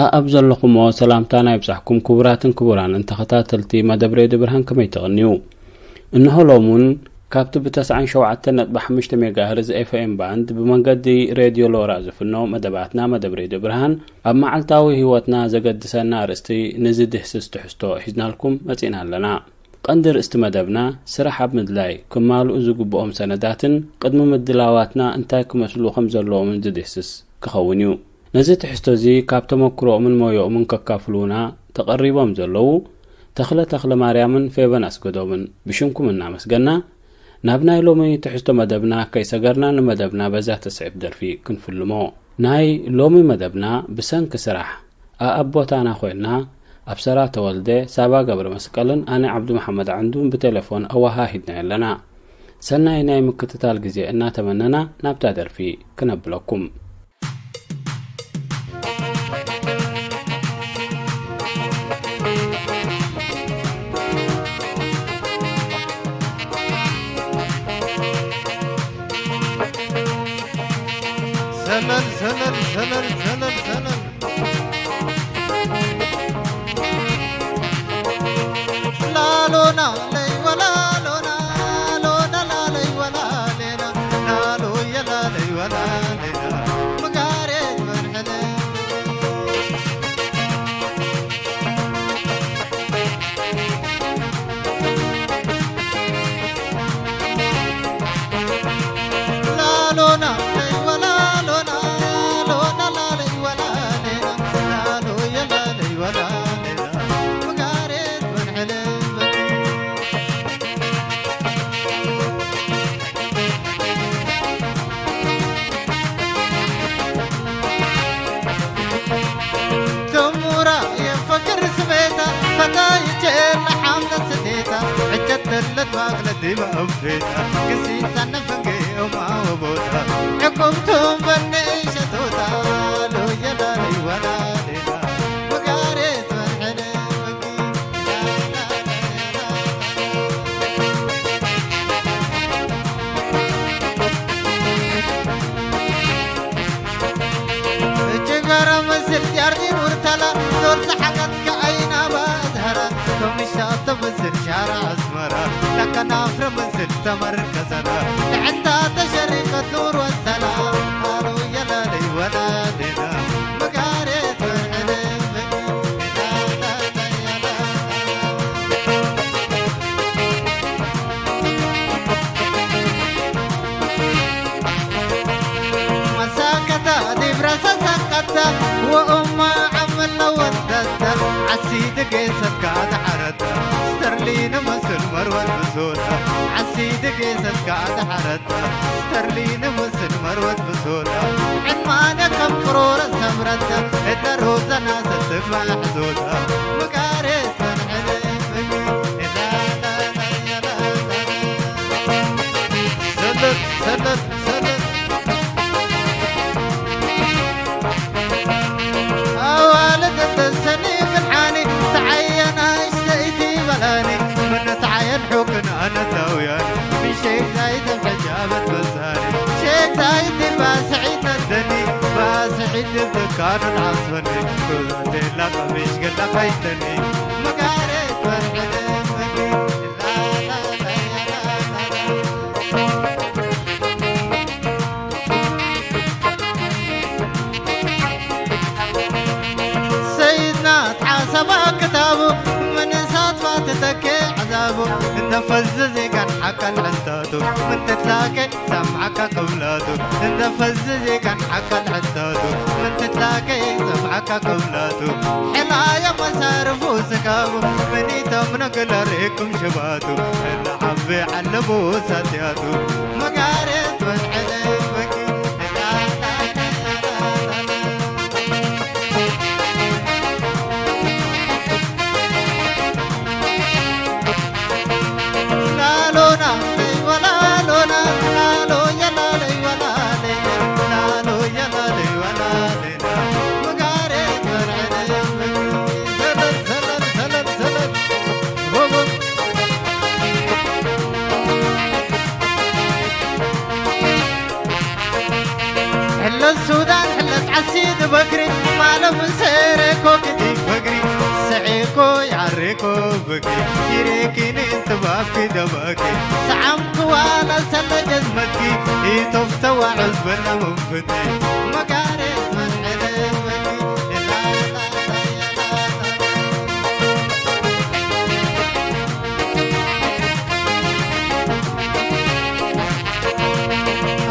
ኣኣብ ዘለኹሞ ሰላምታና ይብጻሕኩም ክቡራትን ክቡራንን ተኸታተልቲ መደብ ሬድዮ ብርሃን፣ ከመይ ትቕንዩ? እንሆ ሎም እውን ካብቲ ብ ተስዓን ሸውዓተን ነጥቢ ሓሙሽተ ሜጋሄርዝ ኤፍ ኤም ባንድ ብመንገዲ ሬድዮ ሎራ ዝፍኖ መደባትና መደብ ሬድዮ ብርሃን ኣብ መዓልታዊ ህይወትና ዘገድሰና ኣርእስቲ ንዝድህስስ ትሕዝቶ ሒዝናልኩም መጺእና ኣለና። ቀንዲ ርእስቲ መደብና ስራሕ ኣብ ምድላይ ክማልኡ ዝግብኦም ሰነዳትን ቅድሚ ምድላዋትና እንታይ ክመስሉ ከም ዘለዎምን ዝድህስስ ክኸውን እዩ። ነዚ ትሕዝቶ እዚ ካብ ተመክሮኦምን ሞዮኦምን ከካፍሉና ተቐሪቦም ዘለዉ ተኽለ ተኽለ ማርያምን ፌበን ኣስገዶምን ብሽምኩም እናመስገና፣ ናብ ናይ ሎሚ ትሕዝቶ መደብና ከይሰገርና ንመደብና በዛ ትስዕብ ደርፊ ክንፍልሞ። ናይ ሎሚ መደብና ብሰንኪ ስራሕ ኣኣብ ቦታና ኮይና ኣብ ሰራ ተወልደ፣ ሳባ ገብረ መስቀልን ኣነ ዓብዱ መሓመድ ዓንዱን ብቴሌፎን ኣወሃሂድና ኣለና። ሰናይ ናይ ምክትታል ግዜ እናተመነና ናብታ ደርፊ ክነብለኩም። ሰለል ሰለል ሰለል ሰለል ሰለል ላሎና ለይ ወላሎና ሎና ላለይ ወላሌና ላሎ የላለይ ወላሌና ምጋሬት መርሐለ ተሙራ የፈክር ስሜታ ፈታይቼ ለሓምለ ስቴታ ዕጨት ደለት ማግለት ዲባ እምፌታ ግሲታ ነፈንጌ እማ ወቦታ ዕቁምቱም በንእሸቶታ ሎየላ ለይወላ ሌላ ብጋሬት መርሐለ ችጋራ መስል ጃርዲ ሙርተላ ዞር ሰሓቀት ከኣይና ባዝሃራ ከምሻ ተመስል ሻራ ኣስመራ ለከናፍረ መስል ተመርከሰራ ንዕንታ ተሸሪቀት ኑር ወሰላ ኣሉ የላለይ ወላዴና መጋሬት መርዕደ መሳከታ ዲብረሰ ሰቀታ ወኡማ ዓመለ ወደተ ዓሲ ድጌሰትካ ድሓረተ ስተርሊን መስል መርወት ብሶታ ዓሲ ድጌሰትካ ድሓረተ ስተርሊን መስል መርወት ብሶታ ዕማነ ከም ቅሮረ ሰምረተ እተ ሮዘና ሰትፋ ሕዞታ መጋሬት ኣዋልድ ተሰኒ ክንሓኒ ተዓየና እሽተይቲ በላኒ ምንትዓየን ሑክን ኣነታውያን ምሸት ዛይተም ሕጃበት በሳኒ ሸት ዛይቲ ባስዒት ነደኒ ባስዒት ብትካኑን ዓስበኒ ኩዘቴላ ቀሚሽ ገላ ከይተኒ መጋሬት በርዕደ ሰይድና ተሓሰባ ክታቡ ምንሳት ፋትተኬ ዓዛቡ እንተፈዝዝ የጋን ሓቀን ዕንታቱ ምንትትላከ ሰምዓካ ቅብላቱ እንተፈዝዝ የጋን ሓቀን ዕንታቱ ምንትትላከ ሰምዓካ ቅብላቱ ሕላየ መሳርፉ ስጋቡ ምኒቶም ነግለሬኩም ሽባቱ እላ ዓቢ ዓለቡ ሳትያቱ መጋሬት ወድዕለ በኪ ላሎና ለይወላ ሎና ላሎ የላ ለይወላ ለይና ላሎ የላ ለይወላ ለይና መጋሬት ወድዕለ በኪ ሰለል ሰለል ሰለል ሰለል ቦቦ ሕለት ሱዳን ሕለት ዓሲ ድበክሪ ማለም ሰረኮ ክዲ ፍቅሪ ስዒኮ ያሬኮ ብኪ ይሬኪኒ ጥባብኪ ደበኪ ሰዓምኪ ዋላ ሰለ ጀዝመኪ ኢቶፍ ተዋዕዝ በና መንፍቲ መጋሬት መስዕደ በኪ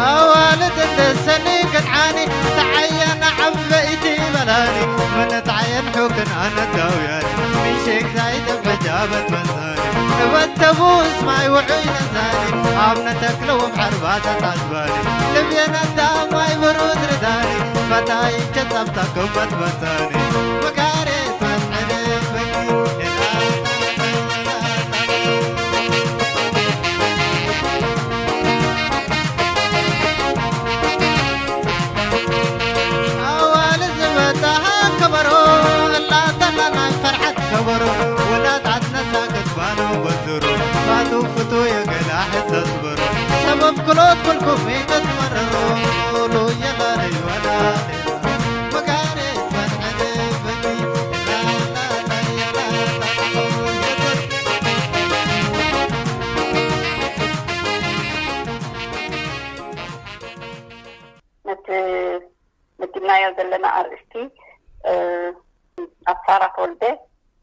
ኣዋልድ እንደሰኒ ገድዓኒ ተዓየና ዓበይቲ በላኒ መነትዓየን ሑክን ኣነዳውያኒ ምሸግዛይ ደብሕጃበት መዛኒ እበተቡስ ማይ ውዑይ ነዛኒ ኣብ ነተክለዎም ዓርባተ ታዝባኒ ልብየን ኣዳ ማይ ብሩድ ርዳኒ ፈታይ ጀጸብታ ክበት መዛኒ መጋሬት መስዕደ በኪ ኣዋል ዝበጣሃ ከበሮ እላተና ናይ ፈርሓት ከበሮ ወላታት ነሳ ክትባኖ በዝሮ ባቱ ፍቱ የገላሕ ተዝበሮ ሰበብ ክሎት ኩልኩም ይተትመረሮ ሉ የላለይ ወላ መጋሬት መስዕደ በኪ ነቲ መዲብናዮ ዘለና ኣርእስቲ ኣብ ሳራ ተወልደ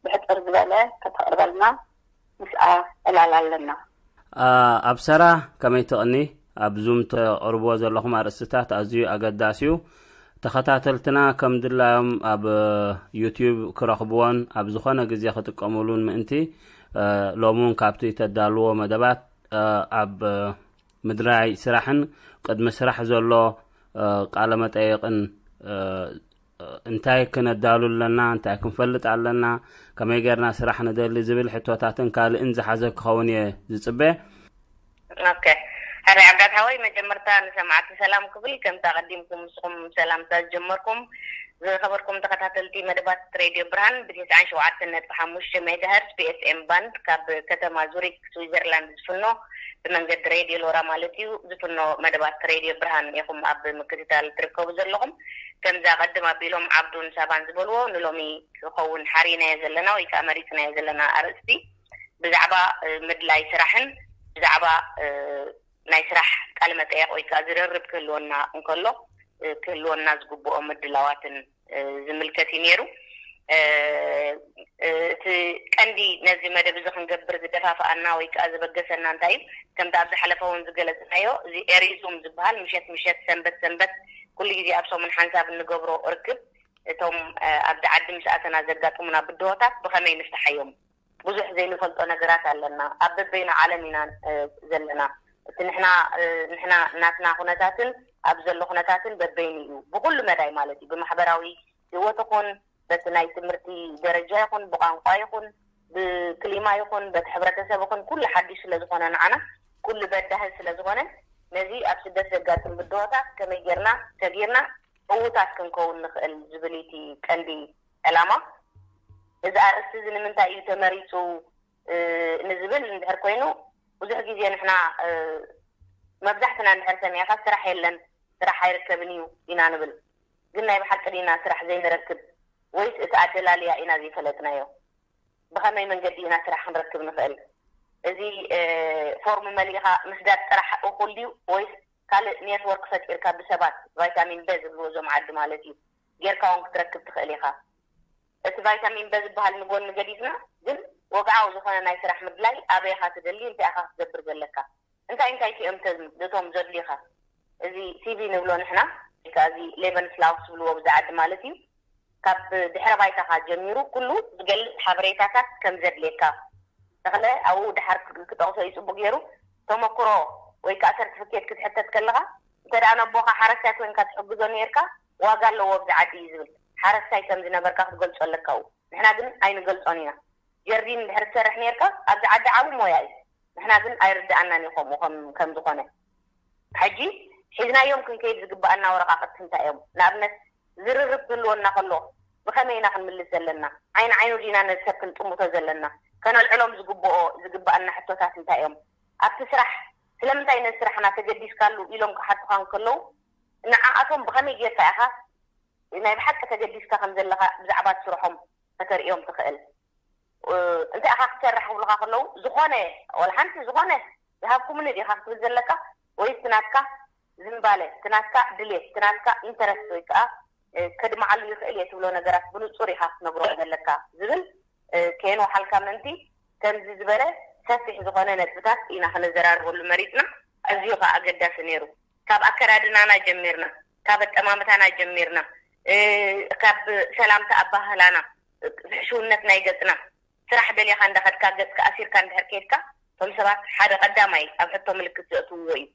ብሕጽር ዝበለ ከተቕርበልና ምስኣ ዕላል ኣለና። ኣብ ሰራ ከመይ ትቕኒ? ኣብ ዙም ተቕርብዎ ዘለኹም ኣርእስትታት ኣዝዩ ኣገዳሲ እዩ። ተኸታተልትና ከም ድላዮም ኣብ ዩቲዩብ ክረኽብዎን ኣብ ዝኾነ ግዜ ክጥቀሙሉን ምእንቲ ሎሚ እውን ካብቲ ተዳልዎ መደባት ኣብ ምድላይ ስራሕን ቅድሚ ስራሕ ዘሎ ቃለ መጠየቅን እንታይ ክነዳሉ ኣለና፣ እንታይ ክንፈልጥ ኣለና፣ ከመይ ጌርና ስራሕ ንደሊ ዝብል ሕቶታትን ካልእን ዝሓዘ ክኸውን እየ ዝፅበ። ኦኬ፣ ሕራይ ዓብዳት ሓወይ፣ መጀመርታ ንሰማዕቲ ሰላም ክብል፣ ከምቲ ኣቐዲምኩም ንስኹም ሰላምታ ዝጀመርኩም፣ ዝኸበርኩም ተኸታተልቲ መደባት ሬድዮ ብርሃን ብ ተስዓን ሸውዓተን ነጥቢ ሓሙሽተ ሜጋሄርስ ብ ኤፍ ኤም ባንድ ካብ ከተማ ዙሪክ ስዊዘርላንድ ዝፍኖ ብመንገዲ ሬድዮ ሎራ ማለት እዩ ዝፍኖ መደባት ሬድዮ ብርሃን ኢኹም ኣብ ምክትታል ትርከቡ ዘለኹም። ከምዚ ኣቐድም ኣቢሎም ዓብዱን ሳባን ዝበልዎ ንሎሚ ክኸውን ሓሪናዮ ዘለና ወይ ከዓ መሪፅናዮ ዘለና ኣርእስቲ ብዛዕባ ምድላይ ስራሕን ብዛዕባ ናይ ስራሕ ቃለ መጠየቕ ወይ ከዓ ዝርርብ ክህልወና እንከሎ ክህልወና ዝግብኦ ምድላዋትን ዝምልከት እዩ ነይሩ። እቲ ቀንዲ ነዚ መደብ እዚ ክንገብር ዝደፋፍኣና ወይ ከዓ ዝበገሰና እንታይ እዩ? ከምቲ ኣብ ዝሓለፈ እውን ዝገለፅናዮ እዚ ኤሪዙም ዝበሃል ምሸት ምሸት ሰንበት ሰንበት ኩሉ ግዜ ኣብ ሰሙን ሓንሳብ እንገብሮ ርክብ እቶም ኣብዚ ዓዲ ምስ ኣተና ዘጋጥሙና ብድሆታት ብኸመይ ንፍትሓዮም? ብዙሕ ዘይንፈልጦ ነገራት ኣለና። ኣብ በበይኑ ዓለም ኢና ዘለና። እቲ ንሕና ንሕና ናትና ኩነታትን ኣብ ዘሎ ኩነታትን በበይኑ እዩ። ብኩሉ መዳይ ማለት እዩ። ብማሕበራዊ ህይወት ይኹን በቲ ናይ ትምህርቲ ደረጃ ይኹን ብቋንቋ ይኹን ብክሊማ ይኹን በቲ ሕብረተሰብ ይኹን ኩሉ ሓድሽ ስለ ዝኾነ ንዓና ኩሉ በዳሂ ስለ ዝኾነ ነዚ ኣብ ስደት ዘጋጥም ብድሆታት ከመይ ጌርና ሰጊርና ዕዉታት ክንከውን ንኽእል ዝብል እቲ ቀንዲ ዕላማ። እዚ ኣርእስቲ እዚ ንምንታይ እዩ ተመሪፁ ንዝብል እንድሕር ኮይኑ ብዙሕ ግዜ ንሕና መብዛሕትና እንድሕር ሰሚዕካ ስራሕ የለን ስራሕ ኣይርከብን እዩ ኢና ንብል። ግን ናይ ብሓቂ ዲና ስራሕ ዘይንረክብ ወይስ እቲ ኣደላልያ ኢና ዘይፈለጥናዮ? ብኸመይ መንገዲ ኢና ስራሕ ክንረክብ ንኽእል? እዚ ፎርም መሊእኻ ምስዳድ ጥራሕ እኹል ድዩ ወይስ ካልእ ኔትወርክ ፈጢርካ ብሰባት ቫይታሚን በ ዝብልዎ እዞም ዓዲ ማለት እዩ ጌርካ እውን ክትረክብ ትኽእል ኢኻ። እቲ ቫይታሚን በ ዝበሃል ንጎኒ ገዲፍና ግን ወግዓዊ ዝኾነ ናይ ስራሕ ምድላይ ኣበይ ኢኻ ትደሊ እንታይ ኢኻ ክትገብር ዘለካ እንታይ እንታይ እዮም እቶም ዘድልዩኻ እዚ ሲቪ ንብሎ ንሕና ወይ ከዓ እዚ ሌቨንስላውስ ዝብልዎ ብዛ ዓዲ ማለት እዩ ካብ ድሕረ ባይታኻ ጀሚሩ ኩሉ ዝገልፅ ሓበሬታታት ከም ዘድልየካ ተኽለ ኣብኡ ድሓር ክጠቕሶ እዩ ፅቡቅ ገይሩ ተመክሮ ወይ ከዓ ሰርቲፊኬት ክትሕተት ከለኻ እንተ ደኣ ነቦኻ ሓረስታይ ኮይንካ ትሕግዞ ነይርካ ዋጋ ኣለዎ ኣብዚ ዓዲ እዩ ዝብል ሓረስታይ ከም ዝነበርካ ክትገልፆ ኣለካ ው ንሕና ግን ኣይንገልፆን ኢና ጀርዲን እንድሕር ትሰርሕ ነይርካ ኣብዚ ዓዲ ዓቢ ሞያ እዩ ንሕና ግን ኣይርድኣናን እዩ ከምኡ ከም ዝኾነ ሕጂ ሒዝናዮም ክንከይድ ዝግበኣና ወረቃቅቲ እንታይ እዮም ንኣብነት ዝርርብ ክህልወና ከሎ ብኸመይ ኢና ክንምልስ ዘለና ዓይኒ ዓይኑ ዲና ነዚ ሰብ ክንጥምቶ ዘለና ከነልዕሎም ዝግብኦ ዝግበኣና ሕቶታት እንታይ እዮም ኣብቲ ስራሕ ስለምንታይ ነዚ ስራሕና ተገዲስካሉ ኢሎም ክሓቱኻ እንከለዉ ንዓኣቶም ብኸመይ ጌርካ ኢኻ ናይ ብሓቂ ተገዲስካ ከም ዘለኻ ብዛዕባ ስርሖም ከተርእዮም ትኽእል። እንታይ ኢኻ ክትሰርሕ ክብሉኻ ከለዉ፣ ዝኾነ ወላ ሓንቲ ዝኾነ ዝሃብኩምኒ ዲኻ ክትብል ዘለካ፣ ወይስ ናትካ ዝንባለ፣ እቲ ናትካ ድሌት፣ እቲ ናትካ ኢንተረስት ወይ ከዓ ከድምዓሉ ይኽእል እየ ትብሎ ነገራት ብንጹር ኢኻ ክትነግሮ ዘለካ ዝብል ከየንወሓልካ ምእንቲ፣ ከምዚ ዝበለ ሰፊሕ ዝኾነ ነጥብታት ኢና ክነዘራርበሉ መሪጽና። ኣዝዩ ከዓ ኣገዳሲ ነይሩ። ካብ ኣከዳድናና ጀሚርና፣ ካብ ኣጠማምታና ጀሚርና፣ ካብ ሰላምታ ኣባህላና፣ ሕሽውነት ናይ ገጽና፣ ስራሕ ደሊኻ እንዳኸድካ ገጽካ ኣሲርካ እንድሕር ከይድካ፣ እቶም ሰባት ሓደ ቀዳማይ ኣብ ሕቶ ምልክት ዘእትውዎ እዩ።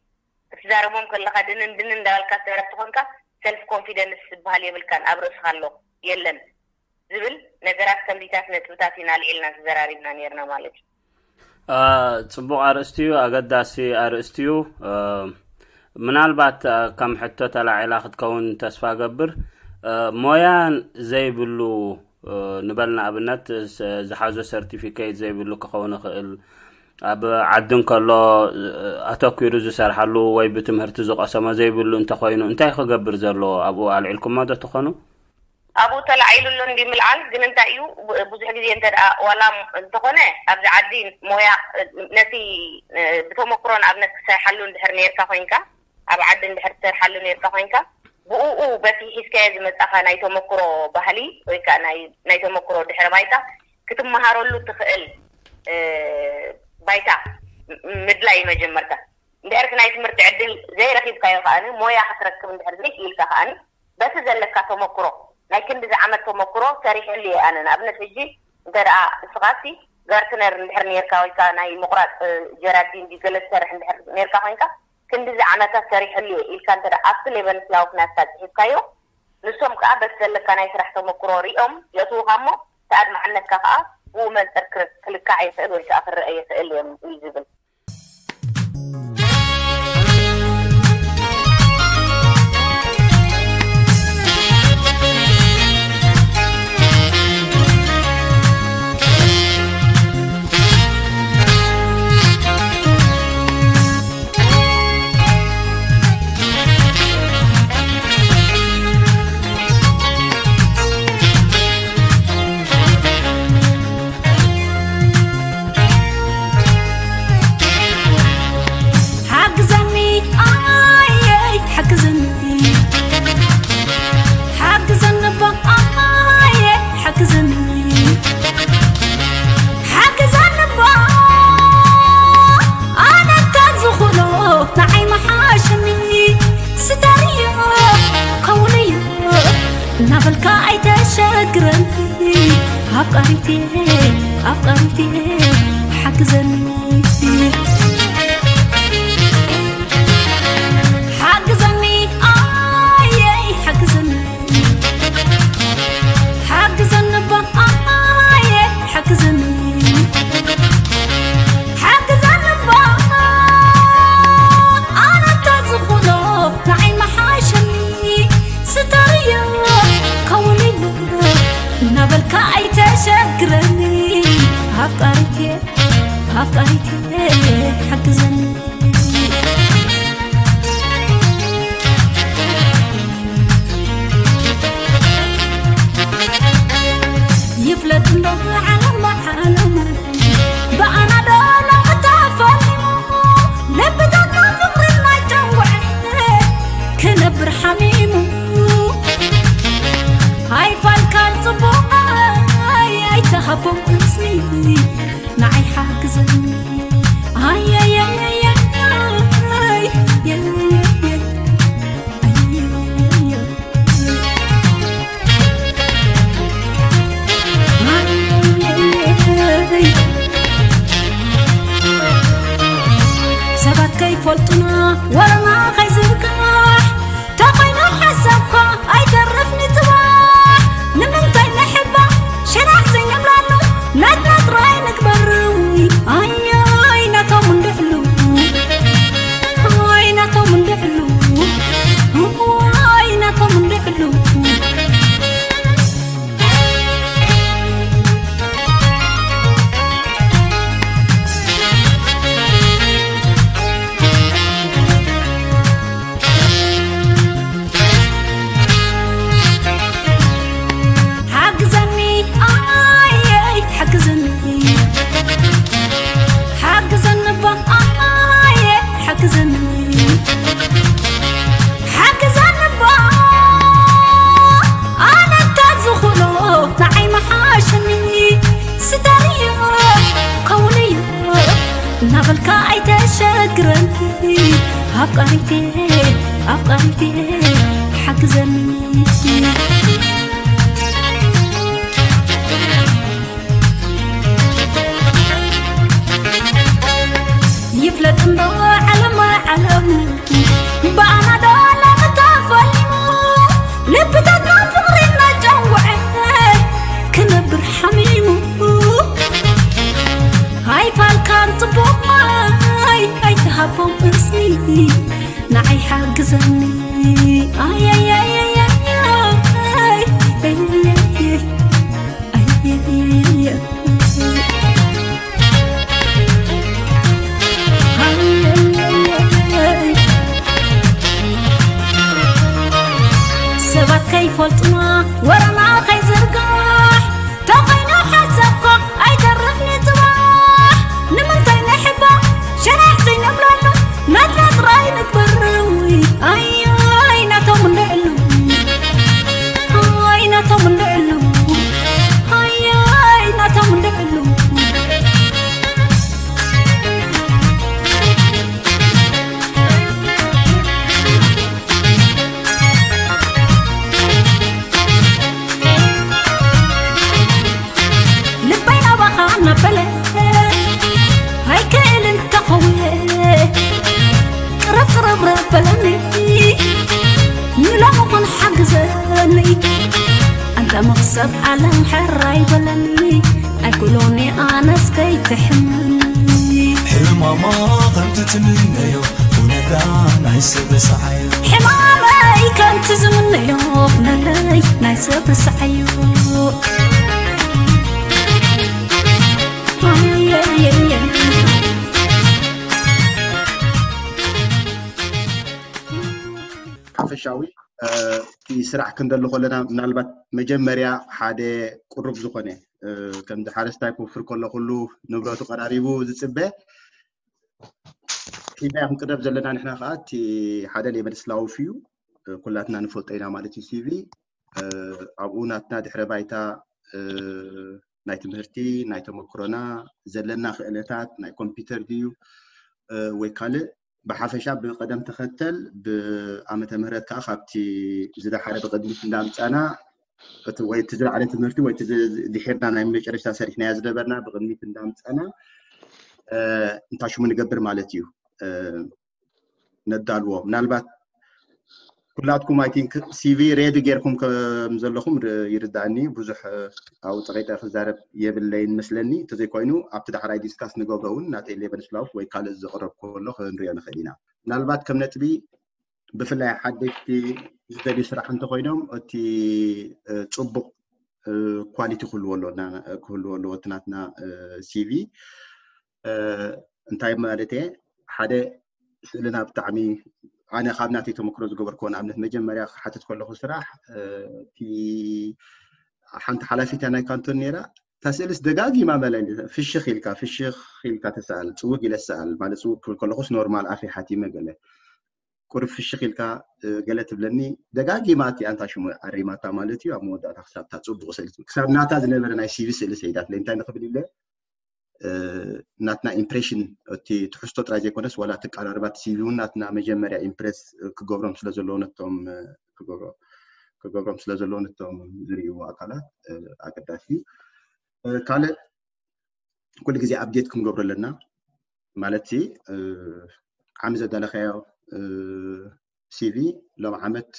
ክትዛረቦም ከለኻ ድንን ድንን እንዳበልካ ትዛረብ ተኾንካ፣ ሰልፍ ኮንፊደንስ ዝበሃል የብልካን፣ ኣብ ርእስኻ ኣሎ የለን ዝብል ነገራት፣ ከምዚታት ነጥብታት ኢና ኣልዒልና ተዘራሪብና ነይርና ማለት እዩ። ጽቡቕ ኣርእስቲ እዩ፣ ኣገዳሲ ኣርእስቲ እዩ። ምናልባት ከም ሕቶ ተላዒላ ክትከውን ተስፋ ገብር። ሞያ ዘይብሉ፣ ንበል ንኣብነት ዝሓዞ ሰርቲፊኬት ዘይብሉ ክኸውን ይኽእል። ኣብ ዓዲ እንከሎ ኣተኪሩ ዝሰርሓሉ ወይ ብትምህርቲ ዝቐሰሞ ዘይብሉ እንተኾይኑ፣ እንታይ ክገብር ዘለዎ ኣብኡ ኣልዒልኩሞ ዶ ትኾኑ? ኣብኡ ተላዒሉ ኣሎ እንዲ ምልዓል። ግን እንታይ እዩ፣ ብዙሕ ግዜ እንተ ደኣ ዋላ እንተኾነ ኣብዚ ዓዲ ሞያ፣ ነቲ ብተመክሮ ንኣብነት ክሰርሓሉ እንድሕር ነርካ ኮይንካ፣ ኣብ ዓዲ እንድሕር ትሰርሓሉ ነርካ ኮይንካ፣ ብኡኡ በቲ ሒዝካዮ ዝመጻኻ ናይ ተመክሮ ባህሊ ወይ ከዓ ናይ ተመክሮ ድሕረ ባይታ ክትመሃረሉ ትኽእል ባይታ ምድላይ መጀመርታ። እንድሕር ናይ ትምህርቲ ዕድል ዘይረኺብካዮ ከኣኒ፣ ሞያ ክትረክብ እንድሕር ዘይክኢልካ ከኣኒ፣ በቲ ዘለካ ተመክሮ፣ ናይ ክንድዚ ዓመት ተመክሮ ሰሪሐሉ እየ ኣነ። ንኣብነት ሕጂ እንተ ደኣ እስኻሲ ጋርትነር እንድሕር ነርካ ወይ ከዓ ናይ ምቑራፅ ጀራዲን ድዩ ገለ ትሰርሕ እንድሕር ነርካ ኮይንካ፣ ክንድዚ ዓመታት ሰሪሐሉ እየ ኢልካ እንተ ደኣ ኣብቲ ሌቨል ስላውክ ናትካ ፅሒፍካዮ፣ ንሶም ከዓ በቲ ዘለካ ናይ ስራሕ ተመክሮ ሪኦም የእትውኻ እሞ፣ ተኣድማዕነትካ ከዓ ብኡ መንፅር ክልካዕ ይኽእል ወይ ከዓ ክረአ ይኽእል እዮም እዩ ዝብል። የሸግረኒ ኣፍቃሪቴ ኣፍቃሪቴ ሓግዘኒ። ይፍለጥ እንዶ ዓለማ ዓለሙ ብኣና ዶ ለምተፈሊሙ ልብታትና ፍቕሪ እናጨወዐ ክነብር ሓሚሙ ኣይፋልካን ጽቡቕ ማይ ኣይትሃቦም እዝኒ ንዓይ ሓግዘኒ። ኣየየየየየ ሰባት ከይፈልጡና ወረና ከይዝርጋሕ ተኾይኑ ሓሰብካ ኣይተርፍኒ ጽባሕ ንምንታይ ንሕባ ሸራሕ ዘይነብለሉ ናትና ጥራይ ንግበር ኣይ ኣይ ናቶም እንድዕሉ ኣይ ናቶም እንድዕሉ ኣይ ኣይ ናቶም እንድዕሉ ልበይ ናባኻ እናበለ ኣይክእልን ተኸውየ ቅረብ ቅረብ ረበለኒ ንሎምኹን ሓግዘኒ ኣንታ መኽሰብ ዓለም ሕራይ በለኒ ኣይኩሎኒ ኣነስ ከይትሕምኒ ሕማማ ከምቲ ትምነዮ ኩነታ ናይ ሰብ ረሳዓዮ ሕማመይ ከምቲ ዝምነዮ ኩነተይ ናይ ሰብ ረሳዓዮ ሓፈሻዊ እቲ ስራሕ ክንደሊ ከለና ምናልባት መጀመርያ ሓደ ቅሩብ ዝኾነ ከምዚ ሓረስታይ ክውፍር ከሎ ኩሉ ንብረቱ ቀራሪቡ ዝፅበ ኪናያ ክንቅረብ ዘለና ንሕና ከዓ እቲ ሓደ ሌመን ስላውፍ እዩ ኩላትና ንፈልጦ ኢና ማለት እዩ ሲቪ ኣብኡ ናትና ድሕረ ባይታ ናይ ትምህርቲ ናይ ተመክሮና ዘለና ክእለታት ናይ ኮምፒውተር ድዩ ወይ ካልእ ብሓፈሻ ብቀደም ተኸተል ብኣመተ ምህረት ከዓ ካብቲ ዝደሓረ ብቅድሚት እንዳምፃና እቲ ወይ እቲ ዝለዓለ ትምህርቲ ወይ ድሒርና ናይ መጨረሽታ ሰሪሕናያ ዝነበርና ብቅድሚት እንዳምፃና እንታይ ሽሙ ንገብር ማለት እዩ ነዳልዎ ምናልባት ኩላትኩም ኣይ ቲንክ ሲቪ ሬዲ ጌርኩም ከም ዘለኹም ይርዳእኒ ብዙሕ ኣብኡ ፀቂጠ ክዛረብ የብለይን መስለኒ እንተዘይኮይኑ ኣብቲ ዳሕራይ ዲስካስ ንገብሮ እውን ናተይ ሌቨል ስላውፍ ወይ ካልእ ዘቕረብ ከሎ ክንሪኦ ንኽእል ኢና ምናልባት ከም ነጥቢ ብፍላይ ሓደሽቲ ዝደልዩ ስራሕ እንተኮይኖም እቲ ፅቡቅ ኳሊቲ ክህልዎ ኣለዎ ክህልዎ ኣለዎ እቲ ናትና ሲቪ እንታይ ማለት ሓደ ስእልና ብጣዕሚ ኣነ ካብ ናተይ ተመክሮ ዝገበርክዎ ንኣብነት መጀመርያ ክሓትት ከለኩ ስራሕ እቲ ሓንቲ ሓላፊታ ናይ ካንቶን ነይራ እታ ስእልስ ደጋጊማ መለ ፍሽኽ ኢልካ ፍሽኽ ኢልካ ተሰኣል ፅውግ ኢለ ሰኣል ማለት ፅውግ ክብል ከለኩስ ኖርማል ኣፌ ሓቲመ ገለ ቁሩብ ፍሽኽ ኢልካ ገለ ትብለኒ ደጋጊማ እቲኣ እንታይ ሽሙ ኣሪማታ ማለት እዩ ኣብ መወዳእታ ክሳብ እታ ፅቡቕ ስእሊ ክሳብ ናታ ዝነበረ ናይ ሲቪ ስእሊ ሰይዳትለይ እንታይ ንኽብል ኢለ ናትና ኢምፕሬሽን እቲ ትሕዝቶ ጥራይ ዘይኮነስ ዋላ እቲ ኣቀራርባ እቲ ሲቪ እውን ናትና መጀመርያ ኢምፕረስ ክገብሮም ስለ ዘለዎ ነቶም ክገብሮም ስለ ዘለዎ ነቶም ዝርእይዎ ኣካላት ኣገዳሲ እዩ ካልእ ኩሉ ግዜ ኣፕዴት ክንገብሮ ኣለና ማለት ዓሚ ዘዳለካዮ ሲቪ ሎም ዓመት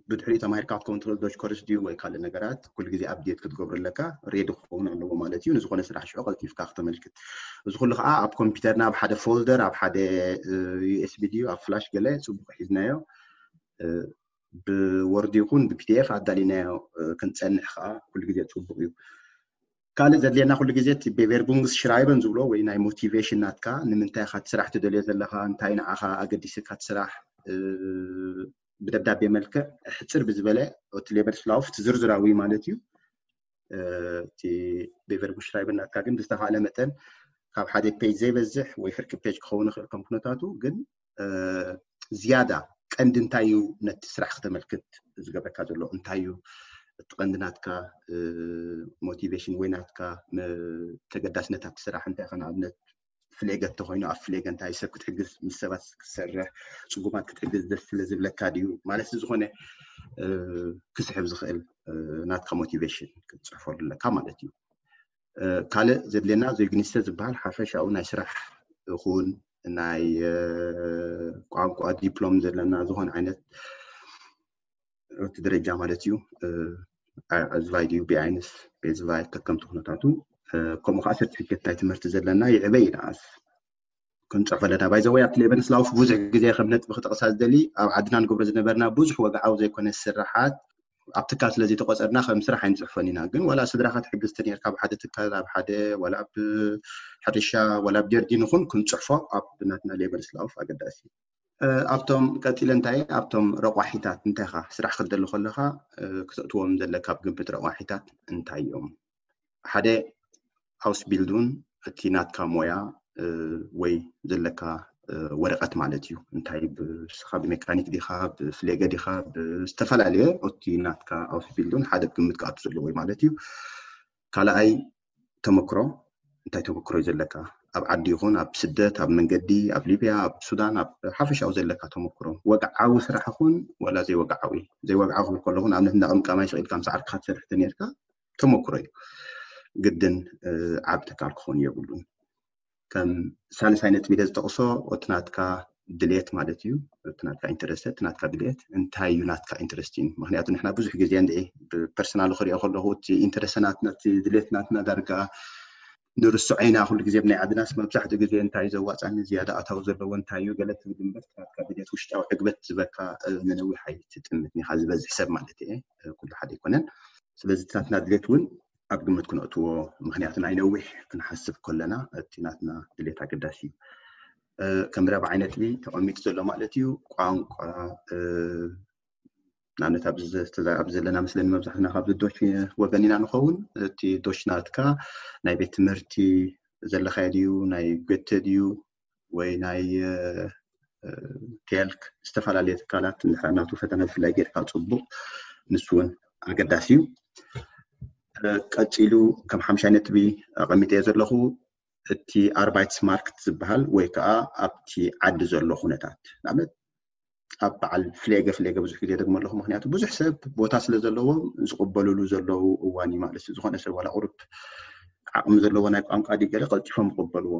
ብድሕሪኡ ተማሂርካ ክትከውን ትኽእል ዶች ኮርስ ድዩ ወይ ካልእ ነገራት ኩሉ ግዜ ኣፕዴት ክትገብሩ ኣለካ ሬዲ ክኸውን ኣለዎ ማለት እዩ ንዝኾነ ስራሕ ሽዑ ቀልጢፍካ ክተመልክት እዚ ኩሉ ከዓ ኣብ ኮምፒውተርና ኣብ ሓደ ፎልደር ኣብ ሓደ ዩኤስቢ ድዩ ኣብ ፍላሽ ገለ ፅቡቅ ሒዝናዮ ብወርድ ይኹን ብፒዲኤፍ ኣዳሊናዮ ክንፀንሕ ከዓ ኩሉ ግዜ ፅቡቅ እዩ ካልእ ዘድልየና ኩሉ ግዜ እቲ ቤቨርቡንግስ ሽራይበን ዝብሎ ወይ ናይ ሞቲቬሽን ናትካ ንምንታይ ኢኻ እቲ ስራሕ ትደልዮ ዘለኻ እንታይ ንዓኻ ኣገዲስካ እቲ ስራሕ ብደብዳቤ መልክዕ ሕፅር ብዝበለ እቲ ሌበር ስላውፍ እቲ ዝርዝራዊ ማለት እዩ እቲ ቤቨርቡሽ ሽራይበን ናትካ ግን ብዝተኻእለ መጠን ካብ ሓደ ፔጅ ዘይበዝሕ ወይ ፍርቂ ፔጅ ክኸውን ይኽእል ከም ኩነታቱ ግን ዝያዳ ቀንዲ እንታይ እዩ ነቲ ስራሕ ክተመልክት ዝገብረካ ዘሎ እንታይ እዩ እቲ ቀንዲ ናትካ ሞቲቬሽን ወይ ናትካ ተገዳስነት ኣብቲ ስራሕ እንታይ ከ ንኣብነት ፍሌገ እንተኮይኑ ኣብ ፍሌገ እንታይ ሰብ ክትሕግዝ ምስ ሰባት ክትሰርሕ ጽጉማት ክትሕግዝ ደስ ስለ ዝብለካ ድዩ ማለት ዝኾነ ክስሕብ ዝኽእል ናትካ ሞቲቬሽን ክትፅሕፈሉ ኣለካ ማለት እዩ። ካልእ ዘድልየና ዜግኒስተ ዝበሃል ሓፈሻዊ ናይ ስራሕ ይኹን ናይ ቋንቋ ዲፕሎም ዘለና ዝኾነ ዓይነት እቲ ደረጃ ማለት እዩ። ዝቫይ ድዩ ቢኣይንስ ቤዝቫይ ከከምቲ ኩነታቱ ከምኡ ከዓ ሰርቲፊኬት ናይ ትምህርቲ ዘለና ይዕበ ይንኣስ ክንፅሕፎ ኣለና። ባይዘወይ ኣብቲ ሌበንስ ላውፍ ብዙሕ ግዜ ከም ነጥቢ ክጠቕሳ ዝደሊ ኣብ ዓድና ንገብሮ ዝነበርና ብዙሕ ወግዓዊ ዘይኮነ ስራሓት ኣብ ትካል ስለዚ ተቆፀርና ከም ስራሕ ኣይንፅሕፎን ኢና። ግን ዋላ ስድራካ ትሕግዝቲ ነርካ ኣብ ሓደ ትካል ኣብ ሓደ ዋላ ኣብ ሕርሻ ዋላ ኣብ ጀርዲን ይኹን ክንፅሕፎ ኣብ ናትና ሌበንስ ላውፍ ኣገዳሲ። ኣብቶም ቀፂለ እንታይ ኣብቶም ረቋሒታት እንታይ ኻ ስራሕ ክትደሊ ከለካ ክተእትዎም ዘለካ ኣብ ግምት ረቋሒታት እንታይ እዮም? ሓደ ኣውስቢልዱን እቲ ናትካ ሞያ ወይ ዘለካ ወረቀት ማለት እዩ። እንታይ ብስኻ ብሜካኒክ ዲኻ ብፍሌገ ዲኻ ብዝተፈላለየ እቲ ናትካ ኣውስቢልዱን ሓደ ግምት ክኣቱ ዘለዎ ማለት እዩ። ካልኣይ ተመክሮ እንታይ ተመክሮ እዩ ዘለካ ኣብ ዓዲ ይኹን ኣብ ስደት ኣብ መንገዲ ኣብ ሊብያ ኣብ ሱዳን ኣብ ሓፈሻዊ ዘለካ ተመክሮ ወግዓዊ ስራሕ ይኹን ወላ ዘይወግዓዊ ዘይወግዓዊ ክብል ከለኹ ንኣብነት እንዳ ቅምቃማይ ስቕ ኢልካ ምስ ዓርክኻ ትሰርሕ ተነርካ ተመክሮ እዩ። ግድን ዓብ ተካል ክኾን የብሉን። ከም ሳልሳይ ነጥቢ ኢለ ዝጠቕሶ እቲ ናትካ ድሌት ማለት እዩ። እቲ ናትካ ኢንተረስት እቲ ናትካ ድሌት እንታይ እዩ ናትካ ኢንተረስቲን? ምክንያቱ ንሕና ብዙሕ ግዜ እንደ ብፐርሰናል ክሪኦ ከለኹ እቲ ኢንተረስት ናትና እቲ ድሌት ናትና ዳርጋ ንርስዖ ኢና። ኩሉ ግዜ ብናይ ዓድናስ መብዛሕትኡ ግዜ እንታይ ዘዋፃኒ ዝያዳ ኣታዊ ዘለዎ እንታይ እዩ ገለ ትብል እምበር ናትካ ድሌት ውሽጣዊ ዕግበት ዝበካ ንነዊሕ ኣይትጥምትን ኢኻ ዝበዝሕ ሰብ ማለት እየ። ኩሉ ሓደ ኣይኮነን። ስለዚ እቲ ናትና ድሌት እውን ኣብ ግምት ክነእትዎ ምክንያቱ ናይ ነዊሕ ክንሓስብ ከለና እቲ ናትና ድሌት ኣገዳሲ እዩ። ከም ራብዓይ ነጥቢ ተቐሚጡ ዘሎ ማለት እዩ ቋንቋ ንኣብነት ኣብዚ ዘለና መስለኒ መብዛሕትና ካብ ዶች ወገን ኢና ንኸውን። እቲ ዶች ናትካ ናይ ቤት ትምህርቲ ዘለካዮ ድዩ ናይ ገተ ድዩ ወይ ናይ ቴልክ ዝተፈላለየ ትካላት እንድሕር ናቱ ፈተና ብፍላይ ጌርካ ፅቡቅ ንሱ እውን ኣገዳሲ እዩ። ቀፂሉ ከም ሓምሻይ ነጥቢ ኣቐሚጠዮ ዘለኹ እቲ ኣርባይትስ ማርክት ዝበሃል ወይ ከዓ ኣብቲ ዓዲ ዘሎ ኩነታት ንኣብነት ኣብ በዓል ፍሌገ ፍሌገ ብዙሕ ግዜ ደግሞ ኣለኹ ምክንያቱ ብዙሕ ሰብ ቦታ ስለ ዘለዎ ዝቕበሉሉ ዘለዉ እዋን እዩ ማለት እዩ። ዝኾነ ሰብ ዋላ ቁሩብ ዓቕሚ ዘለዎ ናይ ቋንቋ ድዩ ገለ ቀልጢፎም ይቕበልዎ።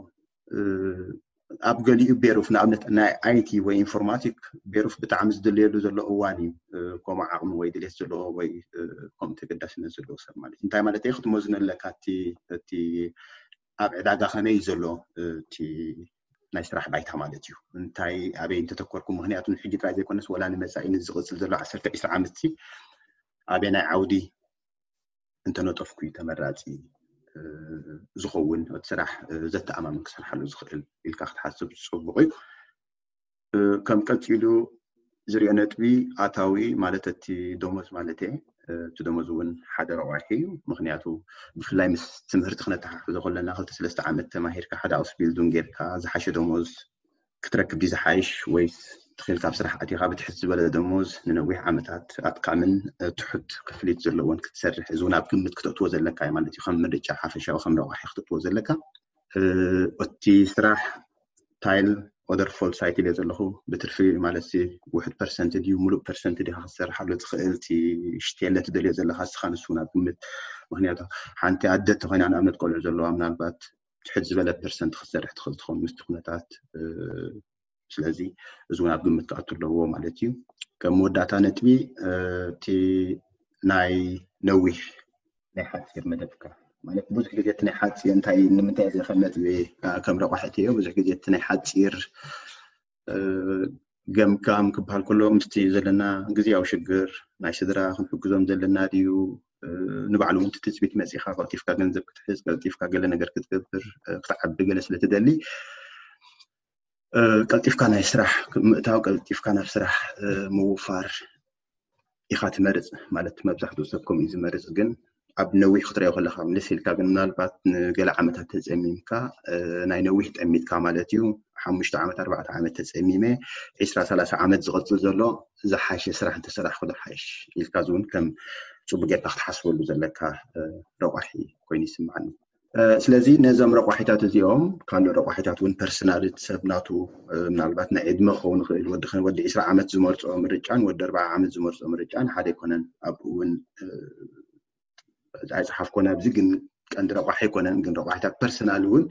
ኣብ ገሊኡ ቤሩፍ ንኣብነት ናይ ኣይቲ ወይ ኢንፎርማቲክ ቤሩፍ ብጣዕሚ ዝድልየሉ ዘሎ እዋን እዩ። ከምኡ ዓቕሚ ወይ ድሌት ዘለዎ ወይ ከምኡ ተገዳስነት ዘለዎ ሰብ ማለት እዩ። እንታይ ማለት እዩ ክትመዝኖ ኣለካ እቲ እቲ ኣብ ዕዳጋ ከመይ እዩ ዘሎ እቲ ናይ ስራሕ ባይታ ማለት እዩ። እንታይ ኣበይ እንተተኮርኩም ምክንያቱ ንሕጂ ጥራይ ዘይኮነስ ወላ ንመፃኢ ንዝቕፅል ዘሎ ዓሰርተ ዒስራ ዓመት ሲ ኣበናይ ዓውዲ እንተነጠፍኩ እዩ ተመራፂ ዝኸውን እቲ ስራሕ ዘተኣማምን ክሰርሓሉ ዝኽእል ኢልካ ክትሓስብ ዝፅቡቕ እዩ። ከም ቀፂሉ ዝሪኦ ነጥቢ ኣታዊ ማለት እቲ ደሞዝ ማለት እቲ ደሞዝ እውን ሓደ ረቋሒ እዩ። ምክንያቱ ብፍላይ ምስ ትምህርቲ ክነተሓሕዞ ከለና ክልተ ሰለስተ ዓመት ተማሂርካ ሓደ ኣውስቢልዱን ጌርካ ዝሓሸ ደሞዝ ክትረክብ ድዩ ዝሓይሽ ወይስ ትኽእል ካብ ስራሕ ኣቲኻ ብትሕት ዝበለ ደሞዝ ንነዊሕ ዓመታት ኣጥካምን ትሑት ክፍሊት ዘለዎን ክትሰርሕ እዚ እውን ኣብ ግምት ክተእትዎ ዘለካ እዩ ማለት እዩ። ከም ምርጫ ሓፈሻዊ ከም ረቋሒ ክተእትዎ ዘለካ እቲ ስራሕ ታይል ኦደር ፎል ሳይት ኢለ ዘለኹ ብትርፊ ማለት ውሕድ ፐርሰንት ድዩ ሙሉእ ፐርሰንት ዲኻ ክትሰርሓሉ ትኽእል እቲ ሽቴለ ትደልዮ ዘለካ እስኻ ንሱ ናብ ግምት ምክንያቱ ሓንቲ ኣደ ተኮይና ንኣብነት ቆልዑ ዘለዋ ምናልባት ትሕት ዝበለ ፐርሰንት ክትሰርሕ ትኽእል ትኸውን ምስቲ ኩነታት ስለዚ እዚ እውን ኣብ ግምት ክኣቱ ኣለዎ ማለት እዩ። ከም መወዳእታ ነጥቢ እቲ ናይ ነዊሕ ናይ ሓፂር መደብካ ማለት ብዙሕ ግዜ እቲ ናይ ሓፂር እንታይ ንምንታይ እዚ ከም ነጥቢ ከም ረቋሒ እትዮ ብዙሕ ግዜ እቲ ናይ ሓፂር ገምጋም ክበሃል ከሎ ምስቲ ዘለና ግዜያዊ ሽግር ናይ ስድራ ክንሕግዞም ዘለና ድዩ ንባዕሉ እውን ትፅቢት መፂኻ ቀልጢፍካ ገንዘብ ክትሕዝ ቀልጢፍካ ገለ ነገር ክትገብር ክትዓቢ ገለ ስለትደሊ ቀልጢፍካ ናይ ስራሕ ምእታው ቀልጢፍካ ናብ ስራሕ ምውፋር ኢኻ ትመርፅ ማለት መብዛሕትኡ ሰብ ከምኡ እዩ ዝመርፅ። ግን ኣብ ነዊሕ ክትሪኦ ከለካ ምልስ ኢልካ ግን ምናልባት ንገለ ዓመታት ተፀሚምካ ናይ ነዊሕ ጠሚትካ ማለት እዩ ሓሙሽተ ዓመት ኣርባዕተ ዓመት ተፀሚመ ዒስራ ሰላሳ ዓመት ዝቐፅል ዘሎ ዝሓሸ ስራሕ እንተሰራሕኩ ዝሓይሽ ኢልካ እዚ እውን ከም ፅቡቅ ጌርካ ክትሓስበሉ ዘለካ ረቋሒ ኮይኑ ይስምዓኒ። ስለዚ ነዞም ረቋሒታት እዚኦም ካልእ ረቋሒታት እውን ፐርሰናል ሰብ ናቱ ምናልባት ናይ ዕድመ ክኸውን ይኽእል፣ ወዲ ወዲ ዕስራ ዓመት ዝመርፅኦ ምርጫን ወዲ ኣርባዓ ዓመት ዝመርፅኦ ምርጫን ሓደ ኣይኮነን። ኣብኡ እውን ኣይፀሓፍኮን ኣብዚ፣ ግን ቀንዲ ረቋሒ ኣይኮነን፣ ግን ረቋሒታት ፐርሰናል እውን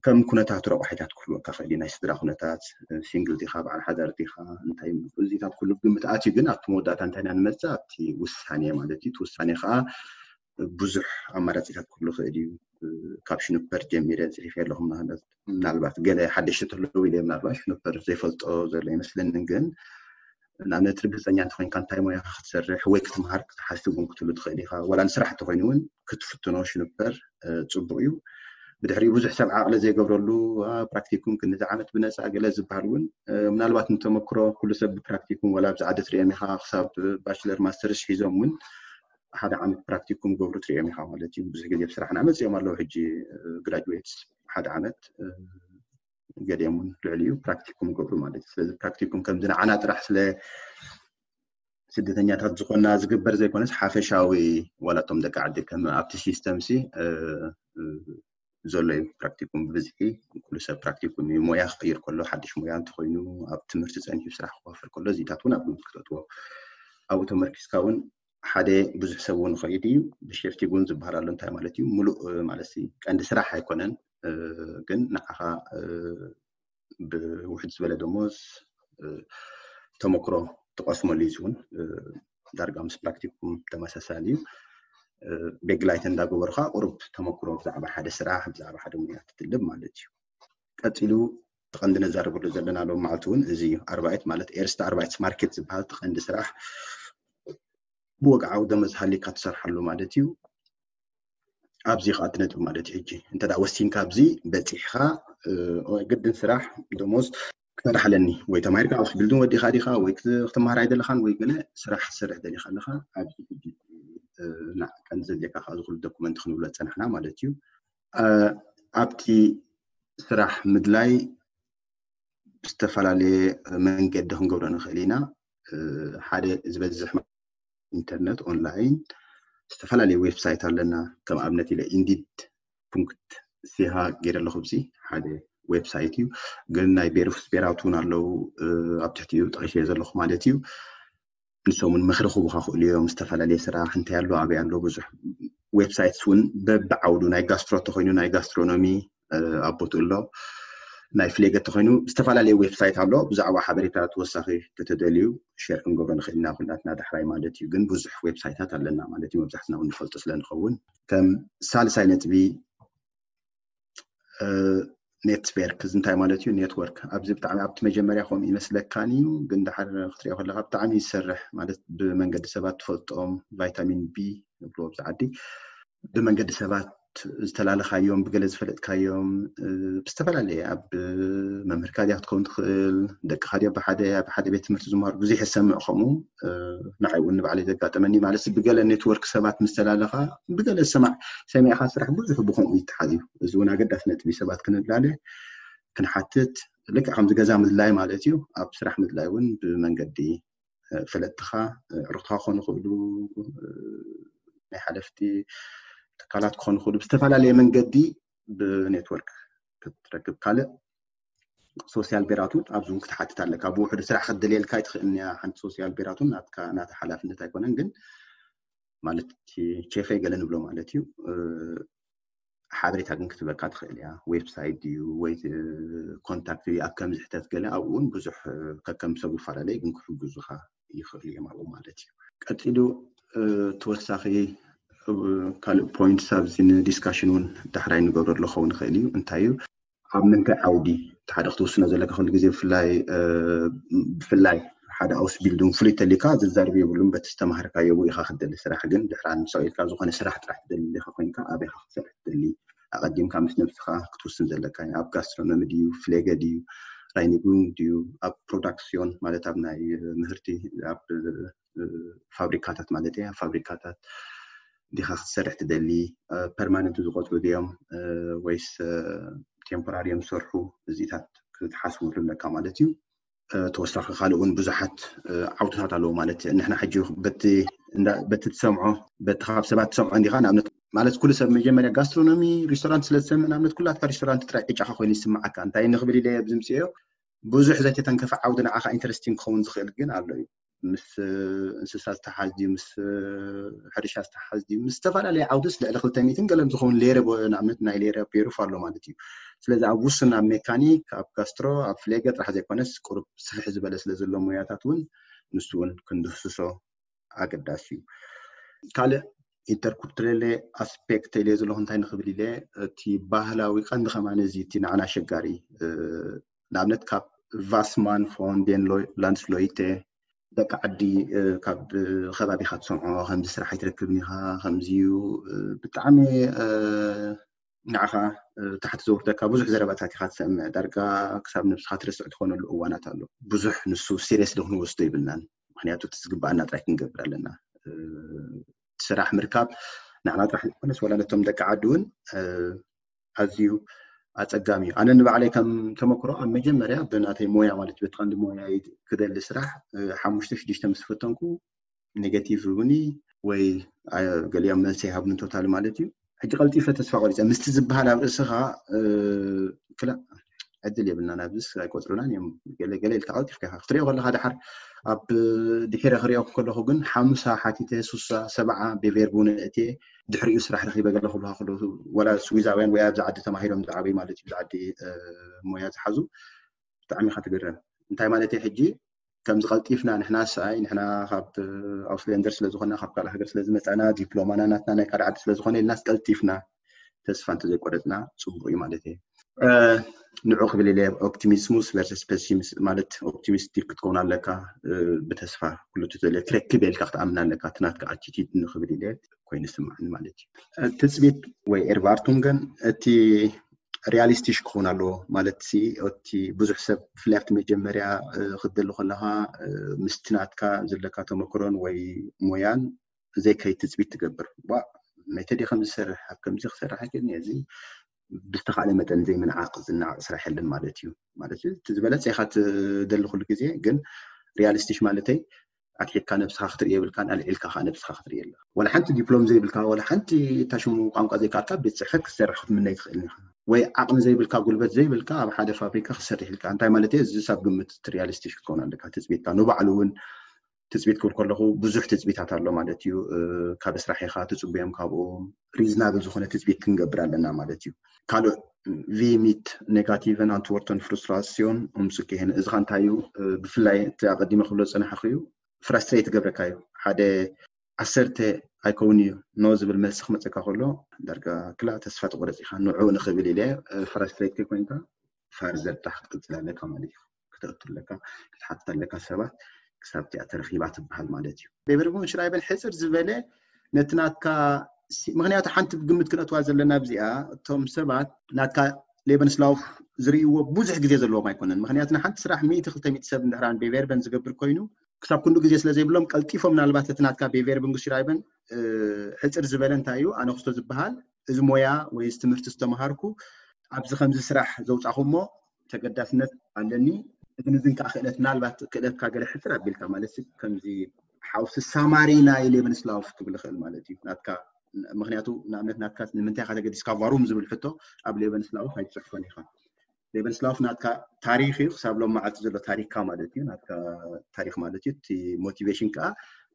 ከም ኩነታቱ ረቋሒታት ክህልወካ ክእል እዩ። ናይ ስድራ ኩነታት፣ ሲንግል ዲኻ፣ በዓል ሓዳር ዲኻ፣ እንታይ እዚታት ኩሉ ግምት ኣትዩ፣ ግን ኣብቲ መወዳእታ እንታይ ኢና ንመፅእ? ኣብቲ ውሳኔ ማለት እዩ። እቲ ውሳኔ ከዓ ብዙሕ ኣማራፂታት ክህሉ ክእል እዩ። ካብ ሽኑፐር ጀሚረ ፅሒፈ ኣለኹ። ምናልባት ገለ ሓደሽቲ ተለዉ ኢለ ምናልባት ሽኑፐር ዘይፈልጦ ዘሎ ይመስለንን፣ ግን ንኣብነት ርግፀኛ እንተኮይንካ እንታይ ሞያ ክትሰርሕ ወይ ክትምሃር ክትሓስብ እውን ክትህሉ ትኽእል ኢኻ። ዋላ ንስራሕ እንተኮይኑ እውን ክትፍትኖ ሽኑፐር ፅቡቅ እዩ። ብድሕሪኡ ብዙሕ ሰብ ዓቕሊ ዘይገብረሉ ፕራክቲኩም ክንዚ ዓመት ብነፃ ገለ ዝበሃል እውን ምናልባት ንተመክሮ ኩሉ ሰብ ብፕራክቲኩም ዋላ ኣብዚ ዓዲ ትሪኦም ኢኻ ክሳብ ባችለር ማስተርስ ሒዞም እውን ሓደ ዓመት ፕራክቲኩም ገብሩ ትሪኦም ኢኻ ማለት እዩ። ብዙሕ ግዜ ብስራሕና መፅኦም ኣለዉ ሕጂ ግራጁዌትስ ሓደ ዓመት ገሊኦም እውን ልዕሊኡ ፕራክቲኩም ገብሩ ማለት እዩ። ስለዚ ፕራክቲኩም ከምዚ ንዓና ጥራሕ ስለ ስደተኛታት ዝኾንና ዝግበር ዘይኮነስ ሓፈሻዊ ዋላ እቶም ደቂ ዓዲ ከም ኣብቲ ሲስተም ሲ ዘሎ እዩ። ፕራክቲኩም ብብዝሒ ኩሉ ሰብ ፕራክቲኩም እዩ። ሞያ ክቅይር ከሎ ሓድሽ ሞያ እንተኮይኑ ኣብ ትምህርቲ ፀኒሑ ስራሕ ክዋፈር ከሎ እዚታት እውን ኣብ ግምት ክተትዎ ኣብኡ ተመርኪስካ እውን ሓደ ብዙሕ ሰብ እውን ይኸይድ እዩ። ብሸፍቲ እውን ዝበሃል ኣሎ እንታይ ማለት እዩ? ሙሉእ ማለት ቀንዲ ስራሕ ኣይኮነን፣ ግን ንዓኻ ብውሕድ ዝበለ ደሞዝ ተመክሮ ትቐስመሉ እዩ። እውን ዳርጋ ምስ ፕራክቲኩም ተመሳሳሊ እዩ። ቤግላይት እንዳገበርካ ቁሩብ ተመክሮ ብዛዕባ ሓደ ስራሕ ብዛዕባ ሓደ ሙያ ትትልብ ማለት እዩ። ቀፂሉ ቀንዲ ነዛርበሉ ዘለና ሎም መዓልቲ እውን እዚ እዩ። ኣርባይት ማለት ኤርስት ኣርባይት ማርኬት ዝበሃል ቀንዲ ስራሕ ብወግዓዊ ደመወዝ ሃሊካ ትሰርሓሉ ማለት እዩ። ኣብዚ ከዓ እቲ ነጥቢ ማለት እዩ። ሕጂ እንተ ወሲንካ ኣብዚ በፂሕካ ግድን ስራሕ ደሞዝ ክሰርሓለኒ ወይ ተማሂርካ ኣብ ቢልዲንግ ወዲኻ ዲኻ ወይ ክትመሃር ኣይደለኻን ወይ ገለ ስራሕ ክትሰርሕ ደሊኻ ኣለኻ። ኣብዚ ሕጂ ቀንዲ ዘድልየካ ከዓ ዝኩሉ ዶኩመንት ክንብሎ ዝፀናሕና ማለት እዩ። ኣብቲ ስራሕ ምድላይ ብዝተፈላለየ መንገዲ ክንገብሮ ንኽእል ኢና። ሓደ ዝበዝሕ ኢንተርነት ኦንላይን ዝተፈላለየ ዌብሳይት ኣለና። ከም ኣብነት ኢለ ኢንዲድ ፑንክት ሲሃ ገይረ ኣለኹ። ብዚ ሓደ ዌብሳይት እዩ፣ ግን ናይ ቤሩፍ ስፔራት እውን ኣለዉ ኣብ ትሕቲኡ ጠቂሰ ዘለኹ ማለት እዩ። ንሶም እውን ምኽሪ ክህቡኻ ክእሉ እዮም። ዝተፈላለየ ስራሕ እንታይ ኣሎ ኣበይ ኣሎ ብዙሕ ዌብሳይትስ እውን በብዓውዱ ናይ ጋስትሮ ተኮይኑ ናይ ጋስትሮኖሚ ኣብ ቦትኡ ኣሎ። ናይ ፍሌገ ተኮይኑ ዝተፈላለየ ዌብሳይት ኣሎ። ብዛዕባ ሓበሬታ ተወሳኺ ከተደልዩ ሸር ክንገብሮ ንኽእል ኢና ኩላትና ዳሕራይ ማለት እዩ። ግን ብዙሕ ዌብሳይታት ኣለና ማለት እዩ። መብዛሕትና እውን ንፈልጦ ስለ ንኸውን ከም ሳልሳይ ነጥቢ ኔትወርክ እዚ እንታይ ማለት እዩ? ኔትወርክ ኣብዚ ብጣዕሚ ኣብቲ መጀመርያ ከምኡ ይመስለካን እዩ፣ ግን ድሓር ክትሪኦ ከለካ ብጣዕሚ ይሰርሕ ማለት ብመንገዲ ሰባት ትፈልጦም ቫይታሚን ቢ ንብሎ ኣብዚ ዓዲ ብመንገዲ ሰባት ዝተላለኻዮም ብገለ ዝፈለጥካዮም ብዝተፈላለየ ኣብ መምህርካ ድያ ክትከውን ትኽእል ደቅኻ ድዮ ብሓደ ኣብ ሓደ ቤት ትምህርቲ ዝመሃሩ ብዙሕ የሰምዕ ከምኡ ንዓይ እውን ንባዕለይ ዘጋጠመኒ ማለት ብገለ ኔትወርክ ሰባት ምስ ተላለኻ ብገለ ዝሰማዕ ሰሚዕኻ ስራሕ ብዙሕ ብከምኡ ይተሓዝ እዩ። እዚ እውን ኣገዳሲ ነጥቢ ሰባት ክንላለ ክንሓትት ልክዕ ከምዚ ገዛ ምድላይ ማለት እዩ። ኣብ ስራሕ ምድላይ እውን ብመንገዲ ፈለጥትኻ ዕሩኽትኻ ክኾኑ ይኽእሉ ናይ ሓለፍቲ ትካላት ክኾኑ ይኽእሉ ብዝተፈላለየ መንገዲ ብኔትወርክ ክትረክብ ካልእ ሶሲያል ቤራቱ ኣብዚ እውን ክትሓትት ኣለካ። ብውሕዱ ስራሕ ክትደልየልካ ኣይትኽእልን እያ ሓንቲ ሶሲያል ቤራቱ ናትካ ናተ ሓላፍነት ኣይኮነን ግን ማለት ቼፈይ ገለ ንብሎ ማለት እዩ። ሓበሬታ ግን ክትበካ ትኽእል እያ። ዌብሳይት ድዩ ወይ ኮንታክት ድዩ ኣብ ከምዚ ሕተት ገለ ኣብኡ እውን ብዙሕ ከከም ሰብ ይፈላለዩ ግን ክሕግዙኻ ይኽእሉ እዮም ኣብኡ ማለት እዩ። ቀፂሉ ተወሳኺ ካልእ ፖይንት ኣብዚ ንዲስካሽን እውን ዳሕራይ ንገብረሉ ክኸውን ይኽእል እዩ። እንታይ እዩ ኣብ ምንታይ ዓውዲ እቲ ሓደ ክትውስኖ ዘለካ ኩሉ ግዜ ብፍላይ ብፍላይ ሓደ ኣውስ ቢልዲንግ ፍሉይ ተሊካ ዝዛርብ የብሉን በቲ ዝተማሃርካዮ ብኡ ኢኻ ክትደሊ ስራሕ ግን ድሕራ ንሰው ኢልካ ዝኾነ ስራሕ ጥራሕ ትደሊ ኢኻ ኮይንካ ኣበይካ ክትሰርሕ ትደሊ ኣቐዲምካ ምስ ነብስኻ ክትውስን ዘለካ ኣብ ጋስትሮኖሚ ድዩ ፍሌገ ድዩ ራይኒጉንግ ድዩ ኣብ ፕሮዳክሲዮን ማለት ኣብ ናይ ምህርቲ ኣብ ፋብሪካታት ማለት እያ ፋብሪካታት ዲኻ ክትሰርሕ ትደሊ ፐርማነንት ዝቆፅሩ ድዮም ወይስ ቴምፖራሪ እዮም ዝሰርሑ እዚታት ክትሓስበሉ ኣለካ ማለት እዩ። ተወሳኺ ካልእ እውን ብዙሓት ዓውድታት ኣለዉ ማለት ንሕና ሕጂ በቲ ትሰምዖ በቲ ካብ ሰባት ትሰምዖ እንዲኻ ንኣብነት ማለት ኩሉ ሰብ መጀመርያ ጋስትሮኖሚ ሪስቶራንት ስለ ዝሰምዕ ንኣብነት ኩላትካ ሪስቶራንት ጥራይ ዕጫኻ ኮይኑ ይስምዓካ። እንታይ ንኽብል ኢለ ኣብዚ ምፅዮ ብዙሕ ዘይተተንከፈ ዓውዲ ንዓኻ ኢንተረስቲንግ ክኸውን ዝኽእል ግን ኣሎ እዩ። ምስ እንስሳ ዝተሓዝ ድዩ፣ ምስ ሕርሻ ዝተሓዝ ድዩ፣ ምስ ዝተፈላለዩ ዓውድስ ልዕሊ ክልተ ሚእትን ገለን ዝኸውን ሌረ ንኣብነት ናይ ሌረ ቤሩፍ ኣሎ ማለት እዩ። ስለዚ ኣብ ውስን ኣብ ሜካኒክ፣ ኣብ ጋስትሮ፣ ኣብ ፍሌገ ጥራሕ ዘይኮነስ ቁሩብ ስፍሕ ዝበለ ስለ ዘሎ ሞያታት እውን ንሱ እውን ክንድህስሶ ኣገዳሲ እዩ። ካልእ ኢንተርኩልቱራል ኣስፔክት ኢለ ዘለኹ እንታይ ንኽብል ኢለ እቲ ባህላዊ ቀንዲ ከማን እዚ እቲ ንዓና ኣሸጋሪ ንኣብነት ካብ ቫስማን ፎንዴን ላንድስሎይተ ደቂ ዓዲ ካብ ከባቢኻ ትሰምዖ ከምዚ ስራሕ ኣይትረክብን ኢኻ ከምዚ እዩ ብጣዕሚ ንዓኻ ታሕቲ ዘውርደካ ብዙሕ ዘረባታት ኢኻ ትሰምዕ ዳርጋ ክሳብ ነብስኻ ትርስዕ ትኾነሉ እዋናት ኣሎ። ብዙሕ ንሱ ሲሪየስ ዶ ክንወስዶ ይብልናን ምክንያቱ እቲ ዝግባኣና ጥራይ ክንገብር ኣለና። ስራሕ ምርካብ ንዓና ጥራሕ ዘይኮነስ ዋላ ነቶም ደቂ ዓዲ እውን ኣዝዩ ኣፀጋሚ እዩ። ኣነ ንባዕለይ ከም ተመክሮ ኣብ መጀመርያ ብናተይ ሞያ ማለት በቲ ቀንዲ ሞያ ክደሊ ስራሕ ሓሙሽተ ሽዱሽተ ምስ ፈተንኩ ኔጋቲቭ እውን ወይ ገሊኦም መልሲ ይሃብኒ ቶታሊ ማለት እዩ። ሕጂ ቀልጢፈ ተስፋ ቆሪፀ ምስቲ ዝበሃል ኣብ ርእስኻ ክላ ዕድል የብልናን ኣብዚስ ኣይቆፅሩናን እዮም። ገለ ገለ ኢልካ ቀልጢፍካ ኢኻ ክትሪኦ ከለኻ ድሓር ኣብ ድሒረ ክሪኦ ከለኹ ግን ሓምሳ ሓቲተ ሱሳ ሰብዓ ብቬርቡ ነእትየ ድሕሪኡ ስራሕ ረኺበ ገለ ክብሉካ ከለዉ ወላ ስዊዛውያን ወይ ኣብዚ ዓዲ ተማሂሮም ዝዓበዩ ማለት እዩ ኣብዚ ዓዲ ሞያ ዝሓዙ ብጣዕሚ ኢኻ ትግረም። እንታይ ማለት እዩ ሕጂ ከምዚ ቀልጢፍና ንሕና ሳይ ንሕና ካብ ኣውስሌንደር ስለ ዝኾና ካብ ካልእ ሃገር ስለ ዝመፃና ዲፕሎማና ናትና ናይ ካልእ ዓዲ ስለ ዝኾነ ኢልናስ ቀልጢፍና ተስፋ እንተዘይቆረፅና ፅቡቅ እዩ ማለት እዩ። ንዑ ክብል ኢለ ኦፕቲሚስሙስ ቨርሰስ ፐሲሚስ ማለት ኦፕቲሚስቲክ ክትከውን ኣለካ ብተስፋ ኩሉ ትዘለ ክረክብ ኢልካ ክትኣምን ኣለካ እቲ ናትካ ኣቲቲድ ንክብል ኢለ ኮይኑ ስማዕኒ ማለት እዩ። ትፅቢት ወይ ኤርቫርቱንገን እቲ ሪያሊስቲሽ ክኸውን ኣለዎ ማለት ሲ እቲ ብዙሕ ሰብ ብፍላይ ኣብቲ መጀመርያ ክትደሊ ከለካ ምስቲ ናትካ ዘለካ ተመክሮን ወይ ሞያን ዘይከይ ትፅቢት ትገብር ዋ መይተ ዲ ከም ዝሰርሕ ኣብ ከምዚ ክሰርሕ ኣይክእልን እዚ ብዝተኻእለ መጠን ዘይምንዓቕ ዝነዓቕ ስራሕ የለን ማለት እዩ። ማለት እቲ ዝበለፀ ኢኻ ትደሊ ኩሉ ግዜ ግን ሪያሊስቲሽ ማለተይ ኣትሒትካ ነብስኻ ክትርኢ የብልካን ኣልዒልካ ከዓ ነብስኻ ክትርኢ የለ ወላ ሓንቲ ዲፕሎም ዘይብልካ ወላ ሓንቲ እታ ሽሙ ቋንቋ ዘይከኣልካ ቤት ፅሕፈት ክትሰርሕ ክትምነይ ትኽእል ኢኻ ወይ ዓቕሚ ዘይብልካ ጉልበት ዘይብልካ ኣብ ሓደ ፋብሪካ ክትሰርሕ ኢልካ እንታይ ማለት እዚ ሳብ ግምት ሪያሊስቲሽ ክትከውን ኣለካ ትፅቢትካ ንባዕሉ እውን ትፅቢት ክብል ከለኹ ብዙሕ ትፅቢታት ኣሎ ማለት እዩ። ካብ ስራሕ ኢኻ ትፅቡዮም ካብኡ ሪዝናብል ዝኾነ ትፅቢት ክንገብር ኣለና ማለት እዩ። ካልእ ቪሚት ኔጋቲቭን ኣንትወርቶን ፍሩስትራሲዮን ኡምፅክ ይህን እዚ ኸ እንታይ እዩ? ብፍላይ እቲ ኣቐዲመ ክብሎ ዝፀናሕኹ እዩ ፍራስትሬት ይገብረካ እዩ። ሓደ ዓሰርተ ኣይከውን እዩ ኖ ዝብል መልሲ ክመፀካ ከሎ ዳርጋ ክላ ተስፋ ትቆረፅ ኢኻ ንዑ ንኽብል ኢለ ፍራስትሬት ከይኮይንካ ፋርዘር ጥራሕ ክትቅፅል ኣለካ ማለት እዩ። ክተእቱ ኣለካ ክትሓትት ኣለካ ሰባት ክሳብ እቲኣ ተረኺባ ትበሃል ማለት እዩ። ቤበርጉን ሽራይበን ሕፅር ዝበለ ነቲ ናትካ ምክንያቱ ሓንቲ ግምት ክነእትዋ ዘለና ኣብዚኣ እቶም ሰባት ናትካ ሌበንስላውፍ ዝርእይዎ ብዙሕ ግዜ ዘለዎም ኣይኮነን ምክንያቱ ንሓንቲ ስራሕ ሚእቲ ክልተ ሚእቲ ሰብ እንድሕራን ቤቨርበን ዝገብር ኮይኑ ክሳብ ክንዱ ግዜ ስለ ዘይብሎም ቀልጢፎም ምናልባት እቲ ናትካ ቤቨርበን ጉሽራይበን ሕፅር ዝበለ እንታይ እዩ ኣነክስቶ ዝበሃል እዚ ሞያ ወይ እዚ ትምህርቲ ዝተምሃርኩ ኣብዚ ከምዚ ስራሕ ዘውፃኹሞ ተገዳስነት ኣለኒ እዝን እዝን ከዓ ክእለት ምናልባት ክእለትካ ገለ ሕፅር ኣቢልካ ማለት ከምዚ ሓውሲ ሳማሪ ናይ ሌቨንስላውፍ ክብል ይኽእል ማለት እዩ ናትካ ምክንያቱ ንኣብነት ናትካ ንምንታይ ኢካ ተገዲስካ ቫሩም ዝብል ሕቶ ኣብ ሌቨንስላውፍ ኣይትፅሕፎን ኢካ ሌቨንስላውፍ ናትካ ታሪክ እዩ ክሳብ ሎም መዓልቲ ዘሎ ታሪክካ ማለት እዩ ናትካ ታሪክ ማለት እዩ እቲ ሞቲቬሽን ከዓ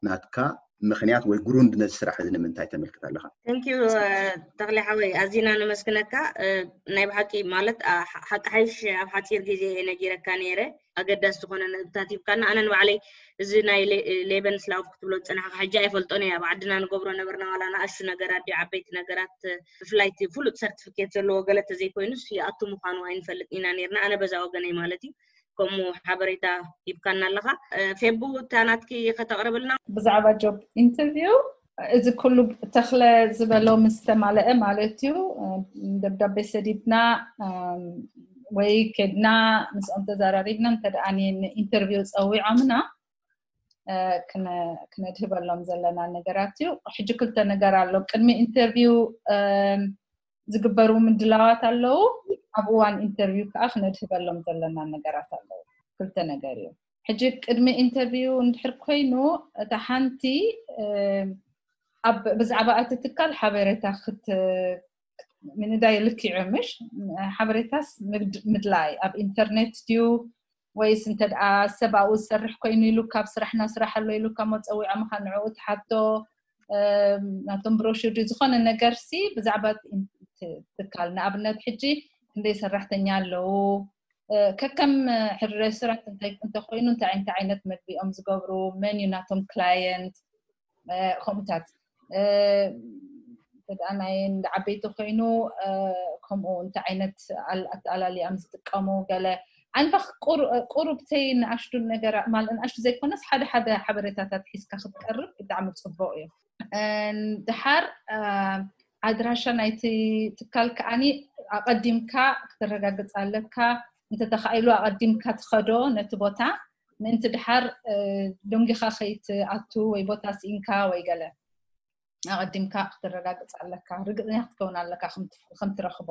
ናትካ ምክንያት ወይ ግሩንድ ነዚ ስራሕ እዚ ንምንታይ ተመልክት ኣለካ ተክሊ ሓወይ ኣዚና ነመስግነካ ናይ ብሓቂ ማለት ሓቂ ሓይሽ ኣብ ሓፂር ግዜ ነጊረካ ነይረ ኣገዳሲ ዝኾነ ነጥብታት ሂብካና ኣነ ንባዕለይ እዚ ናይ ሌበን ስላውፍ ክትብሎ ዝፀናሕካ ሕጂ ኣይፈልጦን እየ ኣብ ዓድና ንገብሮ ነበርና ዋላ ንኣሹ ነገራት ድዩ ዓበይቲ ነገራት ብፍላይ እቲ ፍሉጥ ሰርቲፊኬት ዘለዎ ገለ ተዘይኮይኑስ ይኣቱ ምዃኑ ኣይንፈልጥ ኢና ነርና ኣነ በዛ ወገነይ ማለት እዩ ከምኡ ሓበሬታ ሂብካና ኣለካ ፌቡ እታ ናትኪ ከተቅርብልና ብዛዕባ ጆብ ኢንተርቪው እዚ ኩሉ ተክለ ዝበሎ ምስ ተማለአ ማለት እዩ ደብዳቤ ሰዲድና ወይ ከድና ምስኦም ተዘራሪብና እንተደኣ ንኢንተርቪው ፀዊዖምና ክነድህበሎም ዘለና ነገራት እዩ ሕጂ ክልተ ነገር ኣሎ ቅድሚ ኢንተርቪው ዝግበሩ ምድላዋት ኣለዉ ኣብ እዋን ኢንተርቪው ከዓ ክነድህበሎም ዘለና ነገራት ኣለዉ ክልተ ነገር እዩ ሕጂ ቅድሚ ኢንተርቪው እንድሕር ኮይኑ እታ ሓንቲ ኣብ ብዛዕባ እቲ ትካል ሓበሬታ ክት ምንዳይ ልክዕ ምሽ ሓበሬታስ ምድላይ ኣብ ኢንተርኔት ድዩ ወይስ እንተ ደኣ ሰብ ኣብኡ ዝሰርሕ ኮይኑ ኢሉ ካብ ስራሕ ናብ ስራሕ ኣሎ ኢሉ ካብ መፀዊዖምኻ ንዕኡ ትሓቶ ናቶም ብሮሹር ዝኾነ ነገር ሲ ብዛዕባ ትካል ንኣብነት ሕጂ ክንደይ ሰራሕተኛ ኣለዉ ከከም ሕሪ ሬስቶራንት እንተኮይኑ እንታይ እንታይ ዓይነት መግቢ እዮም ዝገብሩ መን እዩ ናቶም ክላየንት ከምኡታት ናይ ዓበይቲ ኮይኑ ከምኡ እንታይ ዓይነት ኣተኣላሊኣም ዝጥቀሙ ገለ ኣንፋኽ ቁሩብተይ ንኣሽቱ ነገር ማለት ንኣሽቱ ዘይኮነስ ሓደ ሓደ ሓበሬታታት ሒዝካ ክትቀርብ ብጣዕሚ ፅቡቅ እዩ ድሓር ኣድራሻ ናይቲ ትካል ከዓኒ ኣቐዲምካ ክተረጋግፅ ኣለካ እንተተኻኢሉ ኣቐዲምካ ትኸዶ ነቲ ቦታ ምእንቲ ድሓር ደንጊኻ ከይትኣቱ ወይ ቦታ ስኢንካ ወይ ገለ ኣቐዲምካ ክትረጋግፅ ኣለካ ርግፅኛ ክትከውን ኣለካ ከም ትረኽቦ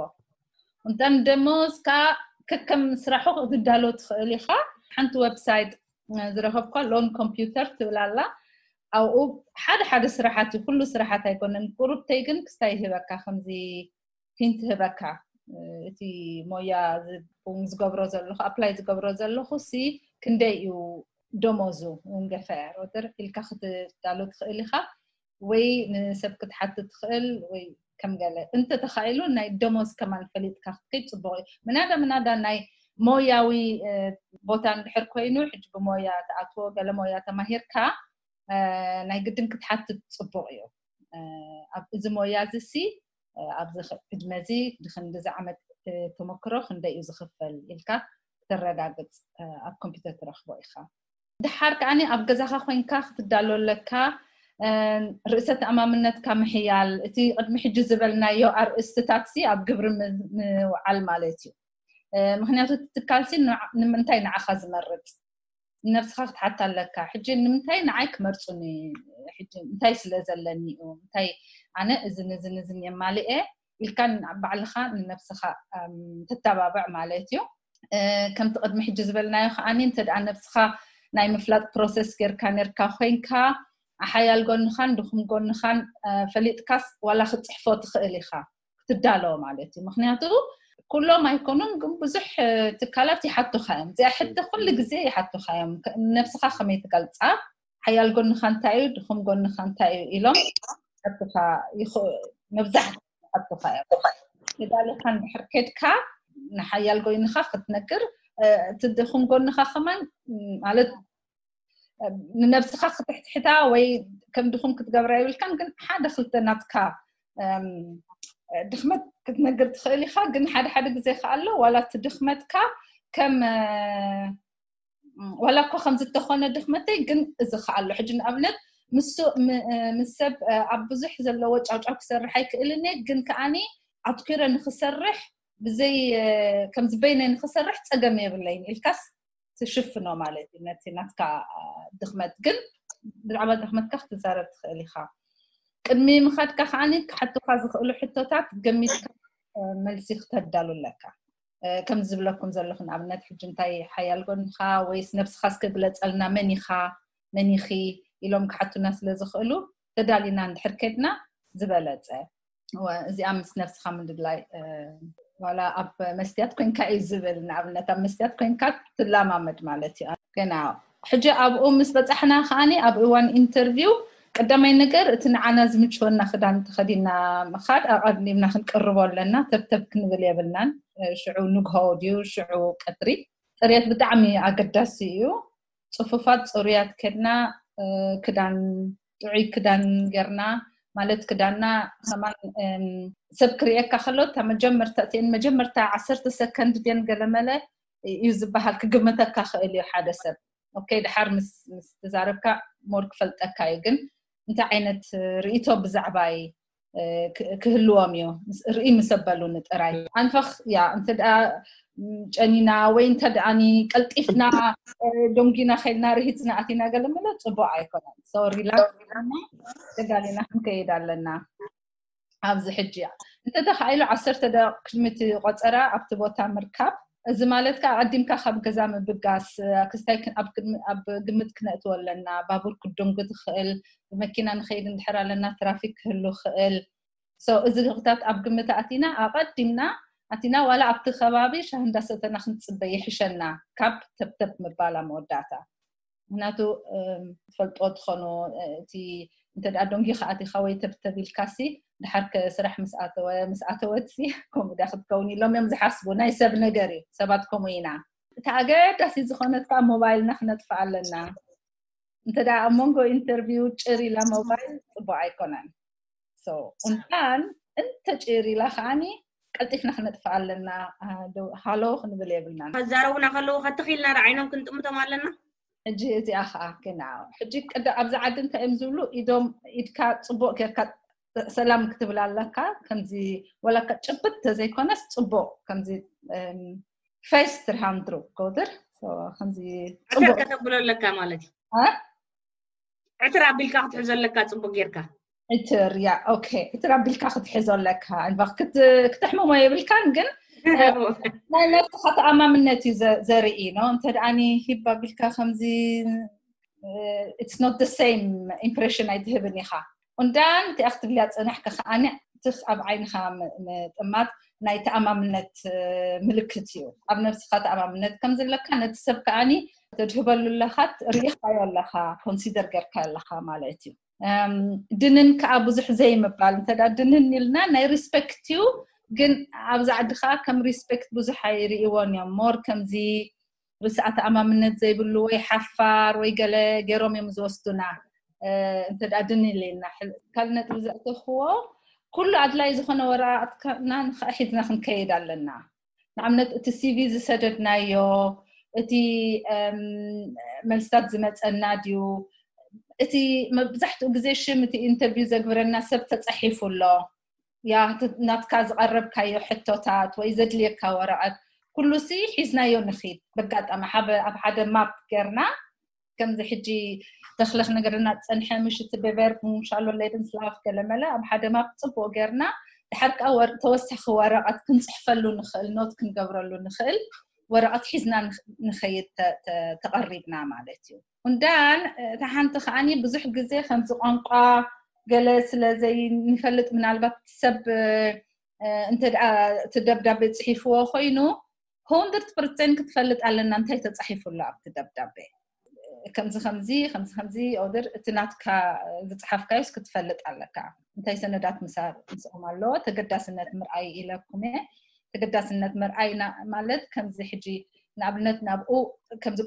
እንተን ደሞዝ ከዓ ከከም ስራሑ ክትዳሎ ትኽእል ኢኻ ሓንቲ ዌብሳይት ዝረኸብኳ ሎን ኮምፒውተር ትብል ኣላ ኣብኡ ሓደ ሓደ ስራሓት እዩ ኩሉ ስራሓት ኣይኮነን ቁሩብተይ ግን ክስታይ ይህበካ ከምዚ ሂንት ህበካ እቲ ሞያ ዝገብሮ ዘለኹ ኣፕላይ ዝገብሮ ዘለኹ ሲ ክንደይ እዩ ደሞዙ ወንገፈ ሮደር ኢልካ ክትዳሎ ትኽእል ኢኻ ወይ ንሰብ ክትሓትት ትኽእል ወይ ከም ገለ እንተተኻኢሉ ናይ ደሞዝ ከማን ፈሊጥካ ክትከይድ ፅቡቅ እዩ ምናዳ ምናዳ ናይ ሞያዊ ቦታ እንድሕር ኮይኑ ሕጂ ብሞያ ተኣትዎ ገለ ሞያ ተማሂርካ ናይ ግድን ክትሓትት ፅቡቅ እዩ ኣብ እዚ ሞያ እዚ ሲ ኣብዚ ዕድመ እዚ ንክንዲ ዝዓመት ተመክሮ ክንደይ እዩ ዝኽፈል ኢልካ ክተረጋግፅ ኣብ ኮምፒውተር ትረኽቦ ኢኻ ድሓር ከዓኒ ኣብ ገዛኻ ኮይንካ ክትዳሎ ኣለካ ርእሰ ተኣማምነትካ ምሕያል እቲ ቅድሚ ሕጂ ዝበልናዮ ኣርእስትታት ሲ ኣብ ግብሪ ምውዓል ማለት እዩ ምክንያቱ ትካልሲ ንምንታይ ንዓኻ ዝመርፅ ንነብስኻ ክትሓታ ኣለካ ሕጂ ንምንታይ ንዓይ ክመርፁኒ ሕጂ እንታይ ስለ ዘለኒ እዩ እንታይ ኣነ እዝን እዝን እዝን የማልኤ ኢልካ ባዕልኻ ንነብስኻ ተተባብዕ ማለት እዩ ከምቲ ቅድሚ ሕጂ ዝበልናዮ ከዓኒ እንተ ደኣ ነብስኻ ናይ ምፍላጥ ፕሮሰስ ጌርካ ነርካ ኮይንካ ሓያል ጎንኻን ድኹም ጎንኻን ፈሊጥካስ ዋላ ክትፅሕፎ ትኽእል ኢኻ ክትዳለዎ ማለት እዩ ምክንያቱ ኩሎም ኣይኮኑን ግን ብዙሕ ትካላት ይሓቱኻ እዮም እዚኣ ሕተ ኩሉ ግዜ ይሓቱኻ እዮም ነብስኻ ከመይ ትገልፃ ሓያል ጎንኻ እንታይ እዩ ድኹም ጎንኻ እንታይ እዩ ኢሎም ይሓቱኻ መብዛሕትኡ ይሓቱኻ እዮም ተዳሊኻ እንድሕር ከድካ ንሓያል ጎይንኻ ክትነግር እቲ ድኹም ጎንኻ ከማን ማለት ንነብስኻ ክትሕትሕታ ወይ ከም ድኹም ክትገብራ ይብልካን ግን ሓደ ክልተ ናትካ ድኽመት ክትነግር ትኽእል ኢኻ ግን ሓደ ሓደ ግዜ ከኣሎ ዋላ እቲ ድኽመትካ ከም ዋላ እኳ ከም ዝተኾነ ድኽመተይ ግን እዚ ከኣሎ ሕጂ ንኣብነት ምስ ሰብ ኣብ ብዙሕ ዘለዎ ጫውጫው ክሰርሕ ኣይክእልን እየ ግን ከዓኒ ኣትኪረ ንክሰርሕ ብዘይ ከምዚ በይነ ንክሰርሕ ፀገም የብለይን ኢልካስ ትሽፍኖ ማለት እዩ ነቲ ናትካ ድኽመት ግን ብዛዕባ ድኽመትካ ክትዛረብ ትኽእል ኢኻ ቅድሚ ምኻድካ ከዓኒ ክሓቱካ ዝኽእሉ ሕቶታት ገሚትካ መልሲ ክተዳሉ ኣለካ ከም ዝብለኩም ዘለኹ ንኣብነት ሕጂ እንታይ ሓያል ጎንኻ ወይስ ነብስኻ እስከ ግለፀልና መን ኢኻ መን ኢኺ ኢሎም ክሓቱና ስለ ዝኽእሉ ተዳሊና እንድሕር ከድና ዝበለፀ እዚኣ ምስ ነብስኻ ምድላይ ዋላ ኣብ መስትያት ኮንካ እዩ ዝብል ንኣብነት ኣብ መስትያት ኮንካ ትላማመድ ማለት እዩ ገና ሕጂ ኣብኡ ምስ በፃሕና ከዓኒ ኣብ እዋን ኢንተርቪው ቀዳማይ ነገር እቲ ንዓና ዝምችወና ክዳን ተኸዲና ምኻድ ኣቐዲምና ክንቅርቦ ኣለና ተብተብ ክንብል የብልናን ሽዑ ንግሆ ድዩ ሽዑ ቀትሪ ፅርየት ብጣዕሚ ኣገዳሲ እዩ ፅፉፋት ፅሩያት ከድና ክዳን ጥዑይ ክዳን ጌርና ማለት ክዳና ከማን ሰብ ክርእየካ ከሎ እታ መጀመርታ እቲአን መጀመርታ ዓሰርተ ሰከንድ ድን ገለመለ እዩ ዝበሃል ክግምተካ ክእል እዩ ሓደ ሰብ ኦኬ ድሓር ምስ ምስ ተዛረብካ ሞር ክፈልጠካ እዩ ግን እንታይ ዓይነት ርእቶ ብዛዕባይ ክህልዎም እዩ ርኢ ምስ ኣበሉኒ ጥራይ ኣንፈኽ ያ እንተ ደኣ ጨኒና ወይ እንተ ደኣኒ ቀልጢፍና ዶንጊና ከይልና ርሂፅና ኣቲና ገለ ምለ ፅቡቅ ኣይኮነን so relax ተጋሊና ክንከይድ ኣለና ኣብዚ ሕጂ እያ እንተ ተኻኢሉ ዓሰርተ ደቂቕ ቅድሚ እቲ ቆፀራ ኣብቲ ቦታ ምርካብ እዚ ማለት ከዓ ኣቀዲምካ ካብ ገዛ ምብጋስ፣ ክስታይ ኣብ ግምት ክነእትዎ ኣለና። ባቡር ክደንጉ ትኽእል፣ ብመኪና ንኸይድ እንድሕር ኣለና ትራፊክ ክህሉ ክእል። እዚ ግታት ኣብ ግምት ኣቲና ኣቀዲምና ኣቲና ዋላ ኣብቲ ከባቢ ሻሂ እንዳሰተና ክንፅበ ይሕሸና ካብ ተብተብ ምባል ኣብ መወዳእታ። ምክንያቱ ትፈልጦ ትኾኑ፣ እቲ እንተ ደኣ ደንጊኻ ኣቲኻ ወይ ተብተብ ኢልካሲ ድሓር ከ ስራሕ ምስ ኣተወ ምስ ኣተወትሲ ከምኡ ድያ ክትከውን ኢሎም እዮም ዝሓስቡ። ናይ ሰብ ነገር እዩ። ሰባት ከምኡ ኢና። እቲ ኣገዳሲ ዝኾነት ከዓ ሞባይልና ክነጥፍኣ ኣለና። እንተ ደኣ ኣብ መንጎ ኢንተርቪው ጭር ኢላ ሞባይል ፅቡቅ ኣይኮነን። ኡንታን እንተ ጭር ኢላ ከዓኒ ቀልጢፍና ክነጥፍኣ ኣለና። ሃሎ ክንብል የብልናን። ከዛረቡና ከለዉ ከትኺልና ዶ ዓይኖም ክንጥምቶም ኣለና። ሕጂ እዚኣ ከዓ ክና ሕጂ ቅደ ኣብዚ ዓዲ እንታይ እዮም ዝብሉ? ኢዶም ኢድካ ፅቡቅ ጌርካ ሰላም ክትብል ኣለካ። ከምዚ ወላካ ጭብጥ ተዘይኮነስ ፅቡቅ ከምዚ ፌስ ትርሃምድሩ ጎድር ከምዚ ዕትር ከተብሎ ኣለካ ማለት እዩ። ዕትር ኣቢልካ ክትሕዞ ኣለካ ፅቡቅ ጌርካ። ዕትር ያ ኦኬ፣ ዕትር ኣቢልካ ክትሕዞ ኣለካ። ክትሕምሞ የብልካን፣ ግን ናይ ነብስኻ ተኣማምነት እዩ ዘርኢ ነው። እንተ ደኣኒ ሂብ ኣቢልካ ከምዚ it's not the same impression ኣይትህብን ኢኻ። ኡንዳን እቲኣ ክትብልያ ፀናሕካ ከዓኒ ትኽ ኣብ ዓይንኻ ምጥማት ናይ ተኣማምነት ምልክት እዩ። ኣብ ነብስኻ ተኣማምነት ከም ዘለካ ነቲ ሰብ ከዓኒ ተድህበሉ ኣለኻ፣ ርኢኻዮ ኣለኻ፣ ኮንሲደር ጌርካ ኣለኻ ማለት እዩ። ድንን ከዓ ብዙሕ ዘይምባል፣ እንተ ድንን ኢልና ናይ ሪስፔክት እዩ፣ ግን ኣብዚ ዓዲ ከዓ ከም ሪስፔክት ብዙሕ ኣይርእይዎን እዮም። ሞር ከምዚ ርእሲ ኣተኣማምነት ዘይብሉ ወይ ሓፋር ወይ ገለ ገይሮም እዮም ዝወስዱና። እንተ ደኣ ድን ኢልና ካልእ ነጥቢ ዘእተኽዎ፣ ኩሉ ኣድላይ ዝኾነ ወረቓቕትና ንኸዓ ሒዝና ክንከይድ ኣለና። ንኣብነት እቲ ሲቪ ዝሰደድናዮ፣ እቲ መልስታት ዝመፀና ድዩ፣ እቲ መብዛሕትኡ ግዜ ሽም እቲ ኢንተርቪው ዘግብረና ሰብ ተፃሒፉ ኣሎ። ያ ናትካ ዝቐረብካዮ ሕቶታት ወይ ዘድልየካ ወረቐት ኩሉሲ ሒዝናዮ ንኺድ። በጋጣሚ ኣብ ሓደ ማፕ ጌርና ከምዚ ሕጂ ተኽለ ክነገረና ዝፀንሐ ምሽቲ ብቨርብ ሙሻሎ ሌድን ስላፍ ገለመለ ኣብ ሓደ ማፕ ፅቡቅ ጌርና ድሓር ከዓ ተወሳኺ ወረቐት ክንፅሕፈሉ ንኽእል፣ ኖት ክንገብረሉ ንኽእል ወረቐት ሒዝና ንኸይድ ተቐሪብና ማለት እዩ። ኡንዳን እታ ሓንቲ ከዓኒ ብዙሕ ግዜ ከምዚ ቋንቋ ገለ ስለ ዘይንፈልጥ ምናልባት ሰብ እንተ ደኣ እቲ ደብዳቤ ፅሒፍዎ ኮይኑ hundred percent ክትፈልጥ ኣለና እንታይ ተፃሒፉ ኣሎ ኣብቲ ደብዳቤ። ከምዚ ከምዚ ከምዚ ከምዚ ኦደር እቲ ናትካ ዝፅሓፍካዮስ ክትፈልጥ ኣለካ። እንታይ ሰነዳት ምሳር ምስኦም ኣለዎ ተገዳስነት ምርኣይ ኢለኩም እየ። ተገዳስነት ምርኣይ ማለት ከምዚ ሕጂ ንኣብነት ናብኡ ከምዚ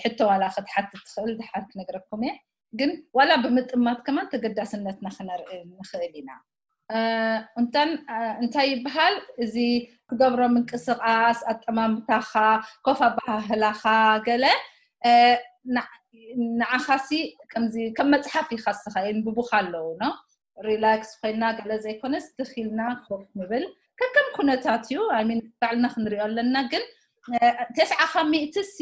ሕቶ ዋላ ክትሓትት ትኽእል ድሓር ክነግረኩም እየ። ግን ዋላ ብምጥማት ከማን ተገዳስነትና ክነርኢ ንኽእል ኢና። እንተን እንታይ ይበሃል እዚ ትገብሮ ምንቅስቃስ ኣጠማምታኻ ኮፍ ኣበሃህላኻ ገለ ንዓኻሲ ከምዚ ከም መፅሓፍ ኢኻ ስኻ የንብቡኻ ኣለዉ ነው ሪላክስ ኮይና ገለ ዘይኮነስ ትኺልና ኮፍ ንብል ከከም ኩነታት እዩ ሚን ባዕልና ክንሪኦ ኣለና ግን ተስዓ ካብ ሚእቲ ሲ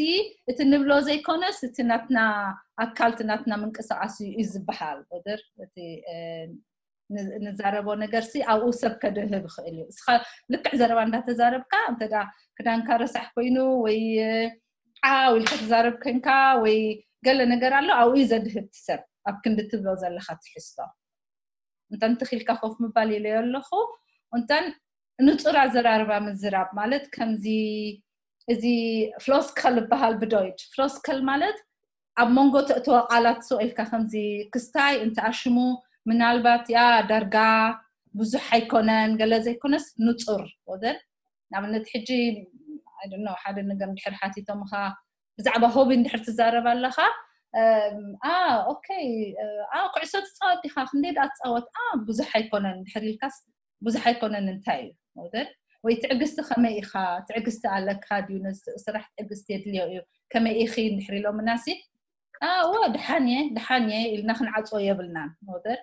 እቲ ንብሎ ዘይኮነስ እቲ ናትና ኣካል እቲ ናትና ምንቅስቃስ እዩ ዝበሃል ቁድር እቲ ንዛረቦ ነገር ሲ ኣብኡ ሰብ ከድህብ ይኽእል እዩ እስኻ ልክዕ ዘረባ እንዳተዛረብካ እንተ ክዳንካ ረሳሕ ኮይኑ ወይ ዓው ኢልካ ትዛረብ ኮንካ ወይ ገለ ነገር ኣሎ ኣብኡ እዩ ዘድህብ ሰብ ኣብ ክንዲ ትብሎ ዘለካ ትሕዝቶ እንተን ትኺልካ ኮፍ ምባል ኢለዮ ኣለኹ እንተን ንፁር ኣዘራርባ ምዝራብ ማለት ከምዚ እዚ ፍሎስከል ይበሃል ብዶይች ፍሎስከል ማለት ኣብ መንጎ ተእትወ ቃላት ስቕ ኢልካ ከምዚ ክስታይ እንተኣሽሙ ምናልባት ያ ዳርጋ ብዙሕ ኣይኮነን ገለ ዘይኮነስ ንፁር ወደን ንኣብነት ሕጂ ሓደ ነገር እንድሕር ሓቲቶምኻ ብዛዕባ ሆቢ እንድሕር ትዛረብ ኣለኻ ኦኬ ኩዕሶ ትፃወት ዲኻ ክንደይ ደኣ ትፃወት ብዙሕ ኣይኮነን እንድሕር ኢልካስ ብዙሕ ኣይኮነን እንታይ እዩ ወደን ወይ ትዕግስቲ ከመይ ኢኻ ትዕግስቲ ኣለካ ድዩ ነዚ ስራሕ ትዕግስቲ የድልዮ እዩ ከመይ ኢኺ እንድሕር ኢሎምናሲ እወ ድሓን እየ ድሓን እየ ኢልና ክንዓፅዎ የብልናን ወደን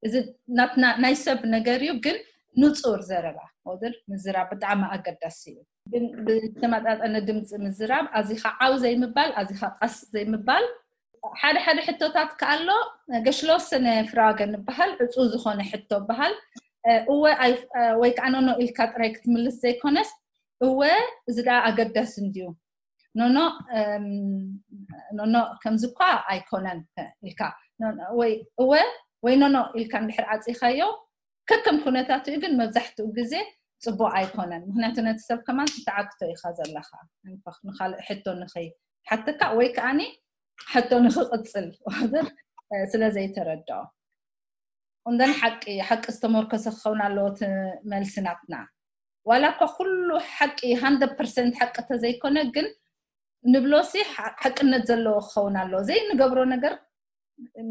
እዚ ናትና ናይ ሰብ ነገር እዩ ግን ንፁር ዘረባ ወደን ምዝራብ ብጣዕሚ ኣገዳሲ እዩ ግን ብተመጣጠነ ድምፂ ምዝራብ ኣዚኻ ዓው ዘይምባል ኣዚኻ ቀስ ዘይምባል ሓደ ሓደ ሕቶታት ከኣሎ ገሽለወሰነ ፍራገ ንበሃል ዕፁ ዝኾነ ሕቶ በሃል እወ ወይ ከዓ ኖኖ ኢልካ ጥራይ ክትምልስ ዘይኮነስ እወ፣ እዚ ደኣ ኣገዳሲ እንድዩ፣ ኖኖ፣ እም፣ ኖኖ፣ ከምዚ እኳ ኣይኮነን ኢልካ፣ ኖኖ፣ ወይ እወ ወይ ኖኖ ኢልካ እንድሕር ዓፂኻዮ፣ ከከም ኩነታቱ እዩ፣ ግን መብዛሕትኡ ግዜ ፅቡቅ ኣይኮነን። ምክንያቱ ነቲ ሰብ ከማን ትተዓግቶ ኢኻ ዘለኻ። ንፋክ-፣ ንኻልእ ሕቶ ንኸይሓተካ ወይ ከዓኒ ሕቶ ንኽቕፅል ስለ ዘይተረድኦ። እንደን ሓቂ፣ ሓቂ ዝተመርኮሰ ክኸውን ኣለዎ እቲ መልሲ ናትና። ዋላ እኳ ኩሉ ሓቂ፣ ሃንድረድ ፐርሰንት ሓቂ ተዘይኮነ፣ ግን ንብሎሲ ሓ-፣ ሓቅነት ዘለዎ ክኸውን ኣለዎ። ዘይንገብሮ ነገር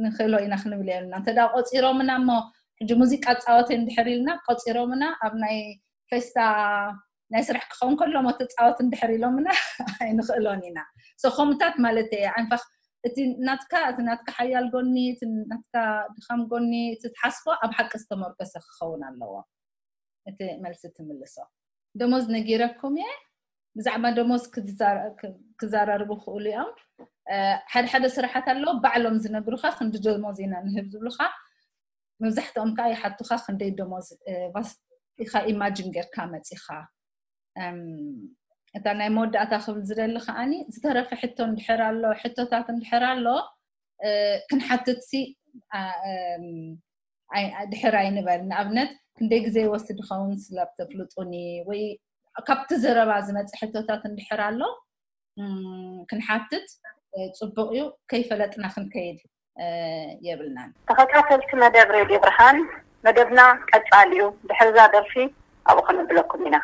ንኽእሎ ኢና ክንብል የብልና። እንተ ደኣ ቆጺሮምና እሞ፣ ሕጂ ሙዚቃ ጻወት እንድሕር ኢልና፣ ቆጺሮምና ኣብ ናይ ፌስታ ናይ ስራሕ ክኸውን ከሎ እሞ ትጻወት እንድሕር ኢሎምና፣ ኣይንኽእሎን ኢና። ሶ ከምኡታት ማለት እየ። ዓንፋኽ እቲ ናትካ፣ እቲ ናትካ ሓያል ጎኒ፣ እቲ ናትካ ድኻም ጎኒ፣ እቲ ትሓስቦ ኣብ ሓቂ ዝተመርኮሰ ክኸውን ኣለዎ። እቲ መልሲ ትምልሶ። ደሞዝ ነጊረኩም እየ። ብዛዕባ ደሞዝ ክዝዛረ-፣ ክ-፣ ክዘራርቡ ክእሉ እዮም። እ፣ ሓደ ሓደ ስራሓት ኣለዉ፣ ባዕሎም ዝነግሩኻ፣ ክንዲ ደሞዝ ኢና ንህብ ዝብሉኻ። መብዛሕትኦም ከዓ ይሓቱኻ፣ ክንደይ ደሞዝ፣ እ፣ ቫስ-፣ ኢኻ ኢማጂን ጌርካ መጺኻ። እም፣ እታ ናይ መወዳእታ ክብል ዝደሊ ከዓኒ፣ ዝተረፈ ሕቶ እንድሕር ኣሎ፣ ሕቶታት እንድሕር ኣሎ፣ እ፣ ክንሓትት ሲ፣ ኣ፣ እም፣ ኣይ-፣ ድሕር ኣይንበል። ንኣብነት፣ ክንደይ ግዜ ይወስድ ይኸውን ስላብ ተፍልጡኒ? ወይ ካብቲ ዘረባ ዝመጽእ ሕቶታት እንድሕር ኣሎ፣ እም፣ ክንሓትት፣ እ፣ ጽቡቕ እዩ። ከይፈለጥና ክንከይድ፣ እ፣ የብልናን። ተኸታተልቲ መደብ ሬድዮ ብርሃን፣ መደብና ቀጻሊ እዩ። ድሕሪ እዛ ደርፊ ኣብኡ ከነብለኩም ኢና።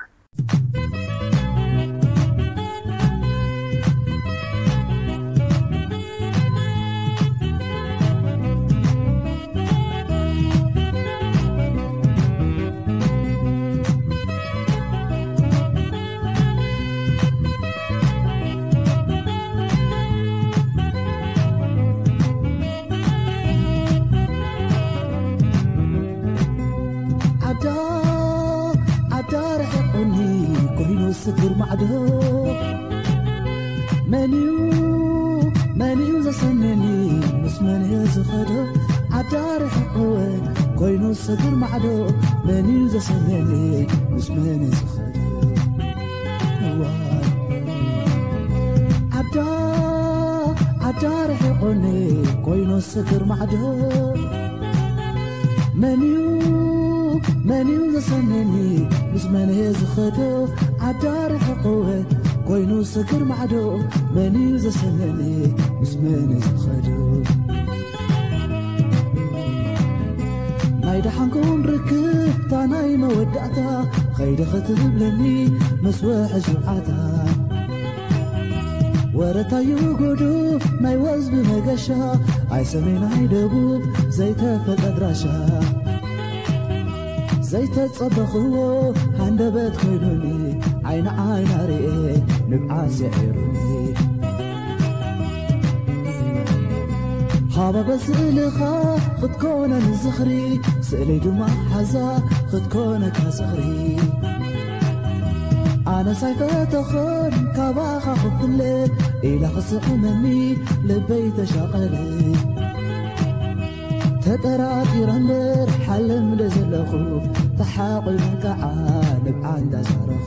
ዓዳ፣ ዓዳ ርሒቑኒ ኮይኑ ስግር ማዕዶ። መን እዩ፣ መን እዩ ዘሰንየኒ ምስ መን እየ ዝኸዶ? ዓዳ ርሒቑወ ኮይኑ ስግር ማዕዶ። መን እዩ ዘሰንየኒ ምስ መን እየ ዝኸዶ? እዋይ። ዓዳ፣ ዓዳ ርሒቑኒ ኮይኑ ስግር ማዕዶ። መን እዩ፣ መን እዩ ዘሰንየኒ ምስ መን እየ ዝኸዶ? ዓዳ ርሒቑወ ኮይኑ ስግር ማዕዶ። መን እዩ ዘሰንየኒ ምስ መን እየ ዝኸዶ? ናይ ደሓንኩን ርክብታ ናይ መወዳእታ ኸይደ ኸትብለኒ ምስ ውሕጅ ውዓታ። ወረታዩ ጉዱ ናይ ወዝቢ መገሻ፣ ኣይ ሰሜን ኣይ ደቡብ ዘይተፈጠ ኣድራሻ። ዘይተጸበኽዎ ሃንደበት ኮይኑኒ፣ ዓይኒ ዓይና ርኤ ንብዓት ስዒሩኒ። ሃባበ ስእልኻ ክትኮነኒ ዝኽሪ፣ ስእለይ ድማ ሓዛ ክትኮነካ ዝኽሪ። ኣነስ ኣይፈተኽን ካባኻ ክፍለ፣ ኢላ ክስዕመኒ ልበይ ተሻቐለ። ተጠራጢረ እምበር ሓለምደ ዘለኹ፣ ተሓቑፈን ከዓ ንብዓት እንዳዛረኹ።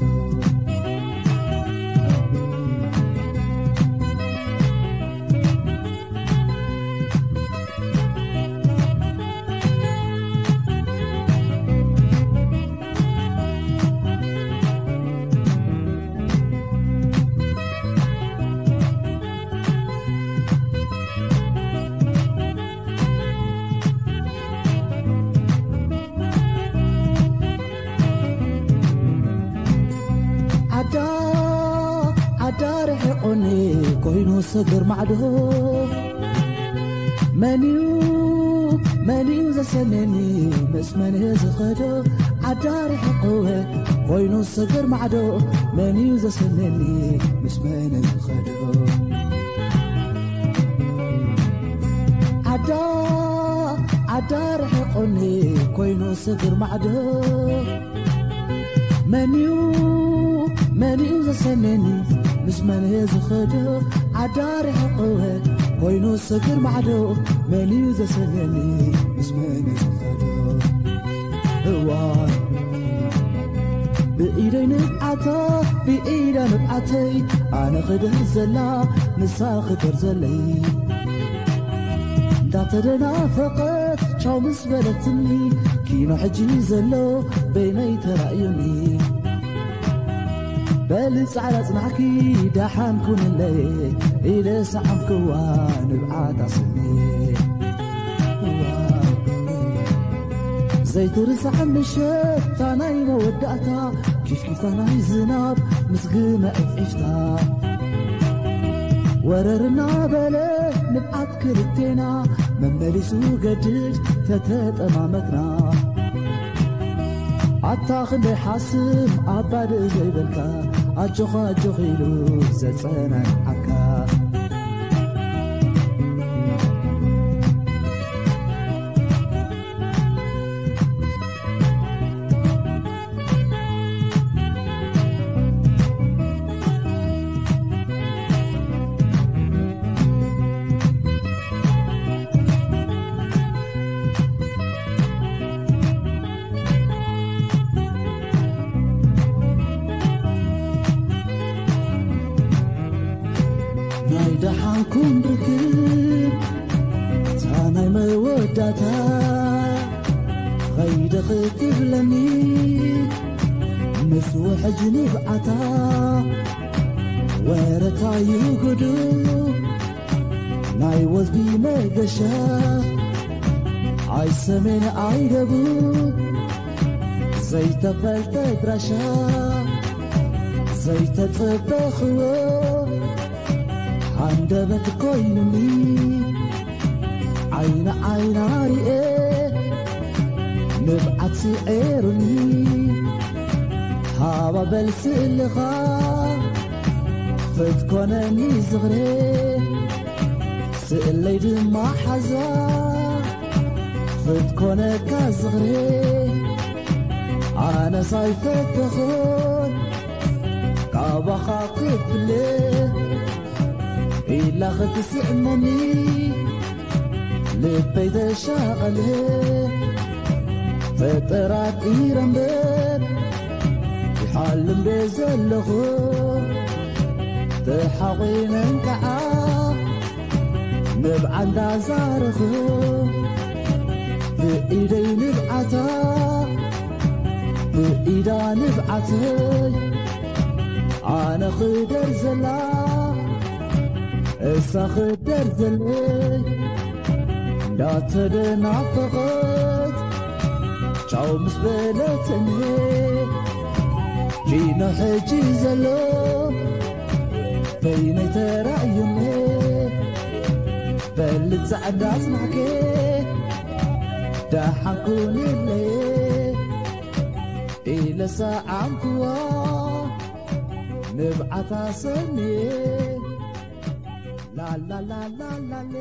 ዓዳ፣ ዓዳ ርሒቑኒ ኮይኑ ሰገር ማዕዶ። መን እዩ፣ መን እዩ ዘሰንየኒ ምስ መን እየ ዝኸዶ? ዓዳ ርሒቑወ ኮይኑ ሰገር ማዕዶ። መን እዩ ዘሰንየኒ ምስ መን እየ ዝኸዶ? ዓዳ፣ ዓዳ ርሒቑኒ ኮይኑ ሰገር ማዕዶ። መን እዩ፣ መን እዩ ዘሰንየኒ ምስ መን እየ ዝኸዶ? ዓዳ ርሒቑወ ኮይኑ ሰገር ማዕዶ። መን እዩ ዘሰንየኒ ምስ መን እየ ዝኸዶ? እዋይ። ብኢደይ ንብዓታ ብኢዳ ንብዓተይ ኣነ ክደር ዘላ ንሳ ክደር ዘለይ እንዳተደናፈቐት ቻው ምስ በለትኒ ኪኖ ሕጂ ዘሎ በይነይ ተራእዩኒ በሊ ጻዕዳ ጽናሕኪ ደሓን ኩንለይ ኢለ ሰዓምክዋ ንብዓታ ስኒ ዘይትርሳዕ ምሸት ታናይ መወዳእታ ኪፍኪፍታ ናይ ዝናብ ምስ ግመ ዕፍዒፍታ ወረርና በለ ንብዓት ክልቴና መመሊሱ ገድድ ተተጠማመትና ኣታ ክንደይ ሓስም ኣባድእ ዘይበልካ ኣጆኻ ኣጆኺ ኢሉ ዘጸናንዓካ ናይ ደሓንኩም ርክብ እታ ናይ መወዳታ ኸይደ ክትብለኒ ምስ ውሕጅ ንብዓታ ወረታ ይጉዱ ናይ ወዝቢ መገሻ ኣይ ሰሜን ኣይ ደቡብ ዘይተፈልጠ ድራሻ ዘይተጸበኽዎ ሃንደበት ኮይኑኒ ዓይኒ ዓይና ርኤ ንብዓት ስዔሩኒ ሃባበል ስእልኻ ክትኮነኒ ዝኽሬ ስእለይ ድማ ሓዛ ክትኮነካ ዝኽሬ ኣነስ ኣይፈተኹን ካባኻ ክፍለ ኢላ ክትስእመኒ ልበይ ተሻቐለ ተጠራጢረ እምበር ይሓልም ዶ ዘለኹ ተሓቒነ እንከዓ ንብዓ እንዳዛረኹ ብኢደይ ንብዓታ ብኢዳ ንብዓተይ ኣነ ክደር ዘላ እሳ ክደር ዘለይ እንዳተደናፈቐት ቻው ምስ በለትኒ ኪኖ ሕጂ ዘሎ በይነይ ተራእዩኒ በሊ ጻዕዳ ኣጽናዕከ ደሓን ኩንለየ ኢለ ሰዓምክዋ ንብዓታ ሰንየ ላላላላላለ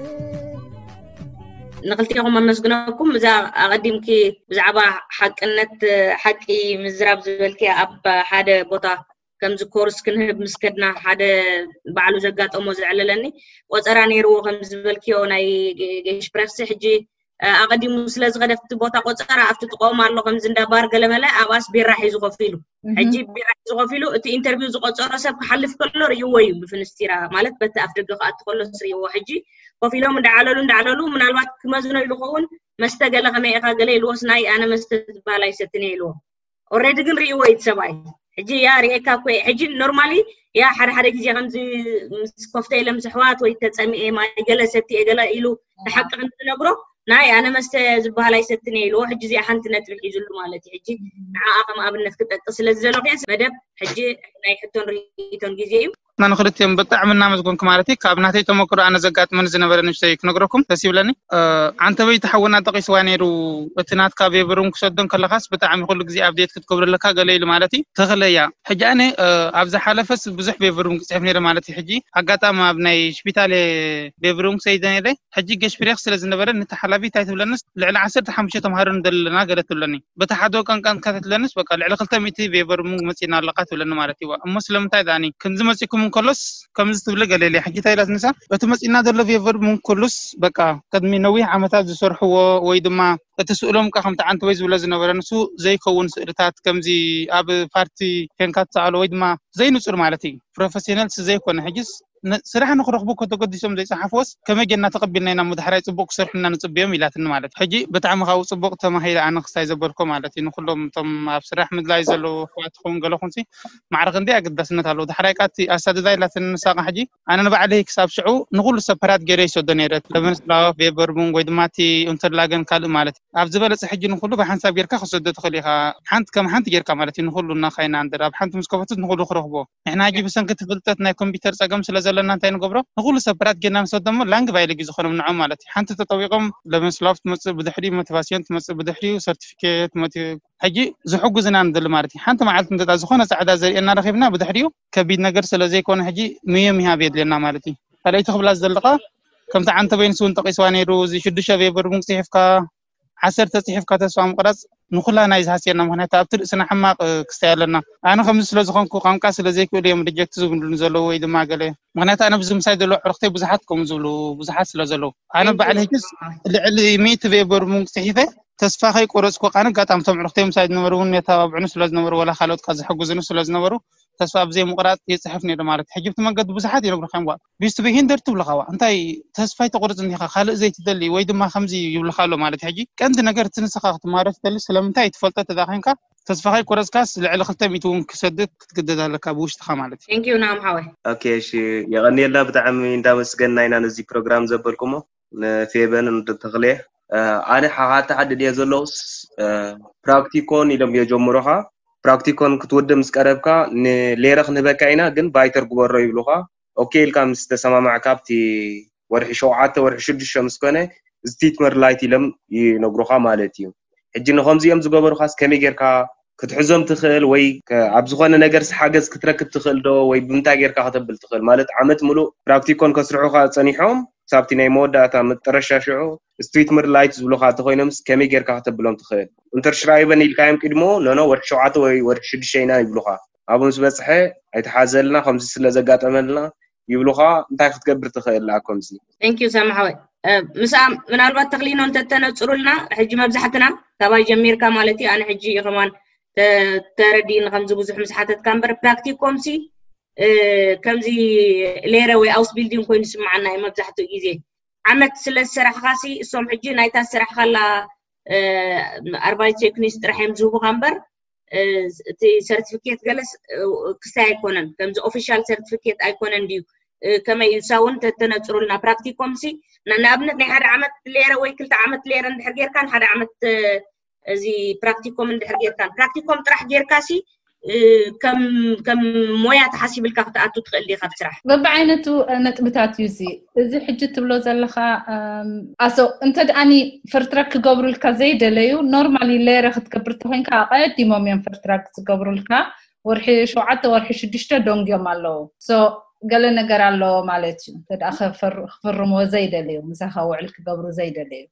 ንክልቲኹም ኣመስግነኩም። እዛ ኣቐዲምኪ ብዛዕባ ሓቅነት ሓቂ ምዝራብ ዝበልኪ ኣብ ሓደ ቦታ ከምዚ ኮርስ ክንህብ ምስ ከድና ሓደ ባዕሉ ዘጋጠሞ ዘዕለለኒ ቆፀራ ነይርዎ ከም ዝበልክዮ ናይ ጌሽ ፕረክሲ ሕጂ ኣቐዲሙ ስለ ዝኸደፍቲ ቦታ ቆፀራ ኣብቲ ጥቆም ኣሎ ከምዚ እንዳ ባር ገለመለ ኣብኣስ ቢራ ሒዙ ኮፍ ኢሉ ሕጂ ቢራ ሒዙ ኮፍ ኢሉ እቲ ኢንተርቪው ዝቆፀሮ ሰብ ክሓልፍ ከሎ ርእይዎ እዩ ብፍንስቲራ ማለት በቲ ኣፍ ደገ ክኣቲ ከሎ ርእይዎ ሕጂ ኮፍ ኢሎም እንዳዓለሉ እንዳዓለሉ ምናልባት ክመዝኖ ኢሉ ኸውን መስተ ገለ ከመይ ኢኻ ገለ ኢልዎስ ናይ ኣነ መስተ ዝበሃል ኣይሰትን እየ ኢልዎ ኦሬዲ ግን ርእይዎ እዩ ሰብኣይ ሕጂ ያ ርእየካ እኮ ሕጂ ኖርማሊ ያ ሓደ ሓደ ግዜ ከምዚ ምስ ኮፍተ ኢለ ምስ ኣሕዋት ወይ ተፀሚኤ ማይ ገለ ሰትየ ገለ ኢሉ ንሓቂ ክንዝነግሮ ናይ ኣነ መስተ ዝበሃል ኣይሰትን እየ ኢልዎ ሕጂ እዚኣ ሓንቲ ነጥቢ ሒዙሉ ማለት እዩ ሕጂ ንዓኣ ከም ኣብነት ክጠቅስ ስለ ዝደለኹ እየ መደብ ሕጂ ናይ ሕቶን ርእይቶን ግዜ እዩ እና ንክልቲኦም ብጣዕሚ እናመስገንኩ ማለት እዩ ካብ ናተይ ተመክሮ ኣነ ዘጋጥመኒ ዝነበረ ንሽተይ ክነግረኩም ደስ ይብለኒ ዓንተበይ ተሓውና ጠቂስዋ ነይሩ እቲ ናትካ ቬቨሩን ክሰዶን ከለካስ ብጣዕሚ ኩሉ ግዜ ኣብዴት ክትገብሩ ኣለካ ገለ ኢሉ ማለት እዩ ተኽለያ ሕጂ ኣነ ኣብ ዝሓለፈስ ብዙሕ ቬቨሩን ክፅሕፍ ነይረ ማለት እዩ ሕጂ ኣጋጣሚ ኣብ ናይ ሽፒታል ቬቨሩን ክሰይደ ነይረ ሕጂ ገሽፕሬክ ስለ ዝነበረ ነቲ ሓላፊ እንታይ ትብለንስ ልዕሊ ዓሰርተ ሓሙሽተ ተምሃሮ ንደሊ ኣለና ገለ ትብለኒ በቲ ሓደ ቀንቀን ከትትለንስ በቃ ልዕሊ ክልተ ሚእቲ ቬቨር ሙግ መፂና ኣለካ ትብለኒ ማለት እዩ እሞ ስለምንታይ ዳኒ ከምዚ መፂኩም እንከሎስ ከምዚ ትብሊ ገለ ኢለ ሕጂ እንታይ ኢላት ንሳ፣ እቲ መፂና ዘሎ ቬቨር ምንኩሉስ በቃ ቅድሚ ነዊሕ ዓመታት ዝሰርሕዎ ወይ ድማ እቲ ስእሎም ካ ከምቲ ዓንተ ወይ ዝብሎ ዝነበረ ንሱ ዘይከውን ስእልታት ከምዚ ኣብ ፓርቲ ኬንካ ትሰኣሎ ወይ ድማ ዘይንፁር ማለት እዩ ፕሮፌሽናልስ ዘይኮነ ሕጅስ ስራሕ ንክረኽቡ ከተገዲሶም ዘይፀሓፍዎስ ከመይ ጌርና ተቐቢልና ኢና ምድሕራይ ፅቡቅ ክሰርሑልና ንፅብዮም ኢላትኒ ማለት ሕጂ ብጣዕሚ ካብኡ ፅቡቅ ተማሂረ ኣነ ክስታይ ዘበልኮ ማለት እዩ ንኩሎም እቶም ኣብ ስራሕ ምድላይ ዘለዉ ኣሕዋትኩም ገለኹምሲ ማዕረ ክንደይ ኣገዳስነት ኣለዎ ዳሕራይ ቃቲ ኣሳድዳ ኢላትኒ ንሳቃ ሕጂ ኣነ ንባዕለይ ክሳብ ሽዑ ንኩሉ ሰፐራት ገይረ ይሰዶ ነይረ ለመንስላዋ ቬበርቡንግ ወይ ድማ እቲ ኡንተርላገን ካልእ ማለት ኣብ ዝበለፀ ሕጂ ንኩሉ ብሓንሳብ ጌርካ ክሰዶ ትኽእል ኢኻ ሓንቲ ከም ሓንቲ ጌርካ ማለት እዩ ንኩሉ እናካይና እንደር ኣብ ሓንቲ ምስ ከፈቱት ንኩሉ ክረኽቦ ንሕና ሕጂ ብሰንኪ ትፍልጠት ናይ ኮምፒውተር ፀገም ስለ ዘለና እንታይ ንገብሮ ንኩሉ ሰፐራት ጌርና ንሰዶ እሞ ላንግ ቫይልግ እዩ ዝኾኖም ንዖም ማለት እዩ ሓንቲ ተጠዊቆም ለመንስላዋ ትመፅእ ብድሕሪኡ ሞቲቫሲዮን ትመፅእ ብድሕሪኡ ሰርቲፊኬት ሕጂ ዝሕጉዝና ንደሊ ማለት እዩ ሓንቲ መዓልቲ እንተ ዝኾነ ፃዕዳ ዘርእየና ረኺብና ብድሕሪኡ ከቢድ ነገር ስለ ዘይኮነ ሕጂ ምየ ምሃብ የድልየና ማለት እዩ ካልኣይቲ ክብላ ዝደልኻ ከምቲ ዓንተ በይንስ እውን ጠቂስዋ ነይሩ እዚ ሽዱሽተ ቬበር እውን ፅሒፍካ ዓሰርተ ፅሒፍካ ተስፋ ምቁራፅ ንኩላ ናይ ዝሃስየና ምክንያቱ ኣብቲ ርእስና ሕማቅ ክስታይ ኣለና ኣነ ከምዚ ስለ ዝኾንኩ ቋንቋ ስለ ዘይክእሉ እዮም ሪጀክት ዝብሉኒ ዘለዉ ወይ ድማ ገለ ምክንያቱ ኣነ ብዚ ምሳይ ዘለዉ ዕርክተይ ብዙሓት ከምኡ ዝብሉ ብዙሓት ስለ ዘለዉ ኣነ ባዕሊ ሕጅስ ልዕሊ ሚእቲ ቬበር እውን ፅሒፈ ተስፋ ከይቆረፅኩ ኣነ ኣጋጣሚ እቶም ዕርክተይ ምሳይ ዝነበሩ እውን የተባብዑኒ ስለ ዝነበሩ ወላ ካልኦት ካ ዝሕግዙኒ ስለ ዝነበሩ ተስፋ ብዘይ ምቁራፅ ይፅሕፍ ነይሩ ማለት ሕጂ ብቲ መንገዲ ብዙሓት ይነግሩካ እዮም ቢስቱ ብሂንደር ትብልካ ዋ እንታይ ተስፋ ኣይተቁርፅን ኢካ ካልእ ዘይትደሊ ወይ ድማ ከምዚ ይብልካ ኣሎ ማለት ሕጂ ቀንዲ ነገር እቲ ንስካ ክትማሃሮ ትደሊ ስለምንታይ ትፈልጦ ተዛ ኮይንካ ተስፋ ከይቆረፅካስ ልዕሊ ክልተ ሚእቲ እውን ክሰድድ ክትግደድ ኣለካ ብውሽጥካ ማለት እዩ Thank you ናም ሓወይ ኦኬ እሺ የቐንየልና ብጣዕሚ እንዳመስገንና ኢና ነዚ ፕሮግራም ዘበልኩሞ ንፌበን ንተኽሌ ኣነ ሓሓተ ሓድድ እየ ዘለውስ ፕራክቲኮን ኢሎም የጀምሩኻ ፕራክቲኮን ክትውድእ ምስ ቀረብካ ንሌረ ክንህበካ ኢና ግን ቫይተር ግበሮ ይብሉኻ ኦኬ ኢልካ ምስ ተሰማማዕካ ኣብቲ ወርሒ ሸውዓተ ወርሒ ሽዱሽተ ምስ ኮነ እዚ ትዊት መርላይት ኢሎም ይነግሩኻ ማለት እዩ ሕጂ ንኸምዚኦም ዝገበሩኻስ ከመይ ጌርካ ክትሕዞም ትኽእል ወይ ኣብ ዝኾነ ነገርስ ሓገዝ ክትረክብ ትኽእል ዶ ወይ ብምንታይ ጌርካ ከተብል ትኽእል ማለት ዓመት ሙሉእ ፕራክቲኮን ከስርሑኻ ጸኒሖም ክሳብቲ ናይ መወዳእታ መጠረሻ ሽዑ ስትሪት ምርላይት ዝብሉኻ እንተኾይኖምስ ከመይ ጌርካ ከተብሎም ትኽእል? እንተርሽራይበን ኢልካዮም ቅድሞ ኖኖ ወርሒ ሸውዓተ ወይ ወርሒ ሽዱሽተ ኢና ይብሉኻ ኣብኡ ምስ በጽሐ ኣይትሓዘልና ከምዚ ስለ ዘጋጠመልና ይብሉኻ እንታይ ክትገብር ትኽእል ኣብ ከምዚ? Thank you ሳሚ ሓወይ ምስኣ ምናልባት ተኽሊኖ እንተተነፅሩልና ሕጂ መብዛሕትና ካባይ ጀሚርካ ማለት እዩ ኣነ ሕጂ ከማን ተረዲእኒ ከምዚ ብዙሕ ምስ ሓተትካ እምበር ፕራክቲኮም ሲ ከምዚ ሌረ ወይ ኣውስ ቢልዲንግ ኮይኑ ስምዓና እዩ መብዛሕትኡ ግዜ ዓመት ስለ ዝሰራሕካ ሲ እሶም ሕጂ ናይታ ዝሰራሕካላ ኣርባይ ቴክኒስ ጥራሕ እዮም ዝህቡካ እምበር እቲ ሰርቲፊኬት ገለስ ክስታይ ኣይኮነን ከምዚ ኦፊሻል ሰርቲፊኬት ኣይኮነን ድዩ ከመይ እዩ እሳ እውን ተተነፅሩልና ፕራክቲኮም ሲ ንኣብነት ናይ ሓደ ዓመት ሌረ ወይ ክልተ ዓመት ሌረ እንድሕር ጌርካ ንሓደ ዓመት እዚ ፕራክቲኮም እንድሕር ጌርካ ፕራክቲኮም ጥራሕ ጌርካ ሲ ከም ሞያ ተሓሲብልካ ክትኣቱ ትኽእል ዲኻ ኣብ ስራሕ በብዓይነቱ ነጥብታት እዩ እዚ እዚ ሕጂ ትብሎ ዘለኻ ኣሶ እንተ ደኣኒ ፈርትራክ ክገብሩልካ ዘይደለዩ ኖርማሊ ሌረ ክትገብር ተኮይንካ ኣቀዲሞም እዮም ፈርትራክ ዝገብሩልካ ወርሒ ሸውዓተ ወርሒ ሽዱሽተ ደንግዮም ኣለዉ ሶ ገለ ነገር ኣለዎ ማለት እዩ እንተ ክፍርምዎ ዘይደለዩ ምሳኻ ውዕል ክገብሩ ዘይደለዩ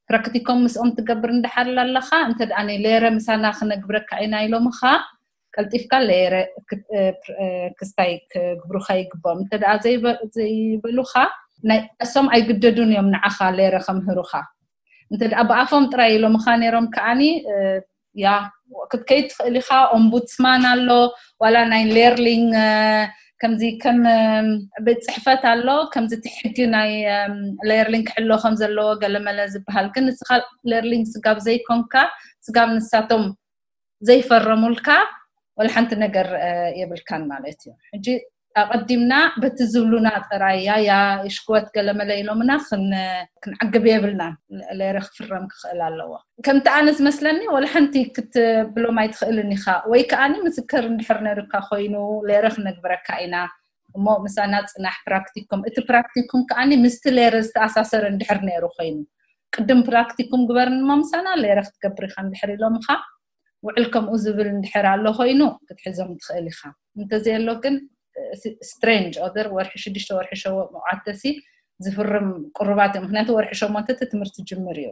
ፕራክቲኮም ምስኦም ትገብር እንዳሓር ኣለኻ እንተ ደኣ ሌረ ምሳና ክነግብረካ ኢና ኢሎምኻ ቀልጢፍካ ሌረ ክስታይ ክግብሩኻ ይግብኦም እንተ ደኣ ዘይበሉኻ ናይ እሶም ኣይግደዱን እዮም ንዓኻ ሌረ ከምህሩኻ እንተ ደኣ ብኣፎም ጥራይ ኢሎምኻ ነይሮም ከዓኒ ያ ክትከይድ ትኽእል ኢኻ ኦምቡድስማን ኣሎ ዋላ ናይ ሌርሊንግ ከምዚ ከም ቤት ፅሕፈት ኣሎ ከምዚ እቲ ሕጊ ናይ ሌርሊንግ ክሕሎ ከም ዘለዎ ገለመለ ዝበሃል ግን ንስኻ ሌርሊንግ ስጋብ ዘይኮንካ ስጋብ ንሳቶም ዘይፈረሙልካ ወላ ሓንቲ ነገር የብልካን ማለት እዩ ሕጂ ኣቐዲምና በቲ ዝብሉና ጥራይ ያያ ሽክወት ገለመለ ኢሎምና ክንዓግብ የብልና ሌረ ክፍረም ክኽእል ኣለዎ ከምቲ ኣነ ዝመስለኒ ወላ ሓንቲ ክትብሎም ኣይትኽእልን ኢኻ ወይ ከዓኒ ምስክር እንድሕር ነርካ ኮይኑ ሌረ ክነግብረካ ኢና እሞ ምሳና ፅናሕ ፕራክቲኩም እቲ ፕራክቲኩም ከዓኒ ምስቲ ሌረ ዝተኣሳሰረ እንድሕር ነይሩ ኮይኑ ቅድም ፕራክቲኩም ግበርንሞ ምሳና ሌረ ክትገብር ኢኻ እንድሕር ኢሎምኻ ውዕል ከምኡ ዝብል እንድሕር ኣሎ ኮይኑ ክትሕዞም ትኽእል ኢኻ እንተዘየሎ ግን strange other ወርሒ ሽዱሽተ ወርሒ ሸወ መውዓተሲ ዝፍርም ቅሩባት እዮም ምክንያቱ ወርሒ ሸሞንተ እቲ ትምህርቲ ጅምር እዩ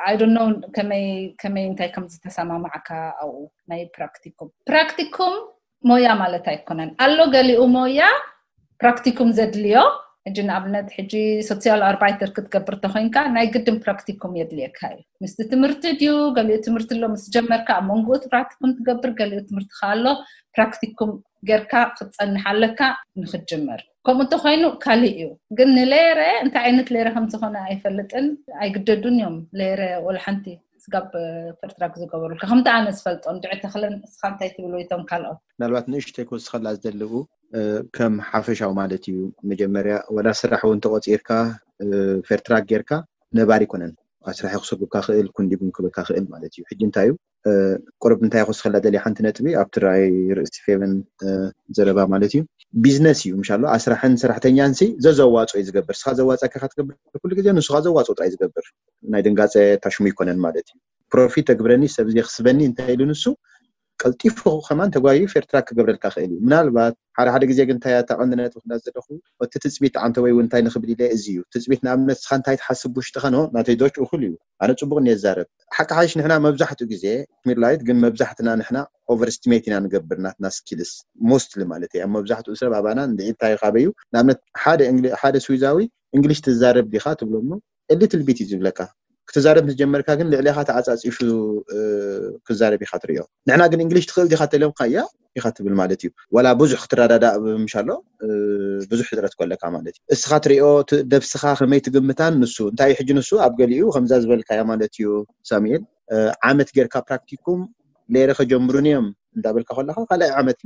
I don't know ከመይ ከመይ እንታይ ከም ዝተሰማማዕካ ኣብኡ ናይ ፕራክቲኩም ፕራክቲኩም ሞያ ማለት ኣይኮነን። ኣሎ ገሊኡ ሞያ ፕራክቲኩም ዘድልዮ። ሕጂ ንኣብነት ሕጂ ሶሲያል ኣርባይተር ክትገብር ተኮይንካ ናይ ግድን ፕራክቲኩም የድልየካ እዩ። ምስቲ ትምህርቲ ድዩ ገሊኡ ትምህርቲ ኣሎ ምስ ጀመርካ ኣብ መንጎኡ ፕራክቲኩም ትገብር፣ ገሊኡ ትምህርቲ ከ ኣሎ ፕራክቲኩም ጌርካ ክትጸንሕ ኣለካ ንክትጅምር። ከምኡ እንተኮይኑ ካሊእ እዩ። ግን ንሌረ እንታይ ዓይነት ሌረ ከም ዝኾነ ኣይፈልጥን። ኣይግደዱን እዮም ሌረ ወላ ሓንቲ ስጋብ ፈርትራክ ዝገበሩልካ ከምቲ ኣነ ዝፈልጦ እንድዒ ተክለን እስኻ እንታይ ትብል ወይቶም ካልኦት? ምናልባት ንእሽተይ ክወስኸላ ዝደልኡ ከም ሓፈሻዊ ማለት እዩ። መጀመርያ ወላ ስራሕ እውን ተቆፂርካ ፈርትራክ ጌርካ ነባሪ ይኮነን። ኣስራሒ ክሰጉብካ ክእል ኩንዲጉም ክብልካ ክእል ማለት እዩ። ሕጂ እንታይ እዩ ቁርብ እንታይ ክወስኸላ ደልየ ሓንቲ ነጥቢ ኣብቲ ራእይ ርእሲ ፌቨን ዘረባ ማለት እዩ። ቢዝነስ እዩ ምሻሎ ኣስራሕን ሰራሕተኛን ሲ ዘዘዋፅኦ እዩ ዝገብር። ስኻ ዘዋፀካ ኢካ ትገብር ኩሉ ግዜ ንስኻ ዘዋፅኦ ጥራይ ዝገብር። ናይ ድንጋፀ ታሽሙ ይኮነን ማለት እዩ። ፕሮፊት ተግብረኒ ሰብ እዚ ክስበኒ እንታይ ኢሉ ንሱ ቀልጢፉ ከማን ተጓዩ ፌርትራክ ክገብረልካ ክእል እዩ። ምናልባት ሓደ ሓደ ግዜ ግን እንታይ ኣታ ቀንዲ ነጥቢ ክዳ ዘለኹ እቲ ትፅቢት ዓንተ ወይ እንታይ ንክብል ኢለ እዚ እዩ ትፅቢት። ንኣብነት ስኻ እንታይ ትሓስብ ውሽጥኻ ኖ ናተይ ዶች እኩል እዩ። ኣነ ፅቡቅ እየ ዝዛረብ። ሓቂ ሓይሽ ንሕና መብዛሕትኡ ግዜ ሚድላይት ግን መብዛሕትና ንሕና ኦቨር ስቲሜት ኢና ንገብር ናትና ስኪልስ ሞስትሊ ማለት እዩ። መብዛሕትኡ ሰብ ኣባና እንድዒ እንታይ ካበዩ ንኣብነት ሓደ ሓደ ስዊዛዊ እንግሊሽ ትዛረብ ዲኻ ትብሎ እሞ ሊትል ቢት እዩ ዝብለካ። ክትዛረብ ምስ ጀመርካ ግን ልዕሌኻ ተዓፃፂፉ ክዛረብ ኢኻ ትሪኦ። ንሕና ግን እንግሊሽ ትኽእል ዲኻ ተለምካ እያ ኢኻ ትብል ማለት እዩ። ዋላ ብዙሕ ክትረዳዳእ ምሻሎ ብዙሕ ሕፅረት ኮለካ ማለት እዩ። እስኻ ትሪኦ ነብስኻ ከመይ ትግምታን ንሱ እንታይ እዩ ሕጂ ንሱ ኣብ ገሊኡ ከምዛ ዝበልካያ ማለት እዩ ሳሙኤል ዓመት ጌርካ ፕራክቲኩም ሌረ ከጀምሩን እዮም እንዳበልካ ከለካ ካልኣይ ዓመት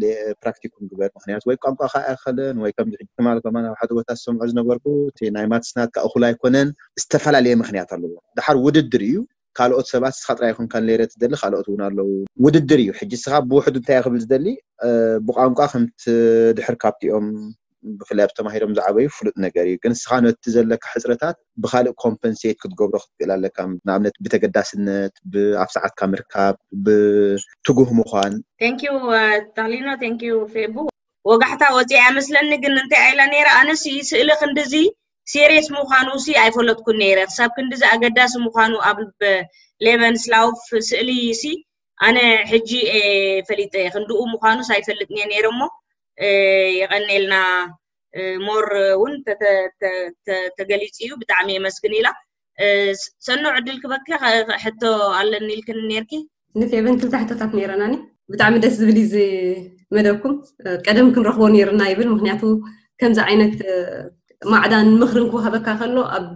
ፕራክቲኩም ግበር። ምክንያቱ ወይ ቋንቋ ከኣኸለን ወይ ከምዚ ሕጂ ትማል ከማን ኣብ ሓደ ቦታ ዝሰምዖ ዝነበርኩ እቲ ናይ ማትስ ናትካ እኩል ኣይኮነን። ዝተፈላለየ ምክንያት ኣለዎ። ድሓር ውድድር እዩ። ካልኦት ሰባት ስኻ ጥራይ ይኹንካ ሌረ ትደሊ ካልኦት እውን ኣለዉ። ውድድር እዩ። ሕጂ ስኻ ብውሕዱ እንታይ ክብል ዝደሊ ብቋንቋ ከምቲ ድሕር ካብቲኦም ብፍላይ ኣብ ተማሂሮም ዝዓበዩ ፍሉጥ ነገር እዩ። ግን ስኻ ነቲ ዘለካ ሕፅረታት ብካልእ ኮምፐንሴት ክትገብሮ ክትክእል ኣለካ። ንኣብነት ብተገዳስነት፣ ብኣብ ሰዓትካ ምርካብ፣ ብትጉህ ምዃን። ቴንኪዩ ተክሊኖ፣ ቴንኪዩ ፌቡ። ወጋሕታ ወፂኣ መስለኒ ግን እንታይ ኣይላ ነይራ ኣነስ ስእሊ ክንድዚ ሲሪየስ ምዃኑ ሲ ኣይፈለጥኩን ነይረ ክሳብ ክንድዚ ኣገዳሲ ምዃኑ ኣብ ሌቨንስላውፍ ስእሊ ሲ ኣነ ሕጂ ፈሊጠ ክንድኡ ምዃኑስ ኣይፈልጥን እየ ነይረ እሞ የቐኔልና ሞር እውን ተገሊፁ እዩ ብጣዕሚ የመስግን ኢላ ሰኖ ዕድል ክበኪ ሕቶ ኣለኒ ኢልክን ነርኪ ንፌቨን ክልተ ሕቶታት ነይረናኒ ብጣዕሚ ደስ ዝብል እዚ መደብኩም ቀደም ክንረኽቦ ነይርና ይብል ምክንያቱ ከምዚ ዓይነት ማዕዳን ምክርን ክወሃበካ ከሎ ኣብ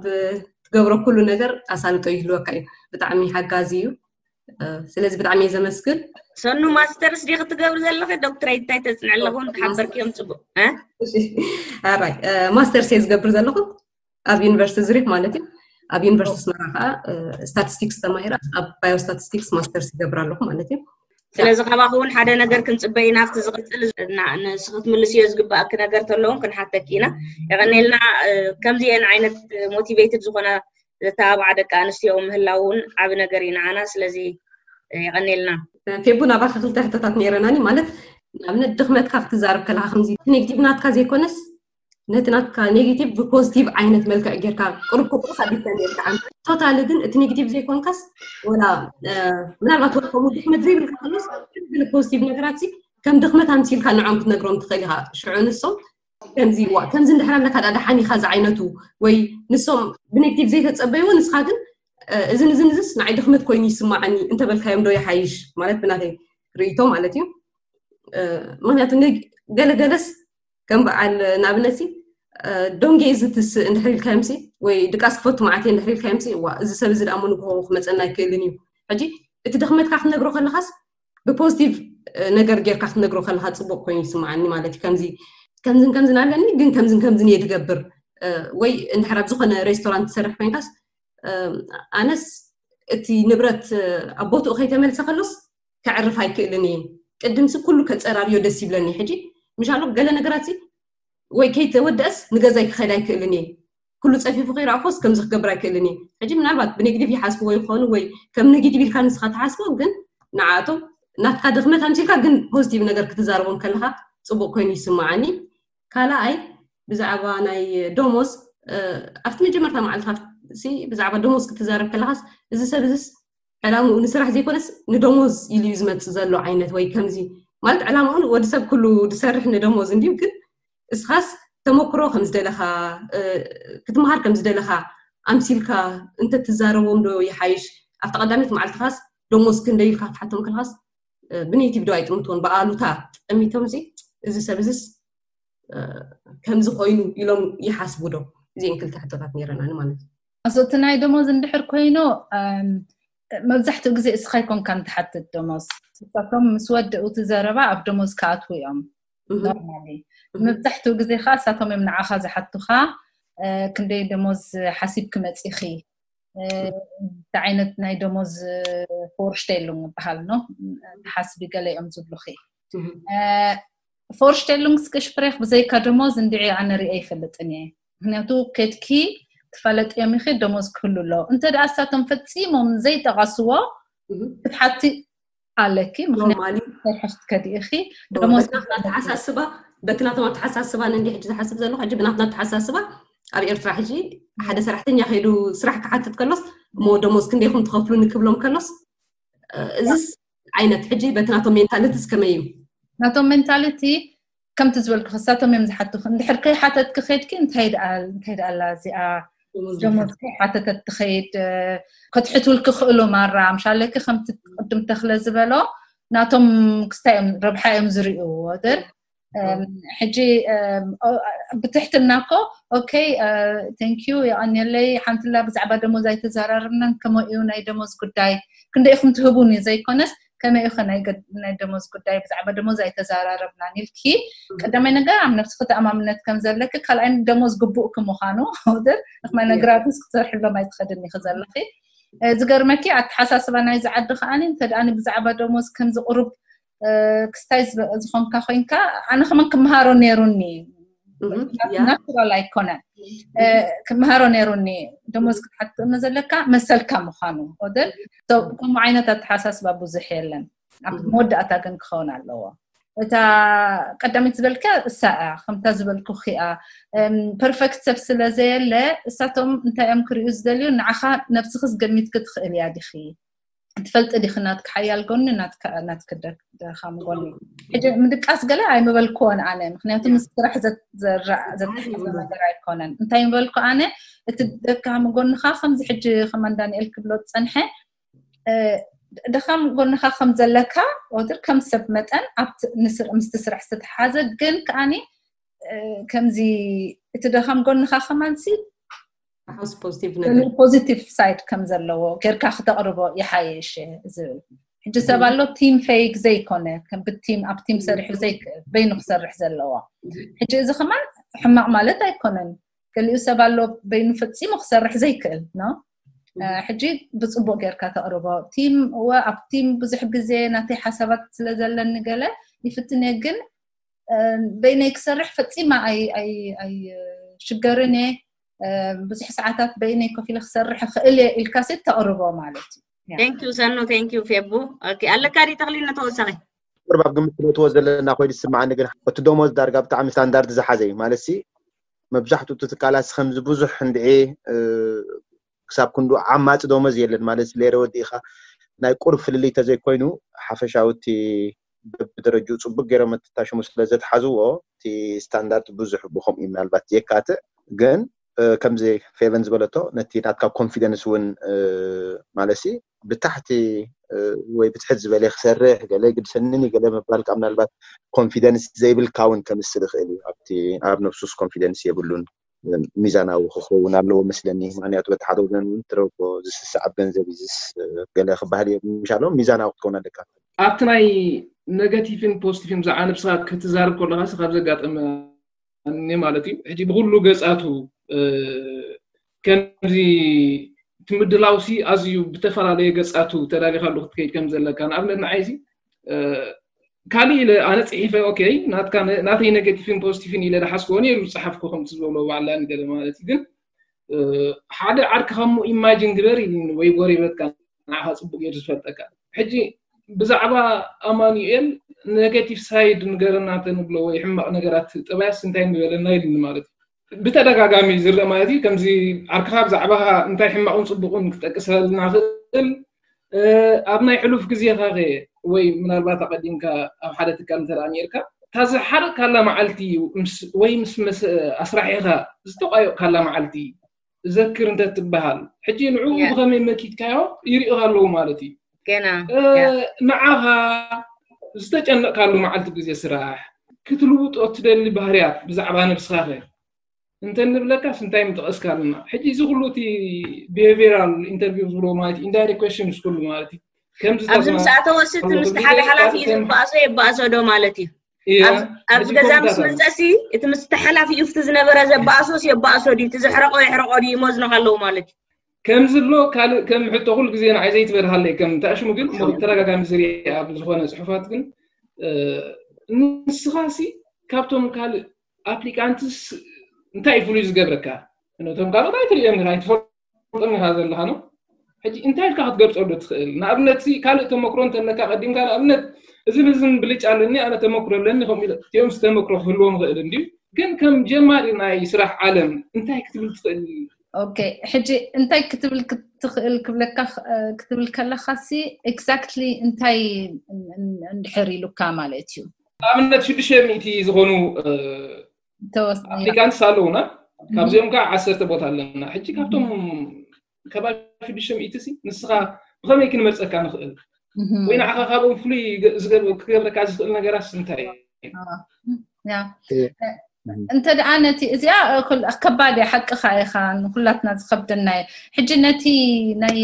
ትገብሮ ኩሉ ነገር ኣሳልጦ ይህልወካ እዩ ብጣዕሚ ሓጋዚ እዩ ስለዚ ብጣዕሚ እየ ዘመስግን ሰኑ ማስተርስ ዲ ክትገብሪ ዘለኺ ዶክትሬት እንታይ ተፅንዐ ኣለኹ ተሓበርክዮም ፅቡቅ ራይ ማስተርስ እየ ዝገብር ዘለኹ ኣብ ዩኒቨርሲቲ ዝሪክ ማለት እዩ ኣብ ዩኒቨርሲቲ ስመራ ከዓ ስታቲስቲክስ ተማሂራ ኣብ ባዮስታቲስቲክስ ማስተርስ ይገብር ኣለኹ ማለት እዩ ስለዚ ካባኹ እውን ሓደ ነገር ክንፅበ ኢና ኣብቲ ዝቕፅል ንስኺ ትምልስዮ ዝግባእኪ ነገር ተለውን ክንሓተኪ ኢና የቐኔልና ከምዚአን ዓይነት ሞቲቬትድ ዝኾና ዘተባብዓ ደቂ ኣንስትዮ ምህላው እውን ዓብ ነገር እዩ ንዓና ስለዚ የቐኔልና ፌቡ ናባኺ ክልተ ሕቶታት ነይረናኒ ማለት ንኣብነት ድኽመትካ ክትዛረብ ከለካ ከምዚ ኔጌቲቭ ናትካ ዘይኮነስ ነቲ ናትካ ኔጌቲቭ ብፖዚቲቭ ዓይነት መልክዕ ጌርካ ቅሩብ ከጥርስ ኣቢልካ ኔርካ ቶታሊ ግን እቲ ኔጌቲቭ ዘይኮንካስ ወላ ምናልባት ወላ ከምኡ ድኽመት ዘይብልካ ከሎስ ብፖዚቲቭ ነገራት ከም ድኽመት ኣምሲልካ ንዖም ክትነግሮም ትኽእል ኢኻ ሽዑ ንሶም ከምዚ ዋ ከምዚ እንድሕር ኣለካ ደኣ ደሓን ኢኻ ዝዓይነቱ ወይ ንሶም ብኔጌቲቭ ዘይተጸበይዎ ንስኻ ግን እዝን እዝን እዝስ ንዓይ ድኽመት ኮይኑ ይስማዓኒ እንተበልካዮም ዶ ይሓይሽ ማለት ብናተይ ርእይቶ ማለት እዩ ምክንያቱ ገለገለስ ከም በዓል ንኣብነት ሲ ዶንጌ እዚ ትስእ እንድሕር ኢልካዮም ሲ ወይ ድቃስ ክፈቱ መዓት እንድሕር ኢልካዮም ሲ ዋ እዚ ሰብ እዚ ደኣ ንግሆ ክመፀና ኣይክእልን እዩ ሕጂ እቲ ድኽመትካ ክትነግሮ ከለካስ ብፖዚቲቭ ነገር ጌርካ ክትነግሮ ከለካ ፅቡቅ ኮይኑ ይስማዓኒ ማለት እዩ ከምዚ ከምዝን ከምዝን ኣለኒ ግን ከምዝን ከምዝን እየ ዝገብር ወይ እንድሕር ኣብ ዝኾነ ሬስቶራንት ትሰርሕ ኮይንካስ ኣነስ እቲ ንብረት ኣብ ቦትኡ ከይተመልሰ ከሎስ ከዕርፍ ኣይክእልን እየ ቅድምሲ ኩሉ ከፀራርዮ ደስ ይብለኒ ሕጂ ምሻሎ ገለ ነገራት ወይ ከይተወደአስ ንገዛይ ክኸድ ኣይክእልን እየ ኩሉ ፀፊፉ ከይረኣኹስ ከምዚ ክገብር ኣይክእልን እየ ሕጂ ምናልባት ብኔግቲቭ ይሓስብዎ ይኾኑ ወይ ከም ኔጌቲቭ ኢልካ ንስኻ ትሓስቦ ግን ንዓኣቶም ናትካ ድኽመት ኣምሲልካ ግን ፖዚቲቭ ነገር ክትዛረቦም ከለካ ፅቡቅ ኮይኑ ይስማዓኒ ካልኣይ ብዛዕባ ናይ ደሞዝ ኣብቲ መጀመርታ መዓልትካ ብዛዕባ ደሞዝ ክትዛረብ ከለካስ እዚ ሰብ እዚስ ዕላምኡ ንስራሕ ዘይኮነስ ንደሞዝ ኢሉ እዩ ዝመፅእ ዘሎ ዓይነት ወይ ከምዚ ማለት ዕላምኡን ወዲ ሰብ ኩሉ ዝሰርሕ ንደሞዝ እንዲዩ ግን እስኻስ ተመክሮ ከም ዝደለኻ ክትመሃር ከም ዝደለኻ ኣምሲልካ እንተትዛረቦም ዶ ይሓይሽ? ኣብቲ ቀዳሚት መዓልትኻስ ደሞዝ ክንደይ ኢልካ ክትሓቶም ከለኻስ ብኔቲቭ ዶ ኣይጥምትዎን ብኣሉታ ጠሚቶም እዚ እዚ ሰብ እዚስ ከምዚ ኮይኑ ኢሎም ይሓስቡ ዶ? እዚን ክልተ ሕቶታት ነይረናኒ ማለት እዩ። እዚ እቲ ናይ ደሞዝ እንድሕር ኮይኑ መብዛሕትኡ ግዜ እስኻ ይኮንካ እንትሓትት ደሞዝ እሳቶም ምስ ወደኡ እቲ ዘረባ ኣብ ደሞዝ ክኣትዉ እዮም። ኖርማሊ መብዛሕትኡ ግዜ ከዓ እሳቶም እዮም ንዓኻ ዝሓቱኻ ክንደይ ደሞዝ ሓሲብ ክመፂኺ እንታይ ዓይነት ናይ ደሞዝ ፎርሽቴሉንግ ይበሃል ኖ ትሓስቢ ገለ እዮም ዝብሉኺ። ፎርሽቴሉንግስ ክሽፕሬክ ብዘይካ ደሞዝ እንድዒ ኣነ ሪአ ይፈልጥን እየ። ምክንያቱ ከድኪ ትፋለጥዮም ኢኺ ደሞዝ ክህሉ ኣለዎ። እንተ ደኣ እሳቶም ፈጺሞም ዘይጠቐስዎ ክትሓቲ ኣለኪ። ምክንያቱ ሰርሒ ክትከዲ ኢኺ። ደሞዝ ተሓሳስባ በቲ ናቶም ኣተሓሳስባ ንእንዲ ሕጂ ዝሓስብ ዘለኹ ሕጂ ብናትና ኣተሓሳስባ ኣብ ኤርትራ ሕጂ ሓደ ሰራሕተኛ ከይዱ ስራሕ ክሓትት ከሎስ እሞ ደሞዝ ክንደይኹም ትኸፍሉኒ ክብሎም ከሎስ እዚስ ዓይነት ሕጂ በቲ ናቶም ሜንታሊቲስ ከመይ እዩ? ናቶም ሜንታሊቲ ከምቲ ዝበልኩ ክሳቶም እዮም ዝሓትኹ። እንድሕር ከይሓተትኪ ከድኪ እንታይ ደኣ እንታይ ደኣላ እዚኣ ደሞዝ ከይሓተተት ትኸይድ ከትሕቱልኪ ክእሉ ማራ ምሻለኪ ከምቲ ቅድም ተኽለ ዝበሎ ናቶም ክስታይ እዮም ረብሓ እዮም ዝርእዩ ወደር ሕጂ ብትሕትና ኮ ኦኬ ቴንኪዩ የቐንየለይ ሓንትላ ብዛዕባ ደሞዝ ኣይተዘራረብናን ከመኡ ናይ ደሞዝ ጉዳይ ክንደ ኢኹም ትህቡኒ ዘይኮነስ ከመይ ኢኸ ናይ ደሞዝ ጉዳይ ብዛዕባ ደሞዝ ኣይተዘራረብናን ኢልኪ ቀዳማይ ነገር ኣብ ነብስኺ ተኣማምነት ከም ዘለኪ ካልኣይ ደሞዝ ግቡእኪ ምዃኑ ንክማ ነግራትስ ክትሰርሕሎም ኣይትኸድን ኢኺ ዘለኺ ዝገርመኪ ኣተሓሳስባ ናይዚ ዓዲ ከዓኒ እንተ ብዛዕባ ደሞዝ ከምዚ ቁሩብ ክስታይ ዝኾንካ ኮይንካ ኣነ ከመን ክምሃሮ ነይሩኒ ናቹራል ኣይኮነን ክምሃሮ ነይሩኒ ደሞዝ ክትሓትእመ ዘለካ መሰልካ ምዃኑ ወደል ከምኡ ዓይነት ኣተሓሳስባ ብዙሕ የለን ኣብ መወዳእታ ግን ክኸውን ኣለዎ እታ ቀዳሚት ዝበልካ እሳ እያ ከምታ ዝበልኩ ኪኣ ፐርፌክት ሰብ ስለ ዘየለ እሳቶም እንታይ እዮም ክርእዩ ዝደልዩ ንዓኻ ነብስኺ ዝገሚትክ ትኽእል እያ ዲኺ ትፈልጢ ዲኺ ናትኪ ሓያል ጎኒ ናትኪ ደኻም ጎኒ ሕጂ ምድቃስ ገለ ኣይምበልክዎን ኣነ ምክንያቱ ምስ ስራሕ ዘተሓዘ ነገር ኣይኮነን እንታይ ምበልኩ ኣነ እቲ ደካም ጎንኻ ከምዚ ሕጂ ከማን ዳንኤል ክብሎ ዝፀንሐ ደኻም ጎንኻ ከም ዘለካ ወትር ከም ሰብ መጠን ምስቲ ስራሕ ዝተሓዘ ግን ከዓኒ ከምዚ እቲ ደኻም ጎንኻ ከማንሲ ፖዚቲቭ ሳይድ ከም ዘለዎ ጌርካ ክተቕርቦ ይሓየሽ ዝብል ሕጂ ሰብ ኣሎ ቲም ፌክ ዘይኮነ ብቲም ኣብ ቲም ሰሪሑ ዘይክእል በይኑ ክሰርሕ ዘለዎ ሕጂ እዚ ከማን ሕማቕ ማለት ኣይኮነን ገሊኡ ሰብ ኣሎ በይኑ ፈፂሙ ክሰርሕ ዘይክእል ነው ሕጂ ብፅቡቅ ጌርካ ተቕርቦ ቲም እወ ኣብ ቲም ብዙሕ ግዜ ናተይ ሓሳባት ስለዘለኒ ገለ ይፍትነ ግን በይነይ ክሰርሕ ፈፂማ ኣይሽገርን እየ ብዙሕ ሰዓታት በይነይ ኮፍ ኢለ ክሰርሕ ክእል እየ ኢልካ ሲ ተቕርቦ ማለት እዩ ቴንኪዩ ሰኑ ቴንኪዩ ፌቡ ኣለካ ዲ ተኽሊል ንተወሳኺ ቁርብ ኣብ ግምት ነትዎ ዘለና ኮይኑ ዝስምዓኒ ግን እቲ ደሞዝ ዳርጋ ብጣዕሚ ስታንዳርድ ዝሓዘ እዩ ማለት ሲ መብዛሕትኡ እቲ ትካላት ከምዚ ብዙሕ እንድዒ ክሳብ ክንዱ ዓማፂ ደሞዝ የለን ማለት ሌረ ወዲእኻ ናይ ቁርብ ፍልልይ ተዘይኮይኑ ሓፈሻዊ እቲ በብደረጅኡ ፅቡቅ ገይሮም ኣተታሽሙ ስለ ዘትሓዝዎ እቲ ስታንዳርድ ብዙሕ ብከምኡ ምናልባት የካትዕ ግን ከምዚ ፌቨን ዝበለቶ ነቲ ናትካ ኮንፊደንስ እውን ማለት ብታሕቲ ወይ ብትሕት ዝበለ ክሰርሕ ገለ ግድሰንኒ ገለ ምባል ካብ ምናልባት ኮንፊደንስ ዘይብልካ እውን ከምስል ይኽእል እዩ ኣብቲ ኣብ ነብሱስ ኮንፊደንስ የብሉን ሚዛናዊ ክኸውን ኣለዎ መስለኒ ምክንያቱ በቲ ሓደ ወገን እውን ትረቦ ዝስስዓብ ገንዘብ እዩ ዝስ ገለ ክበሃል እየ ምሻሎ ሚዛናዊ ክትከውን ኣለካ ኣብቲ ናይ ኔጋቲቭን ፖዚቲቭን ብዛዕባ ነብስኻ ክትዛረብ ከለካ ካብ ዘጋጠመ ማለት እዩ ሕጂ ብኩሉ ገጻቱ ከምዚ ትምድላውሲ ኣዝዩ ብተፈላለየ ገጻቱ ተዳሊኻሉ ክትከይድ ከም ዘለካ ንኣብነት ንዓይሲ ካልእ ኢለ ኣነ ፅሒፈ ኦኬ ናተይ ኔጋቲቭን ፖዚቲቭን ኢለ ዝሓስኮ ነይሩ ዝፀሓፍኩ ከምቲ ዝበሎ ባዕላ ንገለ ማለት እዩ ግን ሓደ ዓርክኻ እሞ ኢማጂን ግበር ኢልኒ ወይ ጎሬበትካ ንዓኻ ፅቡቅ ገይሩ ዝፈልጠካ ሕጂ ብዛዕባ ኣማኑኤል ኔጋቲቭ ሳይድ ንገረና ተንብሎ ወይ ሕማቕ ነገራት ጥባያስ እንታይ ንበለና ኢልኒ ማለት እዩ ብተደጋጋሚ ዝረአ ማለት እዩ ከምዚ ዓርክኻ ብዛዕባኻ እንታይ ሕማቕን ፅቡቕን ክጠቅሰልና ክእል ኣብ ናይ ሕሉፍ ግዜኻ ከ ወይ ምናልባት ኣቐዲምካ ኣብ ሓደ ትካል እንተ ደኣ ነይርካ፣ እታ ዝሓረቕካላ መዓልቲ ምስ ወይ ምስ መስ ኣስራሒኻ ዝተቋየቕካላ መዓልቲ ዘክር እንተ ትበሃል፣ ሕጂ ንዕኡ ብኸመይ መኪትካዮ ይርእዩኻ ኣለዉ ማለት እዩ። ገና ንዓኻ ዝተጨነቕካሉ መዓልቲ ግዜ ስራሕ ክትልውጦ እትደሊ ባህርያት ብዛዕባ ነብስኻ ከ እንተ ንብለካስ እንታይ ምጠቐስካልና? ሕጂ እዚ ኩሉ እቲ behavioral interview ዝብሎ ማለት indirect questions ኩሉ ማለት እዩ። ከምዚ ኣብዚ ምስ ኣተወ እቲ ምስቲ ሓደ ሓላፊ እዩ ዘባእሶ የባእሶ ዶ ማለት እዩ? ኣብዚ ገዛ ምስ መፀሲ እቲ ምስቲ ሓላፊ እዩ ዝነበረ ዘባእሶስ የባእሶ ድዩ? እቲ ዘሕረቆ የሕረቆ ድዩ ይመዝኖ ኣለዉ ማለት እዩ። ከምዚ ኣሎ ካልእ ከም ሕቶ ኩሉ ግዜ ንዓይ ዘይትበርሃለይ ከም ተኣሽሙ ግን ተደጋጋሚ ዝሪኣ ኣብ ዝኾነ ፅሑፋት ግን ንስኻሲ ካብቶም ካልእ ኣፕሊካንትስ እንታይ እዩ ፍሉይ ዝገብረካ? ነቶም ካልኦት ኣይትሪኦም ኢኻ ኣይትፈልጦም ኢኻ ዘለኻ ነው። ሕጂ እንታይ ኢልካ ክትገልፆ ዶ ትኽእል? ንኣብነት ካልእ ተመክሮ እንተለካ ቀዲምካ ንኣብነት እዝን እዝን ብልጫ ኣለኒ ኣነ ተመክሮ ኣለኒ ከምኡ ኢለ እቲኦም ዝተመክሮ ክህልዎም ይኽእል እንድዩ ግን ከም ጀማሪ ናይ ስራሕ ዓለም እንታይ ክትብል ትኽእል? ኦኬ ሕጂ እንታይ ክትብል ክትኽእል ክብለካ ክትብል ከለካ ሲ exactly እንታይ እንድሕር ኢሉካ ማለት እዩ። ንኣብነት ሽዱሽተ ሚእቲ ዝኾኑ ኣፕሊካንትስ ኣለውና ካብዚኦም ከዓ ዓሰርተ ቦታ ኣለና። ሕጂ ካብቶም ከባቢ ሽዱሽተ ሚእቲ ሲ ንስኻ ብኸመይ ክንመርፀካ ንኽእል ወይ ንዓኻ ካብኦም ፍሉይ ክገብረካ ዝኽእል ነገራስ እንታይ እዩ? እንተ ደኣ ነቲ እዚኣ ከባድ እያ ሓቅኻ ኢኻ ንኩላትና ዝኸብደና እየ። ሕጂ ነቲ ናይ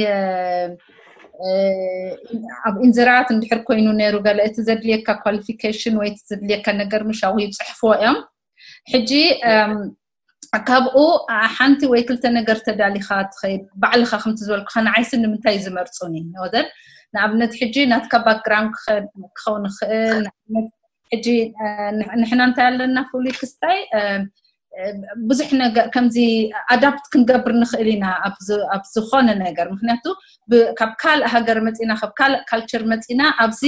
ኣብ ኢንዝራት እንድሕር ኮይኑ ነይሩ ገለ እቲ ዘድልየካ qualification ወይ እቲ ዘድልየካ ነገር ምሻው ይፅሕፍዎ እዮም። ሕጂ ካብኡ ሓንቲ ወይ ክልተ ነገር ተዳሊኻ ትኸይድ ባዕልኻ ከምቲ ዝበልኩኻ ንዓይሲ ንምንታይ ዝመርፁኒ ወደን ንኣብነት ሕጂ ናትካ background ክኸውን ይኽእል ንኣብነት ሕጂ ንሕና እንታይ ኣለና ፍሉይ ክስታይ ብዙሕ ነገር ከምዚ adapt ክንገብር ንኽእል ኢና ኣብ ዝኾነ ነገር ምክንያቱ ካብ ካልእ ሃገር መፂና ካብ ካልእ culture መፂና ኣብዚ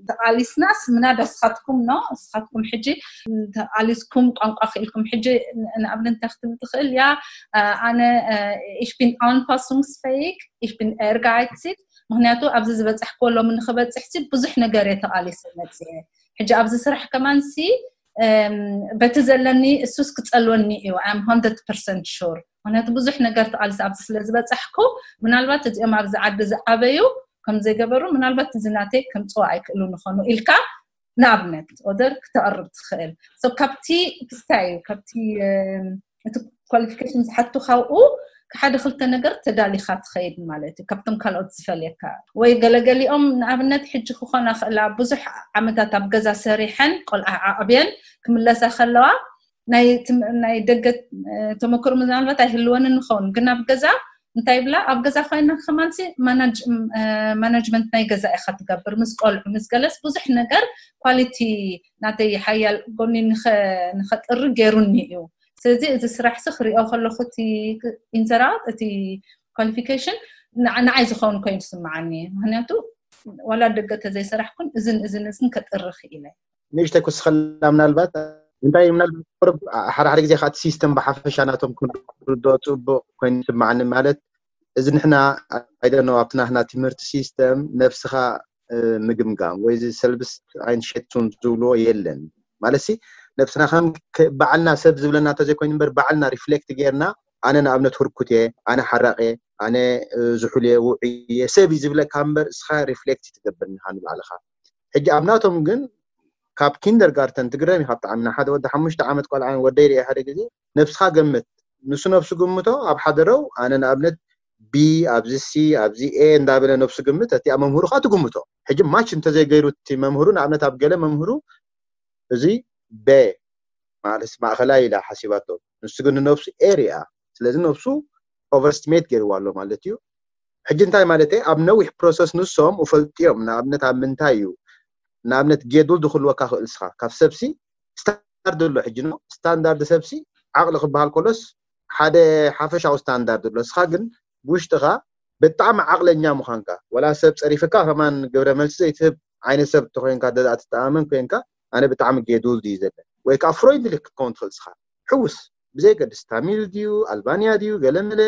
ተቓሊስናስ ምናዳ ስኻትኩም ኖ ስኻትኩም ሕጂ ተቓሊስኩም ቋንቋ ክኢልኩም ሕጂ ንኣብነት እንታይ ክትብል ትኽእል እያ ኣነ ich bin anpassungsfähig ich bin ehrgeizig ምክንያቱ ኣብዚ ዝበፃሕክዎ ሎሚ ንክበፅሕ ሲ ብዙሕ ነገር እየ ተቓሊሰ መፅየ ሕጂ ኣብዚ ስራሕ ከማን ሲ በቲ ዘለኒ እሱስ ክፀልወኒ እዩ I'm hundred percent sure ምክንያቱ ብዙሕ ነገር ተቓሊሰ ኣብዚ ስለ ዝበፃሕኩ ምናልባት እዚኦም ኣብዚ ዓዲ ዝዓበዩ ከም ዘይገበሩ ምናልባት እዚ ናተይ ከምፅዎ ኣይክእሉ ንኾኑ ኢልካ ንኣብነት ኦደር ክተቕርብ ትኽእል ካብቲ ክስታይ እዩ ካብቲ እቲ qualification ዝሓቱ ካብኡ ሓደ ክልተ ነገር ተዳሊኻ ትኸይድ ማለት እዩ ካብቶም ካልኦት ዝፈልየካ ወይ ገለገሊኦም ንኣብነት ሕጂ ክኾና ክእላ ብዙሕ ዓመታት ኣብ ገዛ ሰሪሐን ቆልዓ ዓዕብየን ክምለሳ ከለዋ ናይ ደገ ተመክሮ ምናልባት ኣይህልወንን ንኸውን ግን ኣብ ገዛ እንታይ ይብላ ኣብ ገዛ ኮይና ከማንሲ management ናይ ገዛ ኢኻ ትገብር ምስ ቆልዑ ምስ ገለስ ብዙሕ ነገር quality ናተይ ሓያል ጎኒ ንኸጥሪ ገይሩኒ እዩ ስለዚ እዚ ስራሕ ሲ ክሪኦ ከለኹ እቲ ኢንዘራ እቲ qualification ንዓይ ዝኸውን ኮይኑ ስምዓኒ ምክንያቱ ዋላ ደገ ተዘይሰራሕኩን እዝን እዝን እዝን ከጥሪ ክኢለ ንእሽተይ ክስኸላ ምናልባት እንታይ ምናልባት ቁርብ ሓደ ሓደ ግዜ ከኣ እቲ system ብሓፈሻ ናቶም ክንርዶ ፅቡቅ ኮይኑ ይስምዓኒ ማለት እዚ ንሕና ኣይደነው ኣብቲ ናህና ትምህርቲ system ነብስኻ ምግምጋም ወይ እዚ ሰልብስት ኣይንሸቱን ዝብልዎ የለን ማለት ሲ ነብስና ከም ባዕልና ሰብ ዝብለና እንተዘይኮይኑ እምበር ባዕልና reflect ጌርና ኣነ ንኣብነት ህርኩት እየ ኣነ ሓራቅ እየ ኣነ ዝሑል እየ ውዑይ እየ ሰብ እዩ ዝብለካ እምበር እስኻ reflect ትገብር ንኻ ንባዕልኻ ሕጂ ኣብ ናቶም ግን ካብ kindergarten ትግረም ኢኻ ብጣዕሚ ንሓደ ወዲ ሓሙሽተ ዓመት ቆልዓ ወደይ ሪአ ሓደ ግዜ ነብስኻ ገምት ንሱ ነብሱ ግምቶ ኣብ ሓደረው ኣነ ንኣብነት ቢ ኣብዚ ሲ ኣብዚ ኤ እንዳበለ ነብሱ ግምት እቲኣ መምህሩ ከዓ ትግምቶ ሕጂ ማች እንተዘይገይሩ እቲ መምህሩ ንኣብነት ኣብ ገለ መምህሩ እዚ ቤ ማለት ማእኸላይ ኢላ ሓሲባቶ ንሱ ግን ንነብሱ ኤ ሪኣ ስለዚ ነብሱ overestimate ገይርዋ ኣሎ ማለት እዩ ሕጂ እንታይ ማለት ኣብ ነዊሕ process ንሶም እፈልጥዮም ንኣብነት ኣብ ምንታይ እዩ ንኣብነት ጌዱል ዝክልወካ ክእል ስኻ ካብ ሰብሲ ስታንዳርድ ኣሎ ሕጂ ኖ ስታንዳርድ ሰብሲ ዓቕሊ ክበሃል ከሎስ ሓደ ሓፈሻዊ ስታንዳርድ ኣሎ ስኻ ግን ብውሽጥኻ ብጣዕሚ ዓቕለኛ ምዃንካ ወላ ሰብ ፀሪፍካ ከማን ግብረ መልሲ ዘይትህብ ዓይነት ሰብ ተኮይንካ ደኣ ትተኣመን ኮይንካ ኣነ ብጣዕሚ ጌዱል ድዩ ዘለ ወይ ከዓ ፍሮይንድሊ ክትከውን ትኽእል ስኻ ሕውስ ብዘይገድስ ታሚል ድዩ ኣልባንያ ድዩ ገለመለ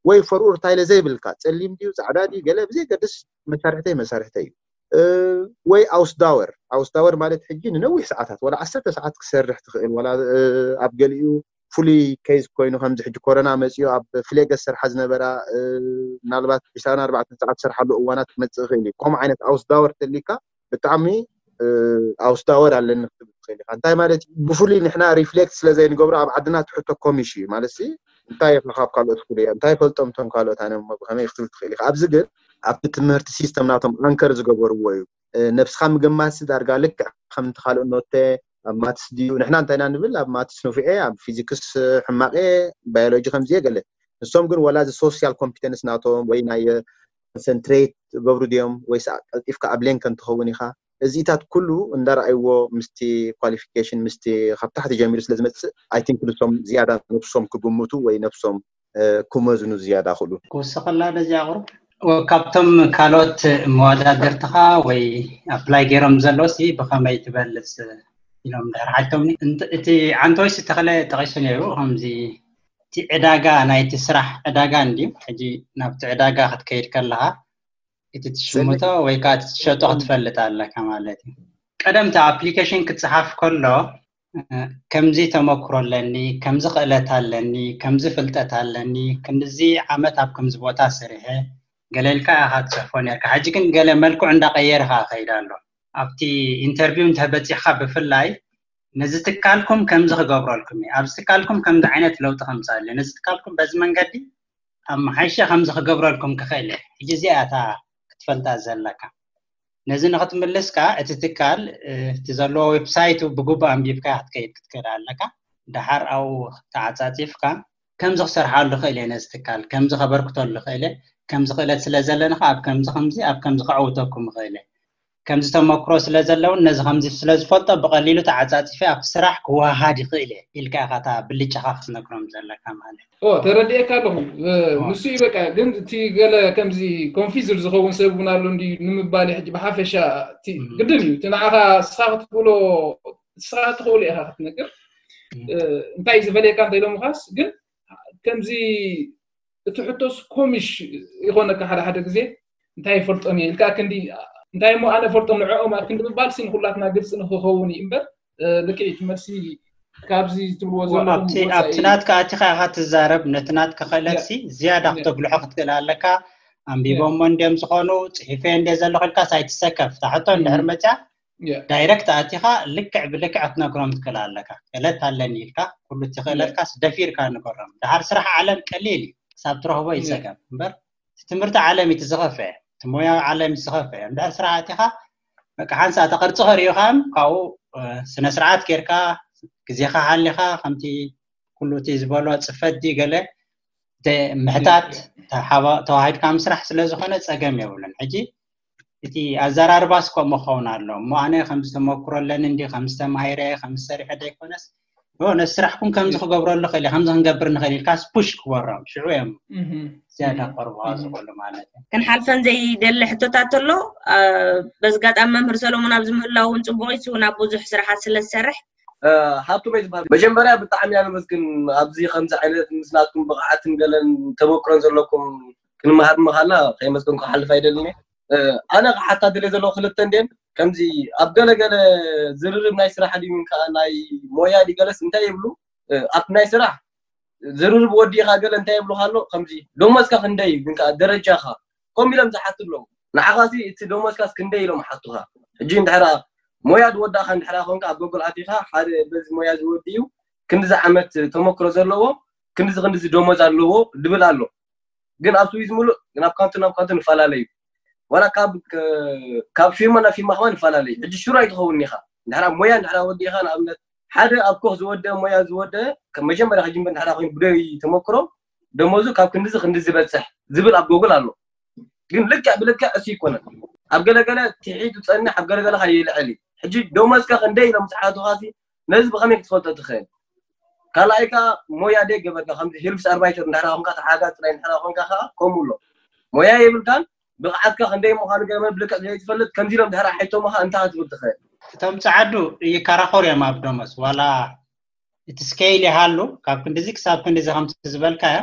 ወይ ፈርኡር ታይለ ዘይብልካ፣ ጸሊም ድዩ ጻዕዳ ድዩ ገለ ብዘይገድስ፣ መሳርሕተይ መሳርሕተይ እዩ። ወይ ኣውስዳወር፣ ኣውስዳወር ማለት ሕጂ ንነዊሕ ሰዓታት፣ ወላ ዓሰርተ ሰዓት ክሰርሕ ትኽእል፣ ወላ ኣብ ገሊኡ ፍሉይ ኬዝ ኮይኑ ከምዚ ሕጂ ኮረና መፅዮ ኣብ ፍሌገስ ሰርሓ ዝነበራ፣ ምናልባት ዕስራን ኣርባዕተን ሰዓት ሰርሓሉ እዋናት ክመፅእ ይኽእል እዩ። ከምኡ ዓይነት ኣውስዳወር ተሊካ ብጣዕሚ ኣውስዳወር ኣለኒ ክትብል ትኽእል ኢኻ። እንታይ ማለት እዩ? ብፍሉይ ንሕና ሪፍሌክት ስለ ዘይንገብሮ ኣብ ዓድና ትሕቶ ኮሚሽ እዩ ማለት ሲ፣ እንታይ ኢኻ ካብ ካልኦት ፍሉይ፣ እንታይ ፈልጦም እቶም ካልኦት ኣነ እሞ ብኸመይ ክትብል ትኽእል ኢኻ። ኣብዚ ግን ኣብቲ ትምህርቲ ሲስተም ናቶም ኣንከር ዝገበርዎ እዩ። ነብስኻ ምግማት ዳርጋ ልክዕ ከምቲ ካልእ ኖተ ኣብ ማትስ ድዩ፣ ንሕና እንታይ ኢና ንብል፣ ኣብ ማትስ ንፉዕ እየ፣ ኣብ ፊዚክስ ሕማቕ እየ፣ ባዮሎጂ ከምዚ እየ ገለ። ንሶም ግን ወላ እዚ ሶሻል ኮምፒተንስ ናቶም ወይ ናይ ኮንሰንትሬት ገብሩ ድዮም ወይስ ቀልጢፍካ ኣብ ሌንከን ትኸውን ኢኻ፣ እዚታት ኩሉ እንዳረኣይዎ ምስቲ ኳሊፊኬሽን ምስቲ ካብ ታሕቲ ጀሚሩ ስለ ዝመፅእ፣ ኣይ ቲንክ ንሶም ዝያዳ ነብሶም ክግምቱ ወይ ነብሶም ክመዝኑ ዝያዳ ክእሉ። ክውስኸላ ነዚ ኣቕርብ። ካብቶም ካልኦት መወዳደርትኻ ወይ ኣፕላይ ገይሮም ዘለዉ ሲ ብኸመይ ትበልፅ ኢሎም ድሕር ሓቶምኒ። እቲ ዓንቶይስ ተኽለ ጠቒሱ ነይሩ፣ ከምዚ እቲ ዕዳጋ ናይቲ ስራሕ ዕዳጋ እንድዩ። ሕጂ ናብቲ ዕዳጋ ክትከይድ ከለኻ እቲ ትሽምቶ ወይ ከዓ እቲ ትሸጦ ክትፈልጥ ኣለካ ማለት እዩ። ቀደም እቲ ኣፕሊኬሽን ክፅሓፍ ከሎ ከምዚ ተመክሮ ኣለኒ፣ ከምዚ ክእለት ኣለኒ፣ ከምዚ ፍልጠት ኣለኒ፣ ክንድዚ ዓመት ኣብ ከምዚ ቦታ ሰሪሐ ገለ ኢልካ ኢኻ ትፅሕፎ ነርካ። ሕጂ ግን ገለ መልክዑ እንዳቀየርካ ከይድ ኣሎ። ኣብቲ ኢንተርቪው እንተበፂሕካ ብፍላይ ነዚ ትካልኩም ከምዚ ክገብረልኩም እዩ፣ ኣብዚ ትካልኩም ከምዚ ዓይነት ለውጢ ከምፃእ ኣሎ፣ ነዚ ትካልኩም በዚ መንገዲ ኣመሓይሸ ከምዚ ክገብረልኩም ክኽእል እየ። ሕጂ እዚኣ እታ ክትፈልጣ ዘለካ። ነዚ ንክትምልስ ከዓ እቲ ትካል እቲ ዘለዎ ዌብሳይቱ ብግቡእ ኣንቢብካ ክትከይድ ክትክእል ኣለካ። ደሓር ኣብኡ ተዓፃፂፍካ ከምዚ ክሰርሓሉ ክእል እየ፣ ነዚ ትካል ከምዚ ከበርክተሉ ክእል እየ፣ ከምዚ ክእለት ስለ ዘለኒ ከዓ ኣብ ከምዚ ከምዚ ኣብ ከምዚ ከዕውተኩም ክእል እየ፣ ከምዚ ተመክሮ ስለ ዘለውን ነዚ ከምዚ ስለ ዝፈልጦ ብቐሊሉ ተዓፃፂፈ ኣብ ስራሕ ክወሃሃድ ይኽእል እየ ኢልካ ኢኻ እታ ብልጫኻ ክትነግሮም ዘለካ ማለት እዩ። ኦ፣ ተረዲኤካ ኣለኹ። እ፣ ኦ። ንሱ እዩ በቃ። ግን እቲ ገለ ከምዚ ኮንፊዝድ ዝኸውን ሰብ እውን ኣሎ እንዲ ንምባል ሕጂ ብሓፈሻ እቲ እም። ግድን እዩ። እቲ ንዓኻ ንስኻ ክትብሎ፣ ንስኻ ትኽእሎ ኢኻ ክትነግር። እም። እ፣ እንታይ እዩ ዝፈልየካ እንተ ኢሎምኻስ፣ ግን ከምዚ እቲ ሕቶስ ኮሚሽ ይኾነካ ሓደ ሓደ ግዜ። እንታይ ይፈልጦም እየ ኢልካ ክንዲ፣ እንታይ እሞ ኣነ ፈልጦም ንዕኦም ኣብ ክንዲ ምባል ሲ ንኹላትና ግልፂ ንክኸውን እዩ እምበር፣ እ፣ ልክዒት መልሲ ካብዚ ትብልዎ ዘለኹም ኣብቲ ወፃኢ። ኣብቲ ናትካ ኣቲኻ ኢኻ ትዛረብ። ነቲ ናትካ ክእለት ያ። ሲ ዝያዳ ያ። ክተጉልሖ ክትክእል ኣለካ። ኣንቢቦሞ ያ። እንድዮም ዝኾኑ፣ ፅሒፈ እንደ ዘለኹ ኢልካ ሳይትሰከፍ። እታ ሕቶ እንድሕር ም። መፅያ ያ። ዳይረክት ኣቲኻ ልክዕ ብልክዕ ክትነግሮም ትክእል ኣለካ። ክእለት ኣለኒ ኢልካ፣ ኩሉ እቲ ያ። ክእለትካስ ደፊርካ ንገሮም። ደሓር ስራሕ ዓለም ቀሊል እዩ፣ ክሳብ ትረኽቦ እዩ ያ። ፀገም እምበር፣ እቲ ትምህርቲ ዓለም እዩ ዝኸፍአ፣ እቲ ሞያዊ ዓለም እዩ ዝኸፍአ። እንድሕር ስራሕ ኣቲኻ፣ በቃ ሓንሳእ እቲ ቅርፂ ከርእዩኻም፣ ካብኡ፣ እ፣ ስነ ስርዓት ጌርካ፣ ግዜኻ ሓሊኻ፣ ከምቲ ኩሉ እቲ ዝበሎ ፅፈት ድዩ ገለ፣ ተ-፣ ምሕታት፣ ተሓባ-፣ ተዋሂድካ ምስራሕ ስለ ዝኾነ ፀገም የብሉን። ሕጂ እቲ ኣዘራርባስ ከምኡ ክኸውን ኣሎ። እሞ ኣነ ከምዚ ተመክሮ ኣለኒ እንዲ፣ ከምዚ ተማሂረ፣ ከምዚ ሰሪሐ ደይኮነስ፣ ኖ፣ ነዚ ስራሕኩም ከምዚ ክገብረሉ ክእል እየ፣ ከምዚ ክንገብር ንኽእል ኢልካስ ፑሽ ክበሮም፣ ሽዑ እዮም እህ። ዝያዳ እህ። ክቐርቡኻ እህ። ዝኽእሉ ማለት እዩ። ክንሓልፈን ዘይደሊ ሕቶታት ኣሎ። አ፣ በዚ ኣጋጣሚ መምህር ሰሎሞን ኣብዚ ምህላው እውን ጽቡቕ እዩ፣ ናብ ብዙሕ ስራሓት ስለ ዝሰርሕ። እ፣ ሃብቶም እየ ዝበሃል። መጀመርያ ብጣዕሚ እያ ነመስግን፣ ኣብዚ ከምዚ ዓይነት ምስ ናትኩም ብቕዓትን ገለን ተመክሮን ዘለኩም ክንመሃር ምኻና ከየመስገንኩ ክሓልፍ ኣይደልን እየ። እ፣ ኣነ ክሓታ ድልየ ዘለዎ ክልተ እንድየን፣ ከምዚ ኣብ ገለገለ ዝርርብ ናይ ስራሕ ድዩ፣ ወይ ከዓ ናይ ሞያ ድዩ፣ ገለስ እንታይ ይብሉ፣ እ፣ ኣብቲ ናይ ስራሕ ዝርርብ ወዲእኻ ገለ እንታይ ይብሉኻ ኣሎ፣ ከምዚ ደሞዝካ ክንደይ እዩ፣ ግን ከዓ ደረጃኻ ከምኡ ኢሎም ዝሓቱ ኣለዉ። ንዓኻሲ እቲ ደሞዝካስ ክንደይ ኢሎም ሓቱኻ? ሕጂ እንድሕራ ሞያ ዝወዳእኻ እንድሕራ ኮንካ፣ ኣብ ጎግል ኣቲኻ ሓደ በዚ ሞያ ዝወዲ እዩ፣ ክንዲዚ ዓመት ተመክሮ ዘለዎ፣ ክንዲዚ ክንዲዚ ደሞዝ ኣለዎ ድብል ኣሎ። ግን ኣብ ስዊዝ ሙሉእ ናብ ካንቶን ናብ ካንቶን ይፈላለ እዩ። ዋላ ካብ፣ ከ-፣ ካብ ፊርማ ናብ ፊርማ ከማን ይፈላለ እዩ። ሕጂ ሽሮ ኣይትኸውን ኢኻ። እንድሕራ ሞያ እንድሕራ ወዲእኻ፣ ንኣብነት ሓደ ኣብ ኮኽ ዝወደአ ሞያ ዝወደአ፣ ከም መጀመርያ ክጅምር እንድሕራ ኮይኑ ብደይ ተመክሮ፣ ደሞዙ ካብ ክንዲዚ ክንዲዚ ዝበጽሕ ዝብል ኣብ ጎግል ኣሎ። ግን ልክዕ ብልክዕ እሱ ይኮነን። ኣብ ገለገለ ትሒቱ ጸንሕ፣ ኣብ ገለገለ ከኣ ይልዕል እዩ። ሕጂ ደሞዝካ ክንደይ ኢሎም ዝሓቱኻሲ፣ ነዚ ብኸመይ ክትፈልጦ ትኽእል? ካልኣይ ከኣ ሞያ ደይ ገበርካ፣ ከምዚ ሄልፕስ ኣርባይተር እንድሕራ ኮንካ፣ ተሓጋዝ ጥራይ እንድሕራ ኮንካ ከኣ ከምኡ ኣሎ። ሞያ የብልካን፣ ብቕዓትካ ክንደይ ምዃኑ ገመ ብልክዕ ዘይትፈልጥ፣ ከምዚ ኢሎም እንድሕራ ሓይቶምኻ እንታይ ክትብል ትኽእል? እቶም ጸዓዱ ይከራኸሩ እዮም ኣብ ደሞዝ፣ ዋላ እቲ ስኬል ይሃሉ፣ ካብ ክንድዚ ክሳብ ክንድዚ ከምቲ ዝበልካዮ፣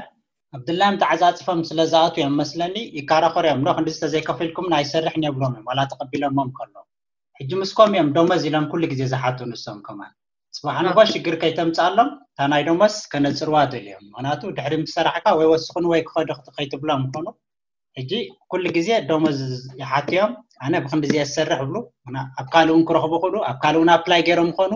ኣብ ድላዮም ተዓፃፅፎም ስለ ዝኣትዉ እዮም መስለኒ ይከራኸሩ እዮም። ዶ ክንዲ ተዘይከፊልኩም ኣይሰርሕን የብሎም እዮም፣ ዋላ ተቐቢሎሞም ከሎ። ሕጂ ምስኮም እዮም ደሞዝ ኢሎም ኩሉ ግዜ ዝሓቱ ንሶም ከማን። ፅባሕ ንጎ ሽግር ከይተምፅኣሎም እታ ናይ ደሞዝ ከነፅርዋ ደልዮም። ምክንያቱ ድሕሪ ምስ ሰራሕካ ወይ ወስኹን ወይ ክኸዱ ከይትብሎም ምኾኑ። ሕጂ ኩሉ ግዜ ደሞዝ ይሓትዮም። ኣነ ብክንዲ ዝሰርሕ ብሉ ኣብ ካልእ እውን ክረኽቡ ክእሉ፣ ኣብ ካልእ እውን ኣፕላይ ገይሮም ምኾኑ።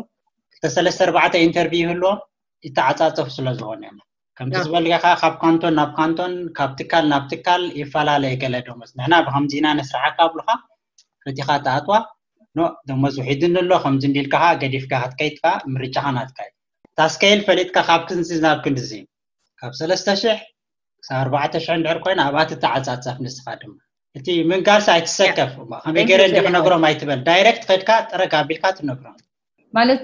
ክልተ ሰለስተ ኣርባዕተ ኢንተርቪው ይህልዎም፣ ይተዓፃፀፉ ስለ ዝኾነ እዮም። ከምቲ ዝበልካ ካብ ካንቶን ናብ ካንቶን፣ ካብ ትካል ናብ ትካል ይፈላለየ ገለ ደሞዝ። ንሕና ብከምዚ ኢና ነስርሓካ ብሉካ፣ ፈቲኻ ተኣትዋ። ኖ፣ ደሞዝ ውሒድኒ ኣሎ ከምዚ እንዲልካ ገዲፍካ ክትከይድ ከዓ ምርጫኻ ናትካ እዩ። ታስከይል ፈሊጥካ ካብ ክንዚ ናብ ክንድዚ፣ ካብ ሰለስተ ሽሕ ክሳብ ኣርባዕተ ሽሕ እንድሕር ኮይና ኣብኣ ትተዓፃፀፍ። ንስኻ ድማ እቲ ምንጋርስ ኣይትሰከፍ። ከመይ ገይረ እንዲ ክነግሮም ኣይትበል። ዳይሬክት ከድካ ጥረግ ኣቢልካ ትነግሮም። ማለት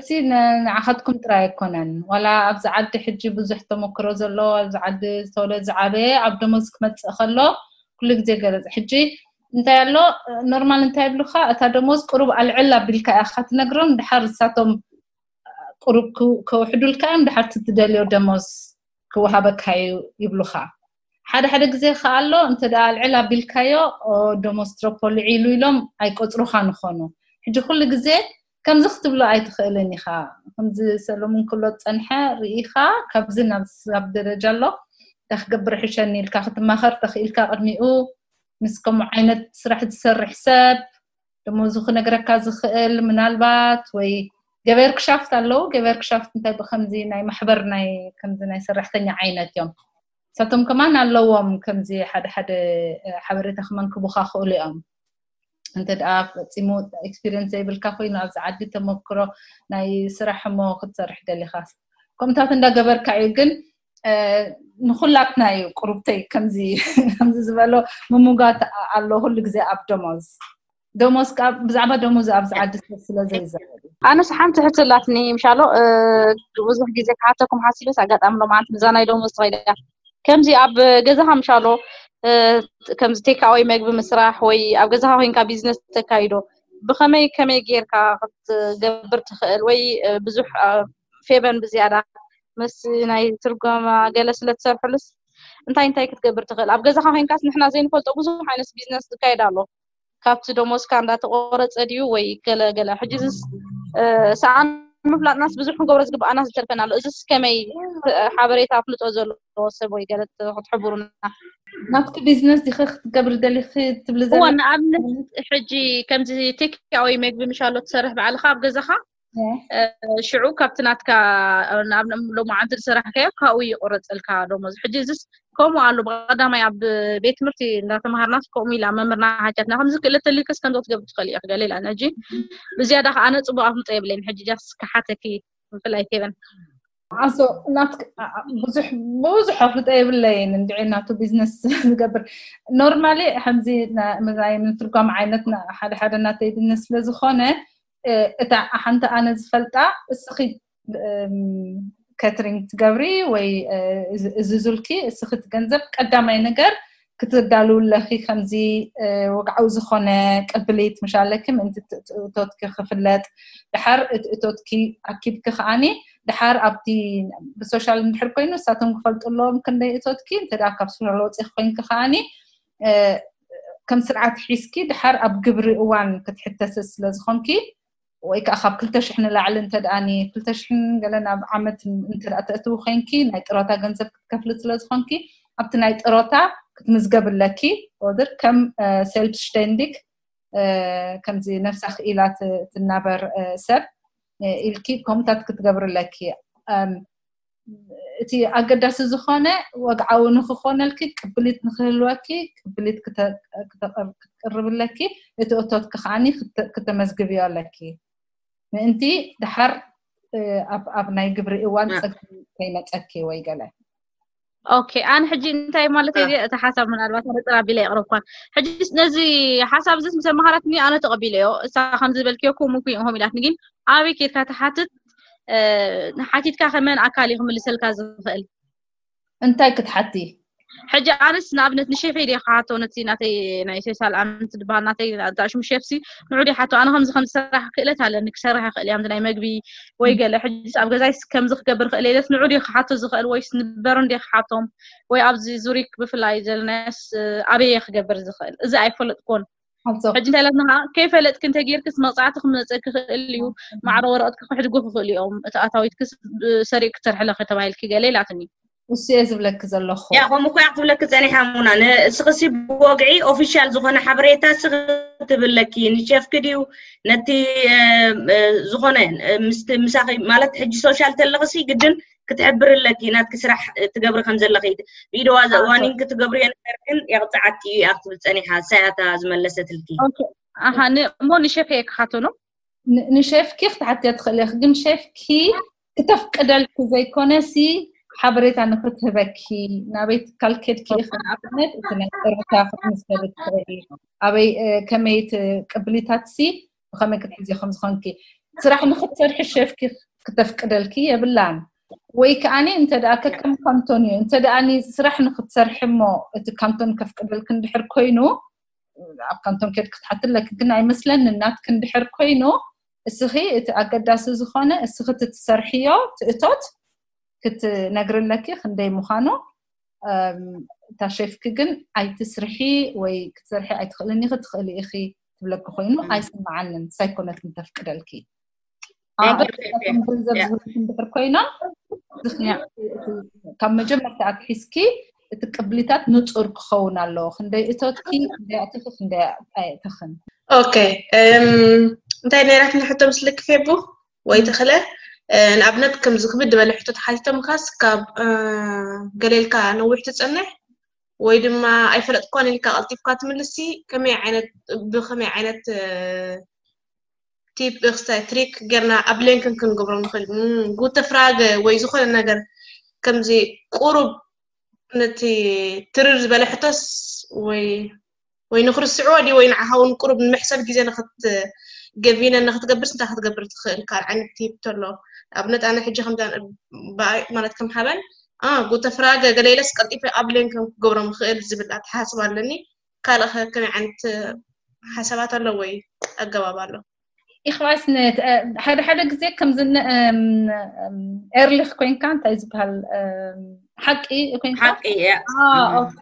ንዓኻትኩም ጥራይ ኣይኮነን፣ ዋላ ኣብዚ ዓዲ ሕጂ ብዙሕ ተመክሮ ዘለዎ፣ ኣብዚ ዓዲ ዝተወለደ ዝዓበየ ኣብ ደሞዝ ክመፅእ ከሎ ኩሉ ግዜ ገለፅ። ሕጂ እንታይ ኣሎ ኖርማል እንታይ ይብሉካ፣ እታ ደሞዝ ቁሩብ ኣልዕል ኣቢልካ ኢኻ ትነግሮም። ድሓር እሳቶም ቁሩብ ከውሕዱልካ እዮም፣ ድሓር ትደልዮ ደሞዝ ክወሃበካ እዩ ይብሉካ። ሓደ ሓደ ግዜ ከኣ ኣሎ እንተ ደኣ ኣልዕል ኣቢልካዮ ደሞዝ ትረፖ ልዒሉ ኢሎም ኣይቆፅሩኻን ይኾኑ። ሕጂ ኩሉ ግዜ ከምዚ ክትብሎ ኣይትኽእልን ኢኻ። ከምዚ ሰሎሙን ክብሎ ዝጸንሐ ርኢኻ ካብዚ ናብ ስጋብ ደረጃ ኣሎ እንታይ ክገብር ሕሸኒ ኢልካ ክትማኸር ተኽኢልካ ቅድሚኡ ምስ ከምኡ ዓይነት ስራሕ ዝሰርሕ ሰብ ደሞዙ ክነግረካ ዝኽእል ምናልባት ወይ ገበርክ ሻፍት ኣለዉ። ገበርክ ሻፍት እንታይ ብከምዚ ናይ ማሕበር ናይ ከምዚ ናይ ሰራሕተኛ ዓይነት እዮም። ንሳቶም ከማን ኣለዎም ከምዚ ሓደ ሓደ ሓበሬታ ክመንክቡካ ክእሉ እዮም። እንተ ደኣ ፈጺሙ ኤክስፒሪየንስ ዘይብልካ ኮይኑ ኣብዚ ዓዲ ተመክሮ ናይ ስራሕ እሞ ክትሰርሕ ደሊኻ ከምታት እንዳገበርካ እዩ። ግን ንኩላትና እዩ ቁሩብተይ ከምዚ ከምዚ ዝበሎ ምሙጋት ኣሎ ኩሉ ግዜ ኣብ ደሞዝ ደሞዝ ብዛዕባ ደሞዝ ኣብዚ ዓዲ ሰብ ስለ ዘይዛረብ። ኣነስ ሓንቲ ሕትላትኒ ምሻሎ ብዙሕ ግዜ ክሓተኩም ሓሲበስ ኣጋጣሚ ሎማዓንቲ ምዛ ናይ ደሞዝ ትኸይዳ ከምዚ ኣብ ገዛኻ ምሻሎ ከምዚ ቴካወይ መግቢ ምስራሕ ወይ ኣብ ገዛኻ ኮይንካ ቢዝነስ ተካይዶ ብኸመይ ከመይ ጌርካ ክትገብር ትኽእል ወይ ብዙሕ ፌበን ብዝያዳ ምስ ናይ ትርጎማ ገለ ስለ ትሰርሕሉስ እንታይ እንታይ ክትገብር ትኽእል? ኣብ ገዛኻ ኮይንካስ ንሕና ዘይንፈልጦ ብዙሕ ዓይነት ቢዝነስ ዝካየድ ኣሎ። ካብቲ ደሞዝካ እንዳተቆረፀ ድዩ ወይ ገለ ገለ? ሕጂ ዝስ ሰኣን ምፍላጥናስ ብዙሕ ክንገብሮ ዝግብኣና ዝተርፈና ኣሎ። እዚስ ከመይ ሓበሬታ ኣፍልጦ ዘለዎ ሰብ ወይ ገለ ክትሕብሩና? ናትኩ ቢዝነስ ዲኸ ክትገብሪ ደሊኺ ትብሊ ዘለ? ንኣብነት ሕጂ ከምዚ ቴክኣወይ መግቢ ምሻሎ ትሰርሕ ባዕልኻ ኣብ ገዛኻ ሽዑ ካብቲ ናትካ ሎማዓንቲ ዝሰራሕካዮ ካብኡ ይቆረፀልካ ደሞዝ። ሕጂ እዚስ ከምኡ ኣሎ። ብቀዳማይ ኣብ ቤት ትምህርቲ እንዳተምሃርናስ ከምኡ ኢላ መምህርና ሓጃትና ከምዚ ክእለት ተልክስ ከምዚ ክትገብር ትኽእል ኢኻ ገለ ኢላ። ሕጂ ብዝያዳ ከዓ ኣነ ፅቡቅ ኣፍልጦ የብለይን። ሕጂ ጃስ ክሓተኪ ምፍላይ ፌበን ኣሶ ናት ብዙሕ ብዙሕ ኣፍልጦ የብለይን እንድዒ ናቱ ቢዝነስ ዝገብር ኖርማሊ ከምዚ ናይ ምትርጓም ዓይነት ሓደ ሓደ ናተይ ቢዝነስ ስለ ዝኾነ እታ ሓንቲ ኣነ ዝፈልጣ እስኺ catering ትገብሪ ወይ እዝዙልኪ እስኺ ትገንዘብ ቀዳማይ ነገር ክትዳልው ኣለኺ ከምዚ ወግዓዊ ዝኾነ ቅብሊት ምሻለኪ ምእንቲ እቶትኪ ክፍለጥ ድሓር እቲ እቶትኪ ኣኪብኪ ከዓኒ ድሓር ኣብቲ ብሶሻል እንድሕር ኮይኑ እሳቶም ክፈልጡ ኣለዎም ክንደይ እቶትኪ እንተ ካብ ሶሻል ወፂኺ ኮይንኪ ከዓኒ ከም ስርዓት ሒዝኪ ድሓር ኣብ ግብሪ እዋን ክትሕተሲ ስለዝኾንኪ ወይ ከዓ ካብ ክልተ ሽሕ ንላዕሊ እንተ ደኣ ክልተ ሽሕን ገለ ናብ ዓመት እንተ ተእትዊ ኮይንኪ ናይ ጥሮታ ገንዘብ ክትከፍሊ ስለ ዝኾንኪ ኣብቲ ናይ ጥሮታ ክትምዝገብ ኣለኪ ወድር ከም ሴልፍስሽተንዲግ ከምዚ ነፍሳ ክኢላ ትናበር ሰብ ኢልኪ ከምኡታት ክትገብሪ ኣለኪ። እቲ ኣገዳሲ ዝኾነ ወግዓዊ ንክኾነልኪ ቅብሊት ንክህልወኪ ቅብሊት ክትቅርብለኪ እቲ እቶትኪ ከዓኒ ክተመዝግብዮ ኣለኪ ምእንቲ ድሓር ኣብ ናይ ግብሪ እዋን ፀግሚ ከይመፀኪ ወይ ገለ ኦኬ ኣነ ሕጂ እንታይ ማለት እየ እቲ ሓሳብ ምናልባት ኣነ ጥራ ቢለ የቅረብኳን ሕጂ ነዚ ሓሳብ እዚ ምስ ኣመሃራትኒ ኣነ ተቀቢለዮ እሳ ከም ዝበልክዮ ከምኡ ኩ ኢኹም ኢላትኒ ግን ኣበይ ኬድካ ትሓትት ንሓቲትካ ከመን ኣካል እዩ ክምልሰልካ ዝኽእል እንታይ ክትሓቲ ሕጂ ኣነስ ንኣብነት ንሼፈይ ድየ ክሓቶ፣ ነቲ ናተይ ናይ ሴሳል ኣንት ዝበሃል ናተይ ኣዳሽሙ ሼፍሲ ንዑ ድየ ሓቶ፣ ኣነ ከምዚ ከምዚ ስራሕ ክእለት ኣለኒ፣ ክሰርሕ ይኽእል እየ፣ ናይ መግቢ ወይ ገለ። ሕጂ ኣብ ገዛይ ከምዚ ክገብር ክእል ኢለስ ንዑ ድየ ክሓቶ ዝኽእል ወይስ ንበሮም ድየ ክሓቶም? ወይ ኣብዚ ዙሪክ ብፍላይ ዘለናስ ኣበየ ክገብር ዝኽእል? እዚ ኣይፈለጥኩን። ሕጂ እንታይ ኢላትና፣ ከይፈለጥኪ እንተጌርክስ መቕፃዕቲ ክመፀ ክኽእል እዩ፣ ማዕረ ወረቐትኪ ክሕድጉ ክኽእል እዮም፣ እቲ ኣታዊትክስ ሰሪቅ ክትሰርሕለኺ ተባሂልኪ ገለ ኢላትኒ። እሱ እየ ዝብለኪ ዘለኹ። ያ ከምኡ እኮ እያ ክትብለኪ ፀኒሓ ሙና። ንስኽሲ ብወግዒ ኦፊሻል ዝኾነ ሓበሬታ ስኽ ትብለኪ፣ ንሸፍኪ ድዩ ነቲ ዝኾነ ምስቲ ምሳኺ ማለት ሕጂ ሶሻል ተለኽሲ ግድን ክትሕብርለኪ ናትኪ ስራሕ ትገብሪ ከም ዘለኺ ቪዲዋ ዋኒንግ ክትገብርዮ ነገር ግን የቕፅዓኪ እዩ ክትብል ፀኒሓ። ሳያታ ዝመለሰትልኪ። ኣሃ እሞ ንሸፍኪ ክሓቶ ነው። ንሸፍኪ ክትሓትያ ትኽእል ኢኺ፣ ግን ሸፍኪ ክተፍቅደልኪ ዘይኮነሲ ሓበሬታ ንክትህበኪ፣ ናበይ ትካል ኬድኪ ኢኺ፣ ንኣብነት እቲ ናይ ጨረታ ክትምዝገቢ ትኽእሊ፣ ኣበይ ከመይ ትቅብሊታትሲ ብኸመይ ክትሕዝዮ ከም ዝኾንኪ፣ ስራሕ ንክትሰርሒ ሸፍኪ ክተፍቅደልኪ የብላን። ወይ ከኣኒ እንተ ደኣ ከከም ካንቶን እዩ፣ እንተ ደኣኒ ስራሕ ንክትሰርሒ እሞ እቲ ካንቶን ከፍቅደልኪ እንድሕር ኮይኑ ኣብ ካንቶን ኬድኪ ክትሓቲ ኣለኪ፣ ግን ኣይመስለንን ናትኪ እንድሕር ኮይኑ እስኺ እቲ ኣገዳሲ ዝኾነ እስኺ እቲ ትሰርሕዮ ትእቶት ክትነግሪ ኣለኪ ክንደይ ምዃኑ። እታ ሼፍኪ ግን ኣይትስርሒ ወይ ክትሰርሒ ኣይትኽእልን ኢኺ፣ ትኽእሊ ኢኺ ትብለኪ ኮይኑ ኣይስምዓንን፣ ሳይኮነትን ተፍቅደልኪ። ገንዘብ ዝህብኪ እንድሕር ኮይኖም ካብ መጀመርታ ኣትሒዝኪ እቲ ቅብሊታት ንፁር ክኸውን ኣለዎ። ክንደይ እቶትኪ፣ ክንደይ ኣእቲኺ፣ ክንደይ ኣየእተኽን። ኦኬ፣ እንታይ ነይራትና ሕቶ ምስልኪ ፌቡ ወይ ተኽለ? ንኣብነት ከምዚ ክብድ ዝበለ ሕቶ ተሓቲቶምካስ ካብ ገሌልካ ነዊሕ ትፀንሕ ወይ ድማ ኣይፈለጥኳን ኢልካ ቀልጢፍካ ትምልሲ፣ ከመይ ዓይነት ብኸመይ ዓይነት ቲፕ እኽስታይ ትሪክ ጌርና ኣብ ሌንክን ክንገብሮ ንኽእል። ጉተ ፍራገ ወይ ዝኾነ ነገር ከምዚ ቁሩብ ነቲ ትርር ዝበለ ሕቶስ ወይ ወይ ንክርስዕዎ ድዩ ወይ ንዓኻ እውን ቁሩብ ንመሕሰብ ግዜ ንክትገቢነ ንክትገብርስ እንታይ ክትገብር ትኽእል? ካልእ ዓይነት ቲፕ ተሎ ኣብነት ኣነ ሕጂ ከምዛ ማለት ከም ሓበን ጉተ ፍራገ ገለ ኢለስ ቀልጢፈ ኣብ ሌንክን ክገብሮም ይኽእል ዝብል ኣተሓሳስባ ኣለኒ። ካልእ ከ ከመይ ዓይነት ሓሳባት ኣሎ ወይ ኣገባብ ኣሎ? ይኽባስ ሓደ ሓደ ግዜ ከምዚ ኤርሊክ ኮይንካ እንታይ ዝበሃል ሓቂ ኮይንካ ሓቂ እያ። ኦኬ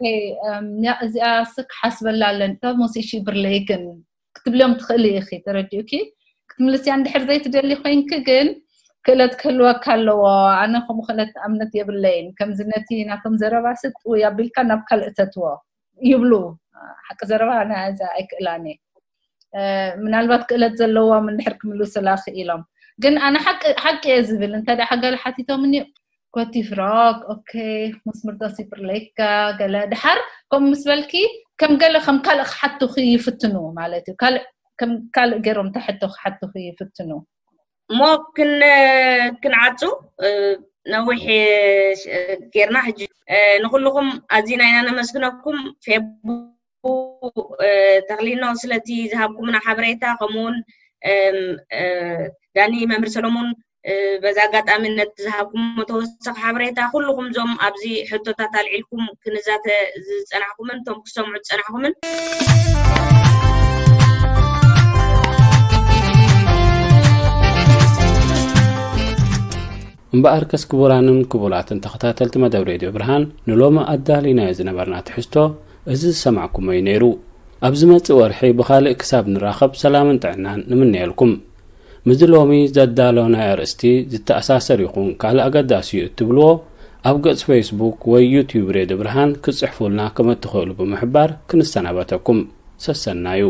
እዚኣ ስ ክሓስበላ ኣለኒ ካብ መሲእሽ ብርለይ ግን ክትብልዮም ትኽእሊ ኢኺ ተረዲኡኪ ክትምልስያ እንድሕር ዘይትደሊ ኮይንኪ ግን ክእለት ክህልወካ ኣለዎ። ኣነ ከምኡ ክእለት እምነት የብለይን ከምዚ ነቲ ናቶም ዘረባ ስጥ ወይ ኣቢልካ ናብ ካልእ ተትዎ ይብሉ። ሓቂ ዘረባ ኣነ እዛ ኣይክእላን እየ። ምናልባት ክእለት ዘለዎም እንድሕር ክምልሱላ ክኢሎም ግን ኣነ ሓቂ እየ ዝብል እንተ ደኣ ገለ ሓቲቶምኒ ኮቲ ፍራግ ኦኬ መስምርታ ሲብርለይካ ገለ ድሓር ከምኡ ምስ በልኪ ከም ገለ ከም ካልእ ክሓቱኺ ይፍትኑ ማለት እዩ። ካልእ ከም ካልእ ገይሮም ተሕቶ ክሓቱኺ ይፍትኑ። እሞ ክን ክንዓጹ ነዊሕ ጌርና ሕጂ ንኩልኹም ኣዚና ኢና ነመስግነኩም። ፌቡ ተኽሊኖ ስለቲ ዝሃብኩምና ሓበሬታ ከምኡውን ዳኒ መምህር ሰሎሞን በዚ ኣጋጣሚ ነቲ ዝሃብኩሞ ተወሳኺ ሓበሬታ ኩልኹም ዞም ኣብዚ ሕቶታት ኣልዒልኩም ክንዛተ ዝጸናሕኩምን እቶም ክሰምዑ ዝጸናሕኩምን እምበኣርከስ ክቡራንን ክቡራትን ተኸታተልቲ መደብ ሬድዮ ብርሃን ንሎሚ ኣዳሊናዮ ዝነበርና ትሕዝቶ እዚ ዝሰማዕኩሞ እዩ ነይሩ። ኣብ ዝመጽእ ወርሒ ብኻልእ ክሳብ ንራኸብ ሰላምን ጥዕናን ንምነየልኩም። ምስዚ ሎሚ ዘዳለናዮ ኣርእስቲ ዝተኣሳሰር ይኹን ካልእ ኣገዳሲ እዩ እትብልዎ ኣብ ገጽ ፌስቡክ ወይ ዩትዩብ ሬድዮ ብርሃን ክትጽሕፉልና ከም እትኽእሉ ብምሕባር ክንሰናበተኩም። ሰሰናዩ።